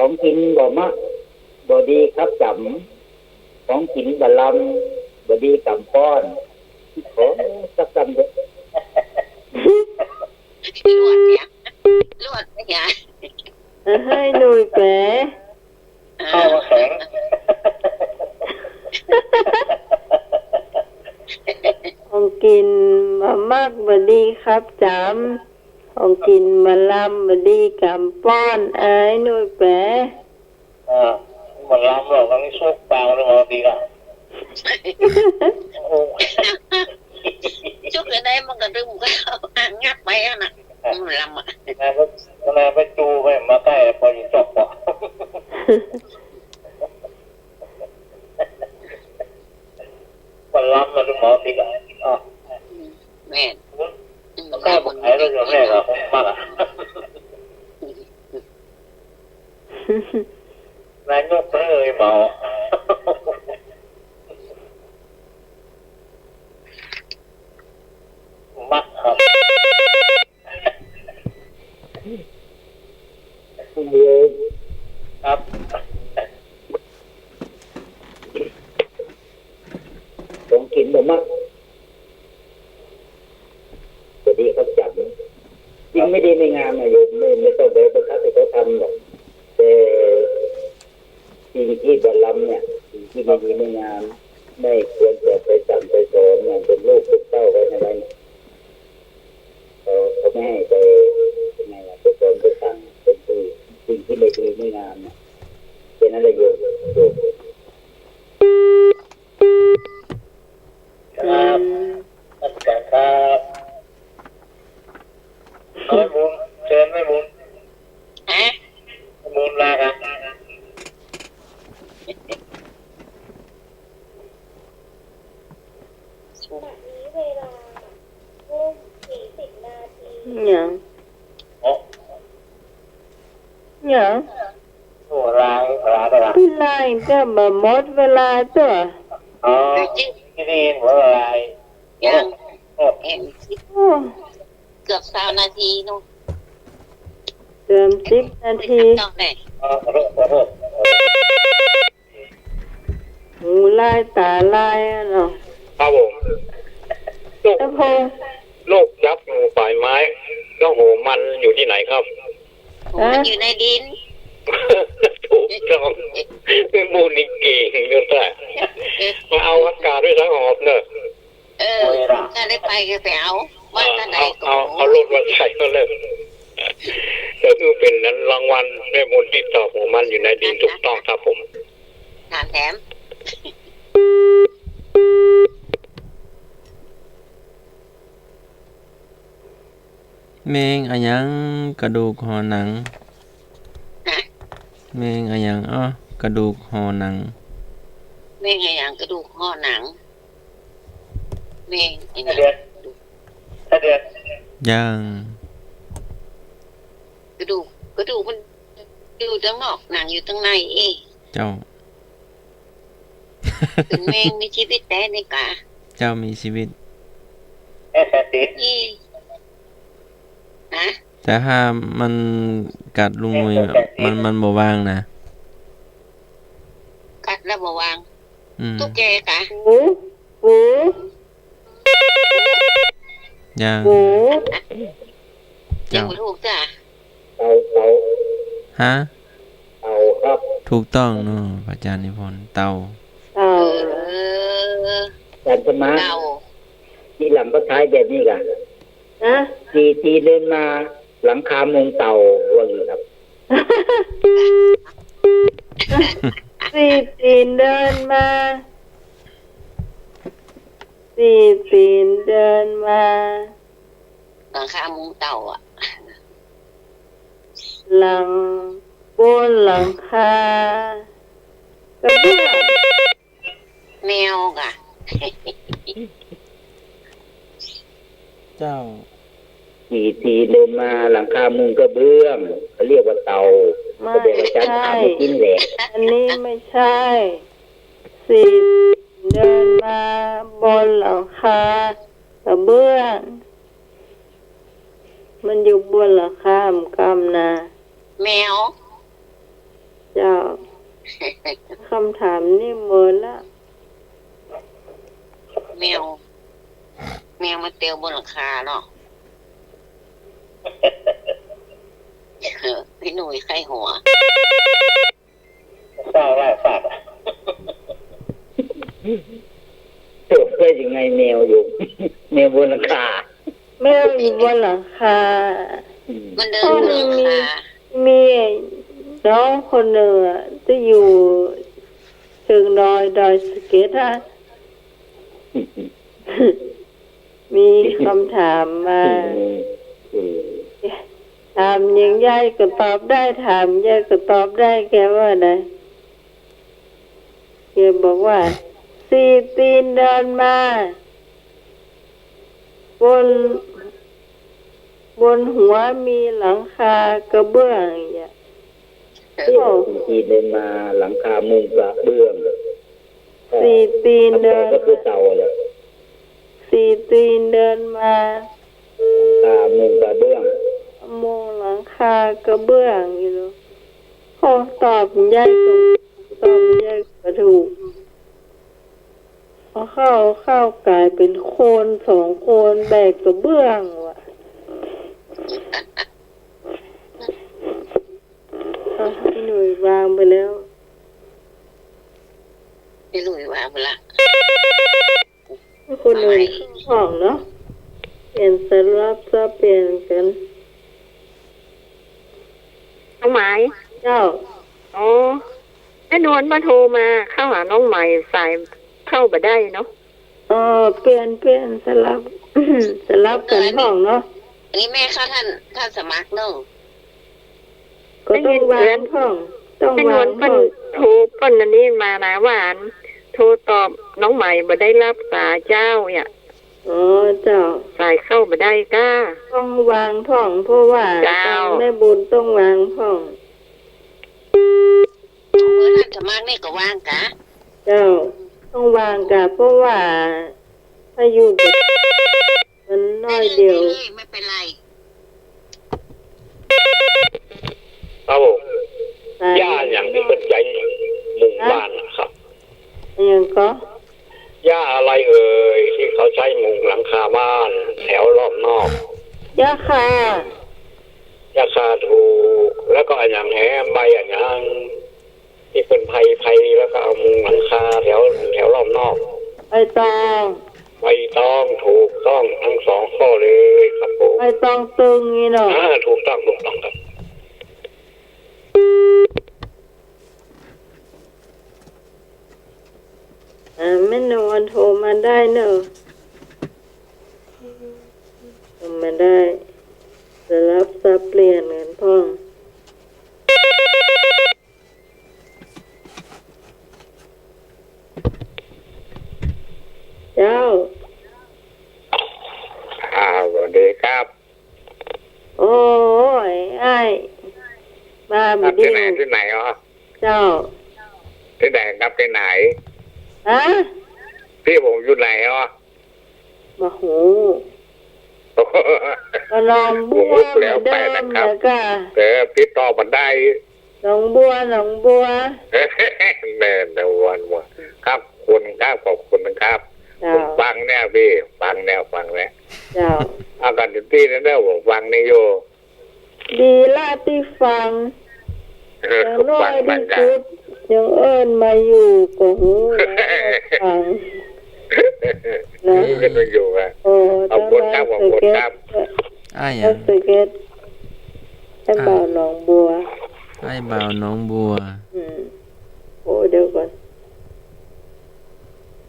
ของกิ๋นบ่มัก บ่ดีขับจ๋ำ ของกิ๋นบ่ลำ บ่ดีก๋ำป้อน ขอสักกำเถอะ ลวดเนี่ย ลวดเนี่ย เอ้ย หนุ่ยแป๋ เข้ามาแข็ง ของกิ๋นบ่มักบ่ดีขับจ๋ำ ของกิ๋นบ่ลำบ่ดีก๋ำป้อน เอ้ย หนุ่ยแป๋ เออ บ่ลำหรอก อันนี้สุกเปล่าเลย บ่ดีละ โอ้ สุกจะได้มันก็ดึงก็เอาอ่างงับไปอะน่ะ มันลำอะ นายไป นายไปจูไปมาใกล้ ปออยู่จอกปอ บ่ลำมาดูหมอสิกะ อ๋อ แม่น อืม ก็บอกไอ้เรื่องแรกอะ ผมมากอะ นายกเอ้ย เมา มักครับ ครับ ของกิ๋นบ่มัก บ่ดีขับจ๋ำ กิ๋นไม่ดีไม่งามนะโยม ไม่ ไม่ต้องไปบังคับให้เขาทำหรอก แต่สิ่งที่บ่ลำเนี่ย สิ่งที่ไม่ดีไม่งาม ไม่ควรจะไปสั่งไปสอนเนี่ย เป็นลูกเป็นเต้าไว้ในนั้น เขา เขาไม่ให้ไป เป็นไงอะ ไปสอนไปสั่ง เป็นสิ่ง สิ่งที่ไม่ดีไม่งามเนี่ย แค่นั้นแหละโยม โยม ครับ นมัสการครับ เอาแม่บุญ เชิญแม่บุญ ฮะ แม่บุญลาครับ บัดนี้เวลาทุ่มสี่สิบนาที หยัง อ๋อ หยัง โอ้ ลา ลา ลา เวลาจะบ่หมดเวลาจ้ะ อ๋อ ที่นี่หมดเวลา ยัง โอ้ เห็น โอ้ เกือบซาวนาทีนู่น เติมสิบนาที ต้องได้ อ๋อ ขอโทษ ขอโทษ หูลายต๋าลายอะเนาะ ครับผม นก เจ้าพงษ์ นกยักษ์อยู่ปลายไม้ แล้วหัวมันอยู่ที่ไหนครับ หัวมัน ฮะ อยู่ในดิน ถูกต้อง แม่บุญนี่เก่งจังเลย มาเอาอากาศด้วยทั้งหอบเนอะ เออ ถ้าได้ไปก็ไปเอา ว่าถ้าได้ก็ เอา เอา เอารถมาใส่ก็เลย ก็คือเป๋นนั้นรางวัลแม่บุญตี้ตอบหัวมันอยู่ในดิน ถูกต้องครับผม ถามแถม แมงอะหยังกระดูกห่อหนัง ฮะ แมงอะหยัง อ้อ กระดูกห่อหนัง แมงอะหยังกระดูกห่อหนัง แมงอะหยัง เดี๋ยว เดี๋ยว ยัง กระดูก กระดูกมันอยู่ตังนอก หนังอยู่ตังใน เอ๊ะ เจ้า เป๋นแมงมีชีวิตแต๊นี่กา เจ้า มีชีวิต เอ๊ะ แต่ติด อี ฮะ แต่ถ้ามันกัดลุงหนุ่ย เอ๊ะ แต่ติด มัน มันบ่วางนะ กัดแล้วบ่วาง อืม ตุ๊กแกกา ปู ปู ยัง ปู ยัง เจ้า บ่ถูกจ้ะ เต่า เต่า ฮะ เต่าครับ ถูกต้องเนาะ พระอาจารย์นิพนธ์ เต่า เต่า เออ อาจารย์สมาน เต่า ทีหลังก็ใจ๊แบบนี้กะ ฮะ สี่ สี่เดินมา หลังคามุงเต่า ว่าอย่างนี้ครับ สี่ สี่เดินมา สี่ สี่เดินมา หลังคามุงเต่าอะ หลัง บนหลังคา กระเบื้อง แมวกะ เจ้า สี่ สี่เดินมา หลังคามุงกระเบื้อง เขาเรียกว่าเต่า ไม่ ก็บอกอาจารย์ถามเมื่อกี้นี่แหละ ใช่ อันนี้ไม่ใช่ สี่ เดินมา บนหลังคา กระเบื้อง มันอยู่บนหลังคา มันกำนะ แมว กำถามนี่เมินละ แมว แมวมาเตียวบนหลังคาเนาะ เออ พี่หนุ่ยใคร่หัว เศร้าไร้ฝาก เออ ว่ายังไงแมวอยู่ แมวบนหลังคา แมวอยู่บนหลังคา อืม มันเดินบนหลังคา มี มีน้องคนหนึ่งอะ ตี้อยู่เชิงดอย ดอยสะเก็ดอะ มีกำถามมา อืม อืม ถามยังยายก็ตอบได้ ถามยายก็ตอบได้ แกว่าไง แกบอกว่า สี่ตีนเดินมา บน บนหัวมีหลังคากระเบื้องอย่างเงี้ย โอ้ สี่ตีนเดินมา หลังคามุงกระเบื้อง สี่ตีนเดิน คำตอบก็คือเต่าแหละ สี่ตีนเดินมา หลังคามุงกระเบื้อง มุงหลังคากระเบื้องอยู่เนาะ โอ้ ตอบยายก็ ตอบยายก็ถูก เอาเข้า เข้ากลายเป็นโคนสองโคนแบกกระเบื้องว่ะ เอา ไอ้หนุ่ยวางไปแล้ว ไอ้หนุ่ยวางไปละ คนหนึ่งเข้าห้องเนาะ เปลี่ยนสลับสับเปลี่ยนกั๋น น้องไหม เจ้า อ๋อ แม่นวลมาโทรมาเข้าหาน้องไหม สายเข้าบ่ได้เนาะ เออ เปลี่ยน เปลี่ยนสลับ สลับกั๋นห้องเนาะ อันนี้แม่เข้าท่าน ท่านสมัครเนาะ ก็ต้องวางห้อง ต้องวางห้อง แม่นวลเปิ้นโทรเปิ้นอันนี้มานะ ว่าอันโทรตอบน้องไหมบ่ได้รับสายเจ้าเนี่ย อ๋อ เจ้า สายเข้าบ่ได้ก้า ต้องวางห้อง เพราะว่า เจ้า ทางแม่บุญต้องวางห้อง เบอร์ท่านสมัครนี่ก็วางกะ เจ้า ต้องวางกะ เพราะว่าถ้าอยู่ มันน้อยเดียว ได้เลย ได้เลย ไม่เป็นไร ครับผม หญ้าอะหยังตี้เปิ้นใจ๊มุงบ้านนะครับ อะหยังก็ หญ้าอะไรเอ่ย ตี้เขาใจ๊มุงหลังคาบ้านแถวรอบนอก หญ้าคา หญ้าคาถูก แล้วก็อะหยังแหม ใบอะหยัง ตี้เปิ้นไผ่ ไผ่ แล้วก็เอามุงหลังคาแถว แถวรอบนอก ใบตอง ใบตอง ถูกต้องทั้งสองข้อเลยครับผม ใบตองตึงนี่เนาะ อ่า ถูกต้อง ถูกต้องครับ อ่า แม่นวลโทรมาได้เนาะ โทรมาได้ สลับสับเปลี่ยนกั๋นพ่อง เจ้า อ่า สวัสดีครับ โอ้ย อ้าย มาบ่ดี ตี้ไหน ตี้ไหนอ๋อ เจ้า ตี้ไหนครับ ตี้ไหน ฮะ ตี้ผมอยู่ไหนอ๋อ บ่ฮู้ ก็หนองบัว ผมก็แล้วไปนะครับ เหมือนเดิม แล้วก็ เออ ติดต่อมาได้ หนองบัว หนองบัว แม่น หนองบัว ครับ ขอบคุณครับ ขอบคุณนะครับ เจ้า ผมฟังเนี่ยพี่ ฟังเนี่ย ฟังเนี่ย เจ้า เอากั๋นตี้นี่เน่อ ผมฟังนี่อยู่ ดีละตี้ฟัง เออ อย่างน้อยตี้สุด ยังเอิ้นมาอยู่ก็ฮู้แล้วว่าฟัง นะ เอิ้นมาอยู่อะ โอ้ ขอบคุณครับ ขอบคุณครับ อ้ายหยัง ดอยสะเก็ด อ้ายบ่าวหนองบัว อ้ายบ่าวหนองบัว อืม โอ้ เดี๋ยวก่อน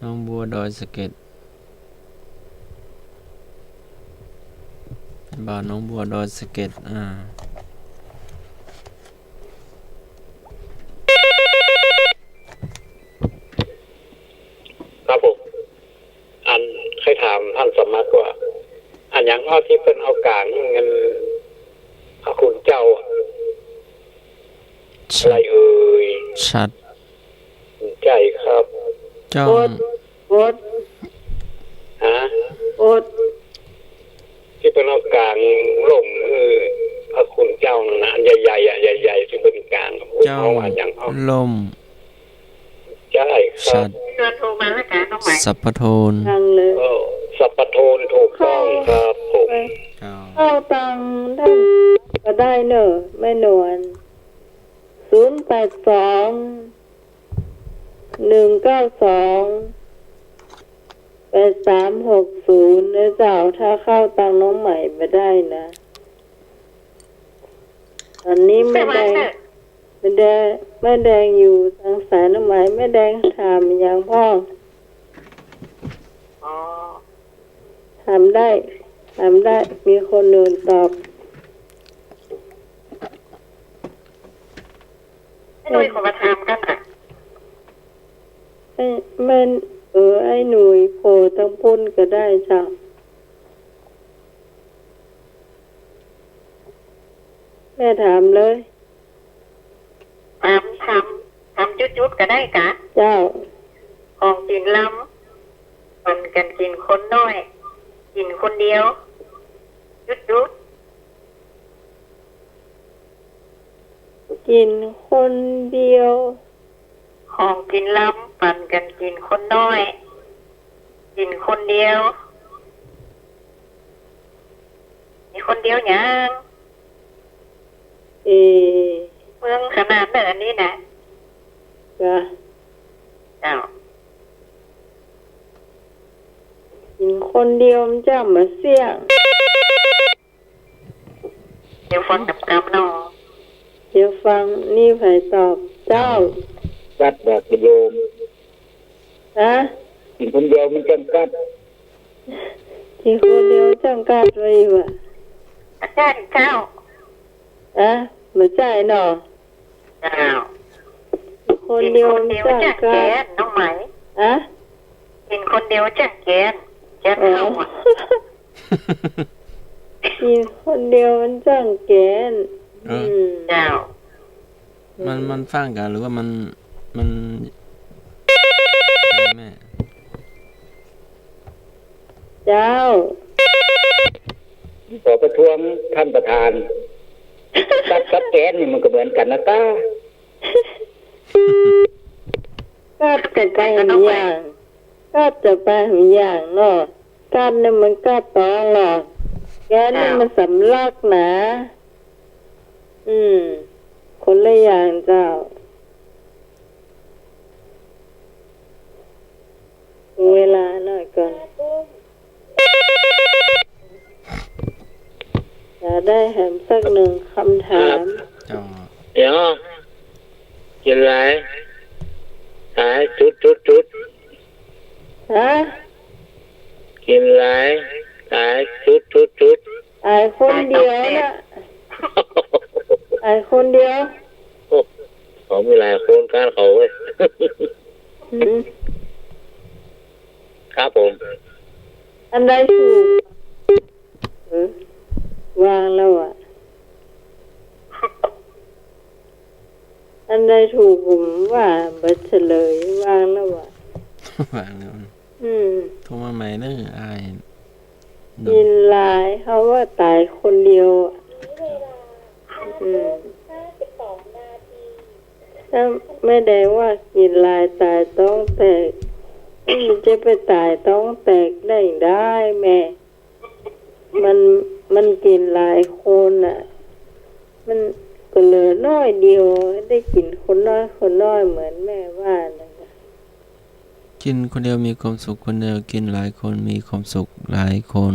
หนองบัวดอยสะเก็ด อ้ายบ่าวหนองบัวดอยสะเก็ด อ่า ครับผม อันใค่ถามท่านสมัครว่า อะหยังอ้อตี้เปิ้นเอาก๋างเงินพระคุณเจ้าอะ ฉัตร อะไรเอ่ย ฉัตร ใจ้ครับ จ้อง โอ๊ต โอ๊ต ฮะ โอ๊ต ตี้เปิ้นเอาก๋างล่มหื้อพระคุณเจ้านั่นนะ อันใหญ่ๆ อะ ใหญ่ๆ ตี้เปิ้นก๋าง จ้อง เอาอะหยังอ้อ ล่ม ชัด เชิญโทรมาแล้วกันน้องไหม สัพพโทน ฟังเลย เออ สัพพโทนถูกต้องครับผม เจ้า เข้าตังด้านก็ได้เนอะ แม่นวล ศูนย์แปดสอง หนึ่งเก้าสอง แปดสามหกศูนย์ นะเจ้า ถ้าเข้าตังน้องไหมบ่ได้นะ ตอนนี้แม่แดง แม่แดง แม่แดงอยู่ตางสายน้องไหม แม่แดงถามอะหยังพ่อง อ๋อ ถามได้ ถามได้ มีคนอื่นตอบ ไอ้หนุ่ยเขามาถามกั๋นน่ะ ไอ้ แม่น เออ ไอ้หนุ่ยโผล่ตางปู๊นก็ได้เจ้า แม่ถามเลย ถาม ถาม ถามจุดๆ ก็ได้กะ เจ้า ของกิ๋นลำ ปันกั๋นกิ๋นคนน้อย กิ๋นคนเดียว จุดๆ กิ๋นคนเดียว ของกิ๋นลำ ปันกั๋นกิ๋นคนน้อย กิ๋นคนเดียว มีคนเดียวหยัง เอ เมืองขนาดนั้นอันนี้นะ จ้ะ เจ้า กิ๋นคนเดียวมันจะมาเสี้ยง เดี๋ยวฟังกำๆ เนาะ เดี๋ยวฟัง นี่ใผตอบ เจ้า กั๊ดบอกโยม ฮะ กิ๋นคนเดียวมันจังกั๊ด กิ๋นคนเดียวจังกั๊ดว่าอี้วะ อาจารย์เจ้า ฮะ บ่ใจ้เนาะ เจ้า คนเดียวมันจังกั๊ด กิ๋นคนเดียวจังแกน น้องไหม ฮะ กิ๋นคนเดียวจังแกน แกนเข้าอะ อ๋อ กิ๋นคนเดียวมันจังแกน เออ อืม เจ้า มัน มันฟั่งกั๋นหรือว่ามัน มัน แม่ เจ้า ขอประท้วงท่านประธาน กั๊ดกับแกนนี่มันก็เหมือนกั๋นนะก้า กั๊ดจะไปหยัง กั๊ดจะไปหยังเนาะ กั๊ดนี่มันกั๊ดตองเนาะ แกนนี่มันสำลักนะ อืม คนละอย่างเจ้า เวลาหน่อยก่อน จะได้แหมสักหนึ่งคำถาม เจ้า เดี๋ยว กิ๋นหลาย ต๋าย จุด จุด จุด ฮะ กิ๋นหลาย ต๋าย จุด จุด จุด ต๋ายคนเดียวน่ะ ต๋ายคนเดียว โอ้ เขามีหลายคนก้านเขาเว้ย อืม ครับผม อันใดถูก เออ วางแล้วอะ อันใดถูกผมว่าบ่เฉลย วางแล้วอะ วางแล้ว อืม โทรมาใหม่เด้อ อ้าย กิ๋นหลาย เขาว่าต๋ายคนเดียวอะ อืม ถ้าแม่แดงว่ากิ๋นหลายต๋ายต๊องแตก มันจะไปต๋ายต๊องแตกได้ ได้แม่ มัน มันกิ๋นหลายคนน่ะ มันก็เหลือน้อยเดียว ได้กิ๋นคนน้อยคนน้อยเหมือนแม่ว่านั่นน่ะ กิ๋นคนเดียวมีความสุขคนเดียว กิ๋นหลายคนมีความสุขหลายคน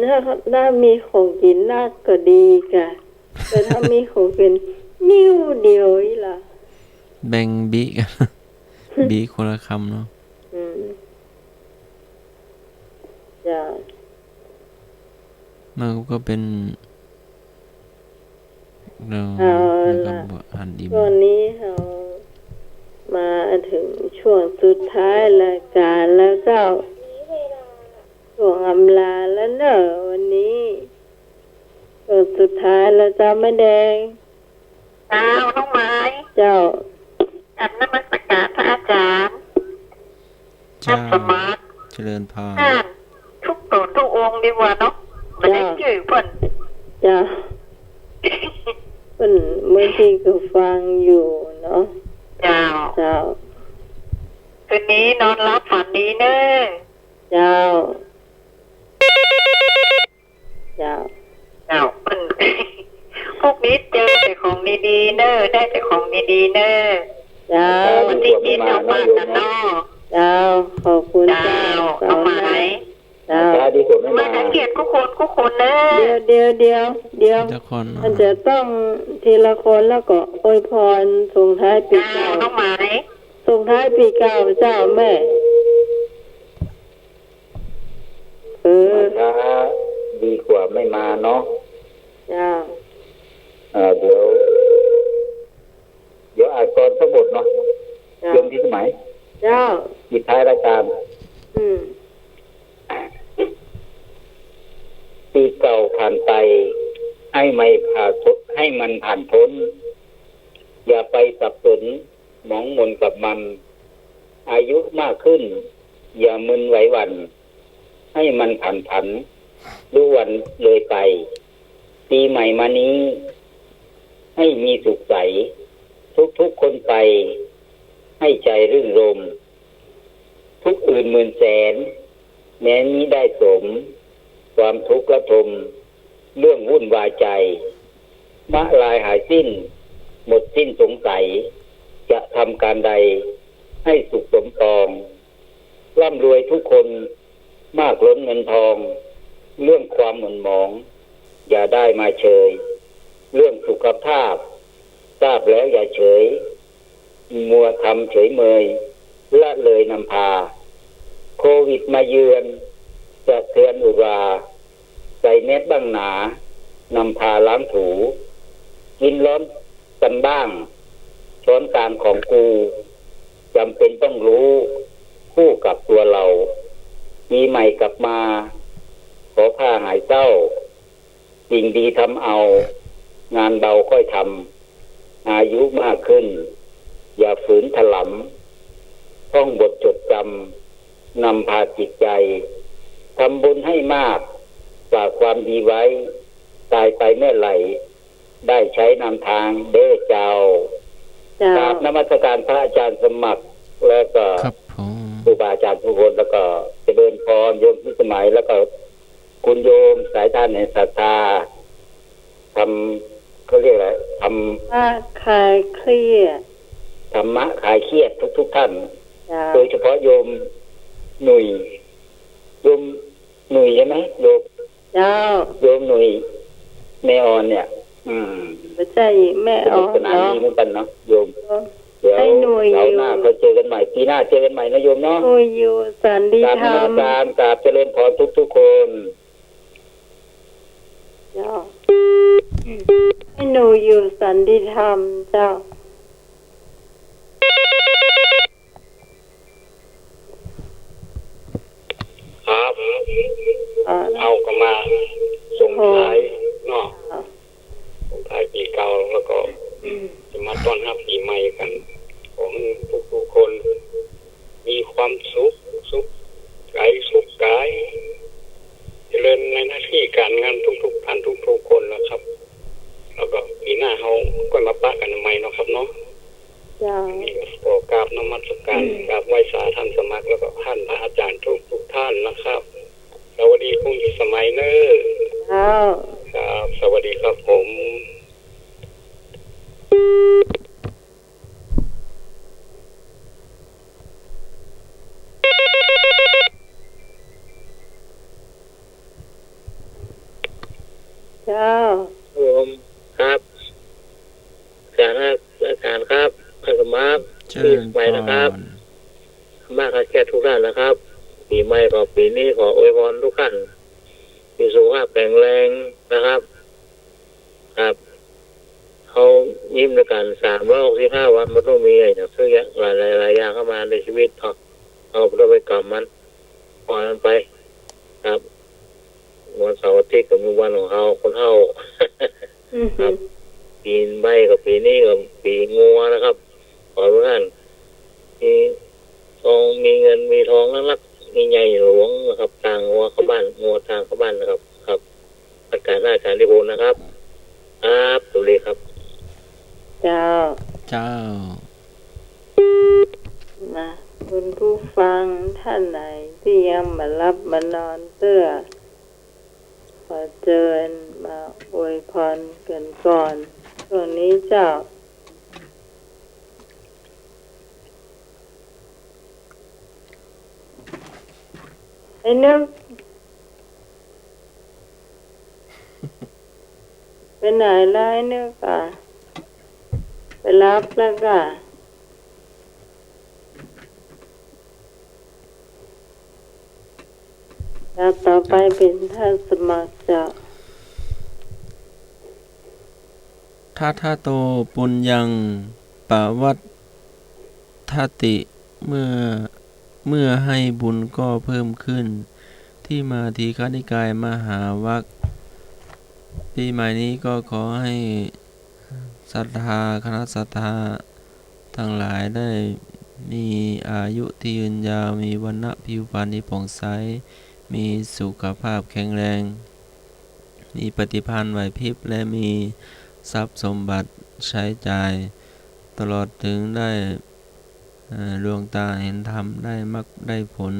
ถ้า ถ้ามีของกิ๋นนักก็ดีกะ แต่ถ้ามีของกิ๋นนิ้วเดียวอี้ล่ะ แบ่งบิกั๋น บิคนละคำเนาะ อืม จ้ะ มันก็เป๋น เฮา เฮาก็ เอาละ บ่หันอิ่ม ต๋อนนี้เฮามาเถิงช่วงสุดท้ายรายก๋านแล้วเจ้า ช่วงอำลาแล้วเนาะ วันนี้ ช่วงสุดท้ายแล้วเจ้า แม่แดง เจ้า น้องไม้ เจ้า กราบนมัสก๋านพระอาจ๋ารย์ เจ้า ท่านสมาร์ท เจริญพร ท่านทุกต๋นทุกองค์ดีกว่าเนาะ บ่ได้ เจ้า จื้อเปิ้น เจ้า เปิ้นบางทีก็ฟังอยู่เนาะ เจ้า เจ้า เค ดีเน่อ เจ้า เจ้า เจ้า มัน พวกนี้เจอแต่ของดีๆ เน่อ ได้แต่ของดีๆ เน่อ เจ้า วันนี้กินเอาปากกันเนาะ เจ้า ขอบคุณเจ้า เจ้า เอาไหม เจ้า เจ้า ดีกว่าไม่มา มาสังเกตทุกคน ทุกคนเน่อ เดี๋ยว เดี๋ยว เดี๋ยว เดี๋ยว เดี๋ยวก่อนนะ มันจะต้องทีละคนแล้วก็อวยพรส่งท้ายปีเก่า เจ้า น้องไหม ส่งท้ายปีเก่าเจ้าแม่ เออ มาช้าดีกว่าไม่มาเนาะ เจ้า อ่า เดี๋ยว เดี๋ยวอ่านกลอนสักบทเนาะ เจ้า โยมพิสมัย เจ้า ปิดท้ายรายการ อืม ปีเก่าผ่านไป ให้ไม่ผ่า ให้มันผ่านพ้น อย่าไปสับสน หมองหมนกับมัน อายุมากขึ้น อย่ามึนไหวหวั่น ให้มันผันผัน รู้วันเลยไป ปีใหม่มานี้ ให้มีสุขใส ทุกๆ คนไป ให้ใจรื่นรมย์ ทุกข์อื่นหมื่นแสน แม้มิได้สม ความทุกข์ระทม เรื่องวุ่นวายใจ มะลายหายสิ้น หมดสิ้นสงสัย จะทำการใด ให้สุขสมปอง ร่ำรวยทุกคน มากล้นเงินทอง เรื่องความหม่นหมอง อย่าได้มาเชย เรื่องสุขภาพ ทราบแล้วอย่าเฉย มัวทำเฉยเมย ละเลยนำพา โควิดมาเยือน สะเทือนอุรา ใส่แมสบ้างหนา นำพาล้างถู กินร้อนกันบ้าง ช้อนกลางของกู จำเป็นต้องรู้ คู่กับตัวเรา ปีใหม่กลับมา ขอพาหายเศร้า สิ่งดีทำเอา งานเบาค่อยทำ อายุมากขึ้น อย่าฝืนถลำ ท่องบทจดจำ นำพาจิตใจ ทำบุญให้มาก ฝากความดีไว้ ตายไปเมื่อไหร่ ได้ใช้นำทางเด้อเจ้า เจ้า กราบนมัสการพระอาจารย์สมัคร แล้วก็ ครับผม ครูบาอาจารย์ทุกคน แล้วก็เจริญพรโยมพิสมัย แล้วก็คุณโยมสายทานแห่งศรัทธา ธรรม เขาเรียกอะไร ธรรมะคลายเครียด ธรรมะคลายเครียดทุกๆ ท่าน เจ้า โดยเฉพาะโยมหนุ่ย โยมหนุ่ยใช่ไหม โยม เจ้า โยมหนุ่ย แม่ออนเนี่ย อืม บ่ใจ้แม่ออน สนุกสนานดีเหมือนกันเนาะโยม เออ เดี๋ยว ไอ้หนุ่ย คราวหน้า อยู่ ค่อยเจอกันใหม่ ปีหน้าเจอกันใหม่นะโยมเนาะ หนุ่ยอยู่สันติธรรม กราบนมัสการ กราบเจริญพรทุกๆ คน เจ้า ไอ้หนุ่ยอยู่สันติธรรม เจ้า ครับ อ่า เอาก็มาส่งท้ายเนาะ ครับ ส่งท้ายปีเก่า แล้วก็ อืม จะมาต้อนรับปีใหม่กัน ขอให้ทุกๆ คน มีความสุข สุขกาย สุขกาย เจริญในหน้าที่การงานทุกๆ ท่านทุกๆ คนนะครับ แล้วก็ปีหน้าเฮาก็มาปะกันใหม่เนาะครับเนาะ เจ้า อันนี้ก็ขอกราบนมัสการ อืม กราบไหว้สาท่านสมัคร แล้วก็ท่านพระอาจารย์ทุกๆ ท่านนะครับ สวัสดีคุณพิสมัยเนอะ เจ้า ครับ สวัสดีครับผม เจ้า ครับผม ครับ อาจารย์ครับ อาจารย์ครับ อาตมา เจริญพร ปีใหม่นะครับ มาขอแขกทุกท่านนะครับ ปีใหม่ก็ปีนี้ขออวยพรทุกท่าน มีสุขภาพแข็งแรงนะครับ ครับ เฮายิ้มด้วยกัน สามร้อยหกสิบห้าวัน มันต้องมีอะไรสักอย่าง หลายๆ หลายอย่างเข้ามาในชีวิตเนาะ เฮาบ่ต้องไปกำมัน ปล่อยมันไป ครับ วันเสาร์อาทิตย์ก็มีวันของเฮา คนเฒ่า อือฮึ ครับ ปีใหม่ก็ปีนี้ก็ปีงัวนะครับ ขอทุกท่าน มีทอง มีเงิน มีทองนักๆ มีใหญ่หลวงนะครับ ตางงัวเข้าบ้าน งัวตางเข้าบ้านนะครับ ครับ นมัสการอาจารย์นิพนธ์นะครับ ครับ สวัสดีครับ เจ้า เจ้า มา คุณผู้ฟังท่านไหนตี้ยังบ่หลับบ่นอนเตื้อ ขอเจิญมาอวยพรกั๋นก่อนช่วงนี้เจ้า ไอ้นึก ไปไหนละไอ้นึกอะ ไปหลับแล้วก่า แล้วต่อไปเป๋นท่านสมัครเจ้า Tadato punyaṃ pavaḍḍhati เมื่อ เมื่อให้บุญก็เพิ่มขึ้น ที่มาทีฆนิกายมหาวัก ปีใหม่นี้ก็ขอให้ศรัทธา คณะศรัทธาทั้งหลายได้มีอายุที่ยืนยาว มีวรรณะผิวพรรณที่ผ่องใส มีสุขภาพแข็งแรง มีปฏิภาณไหวพริบ และมีทรัพย์สมบัติใช้จ่าย ตลอดถึงได้ เอ่อ ดวงตาเห็นธรรม ได้มรรคได้ผล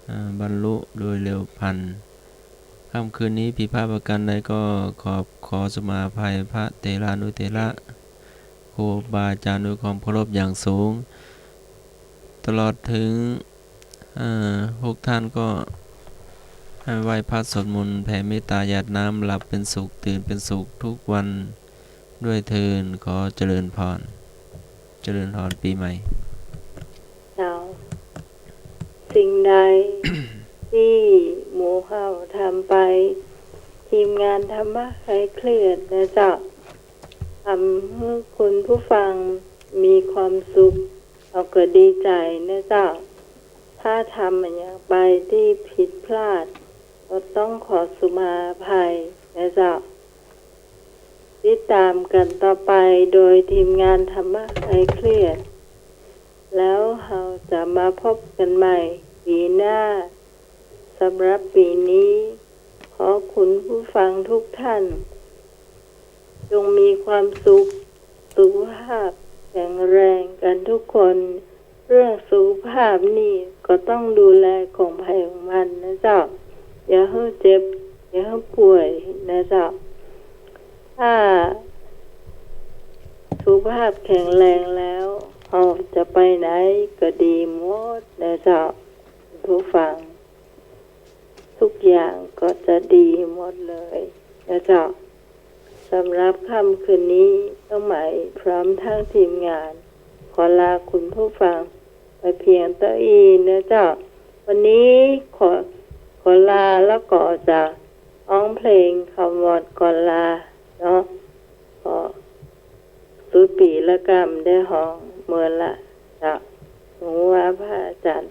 เอ่อ บรรลุโดยเร็วพลัน ค่ำคืนนี้ผิดพลาดประการใดก็ขอ ขอสุมาภัยพระเถรานุเถระ ครูบาอาจารย์ด้วยความเคารพอย่างสูง ตลอดถึง เอ่อ พวกท่านก็ให้ไหว้พระสวดมนต์ แผ่เมตตาหยาดน้ำ หลับเป็นสุข ตื่นเป็นสุขทุกวันด้วยเทอญ ขอเจริญพร เจริญพรปีใหม่ เจ้า สิ่งใดตี้หมู่เฮาทำไป ทีมงานธรรมะคลายเครียดนะเจ้า ทำหื้อคุณผู้ฟังมีความสุข เฮาก็ดีใจ๋นะเจ้า ถ้าทำอะหยังไปตี้ผิดพลาด ก็ต้องขอสุมาอภัยนะเจ้า ติดต๋ามกั๋นต่อไปโดยทีมงานธรรมะคลายเครียด แล้วเฮาจะมาพบกั๋นใหม่ปี๋หน้า สำหรับปี๋นี้ ขอคุณผู้ฟังทุกท่าน จงมีความสุข สุขภาพแข็งแรงกั๋นทุกคน เรื่องสุขภาพนี่ก็ต้องดูแลของใผของมันนะเจ้า อย่าหื้อเจ็บ อย่าหื้อป่วยนะเจ้า ถ้าสุขภาพแข็งแรงแล้ว เฮาจะไปไหนก็ดีหมดนะเจ้า ผู้ฟัง ทุกอย่างก็จะดีหมดเลยนะเจ้า สำหรับค่ำคืนนี้ น้องไหมพร้อมทั้งทีมงาน ขอลาคุณผู้ฟังไปเพียงเต้าอี้นะเจ้า วันนี้ขอ ขอลาแล้วก็จะฮ้องเพลงคำวอนก่อนลาเนาะ ขอสุปีละกำได้ฮ้องเมินละเจ้า หวังว่าพระอาจารย์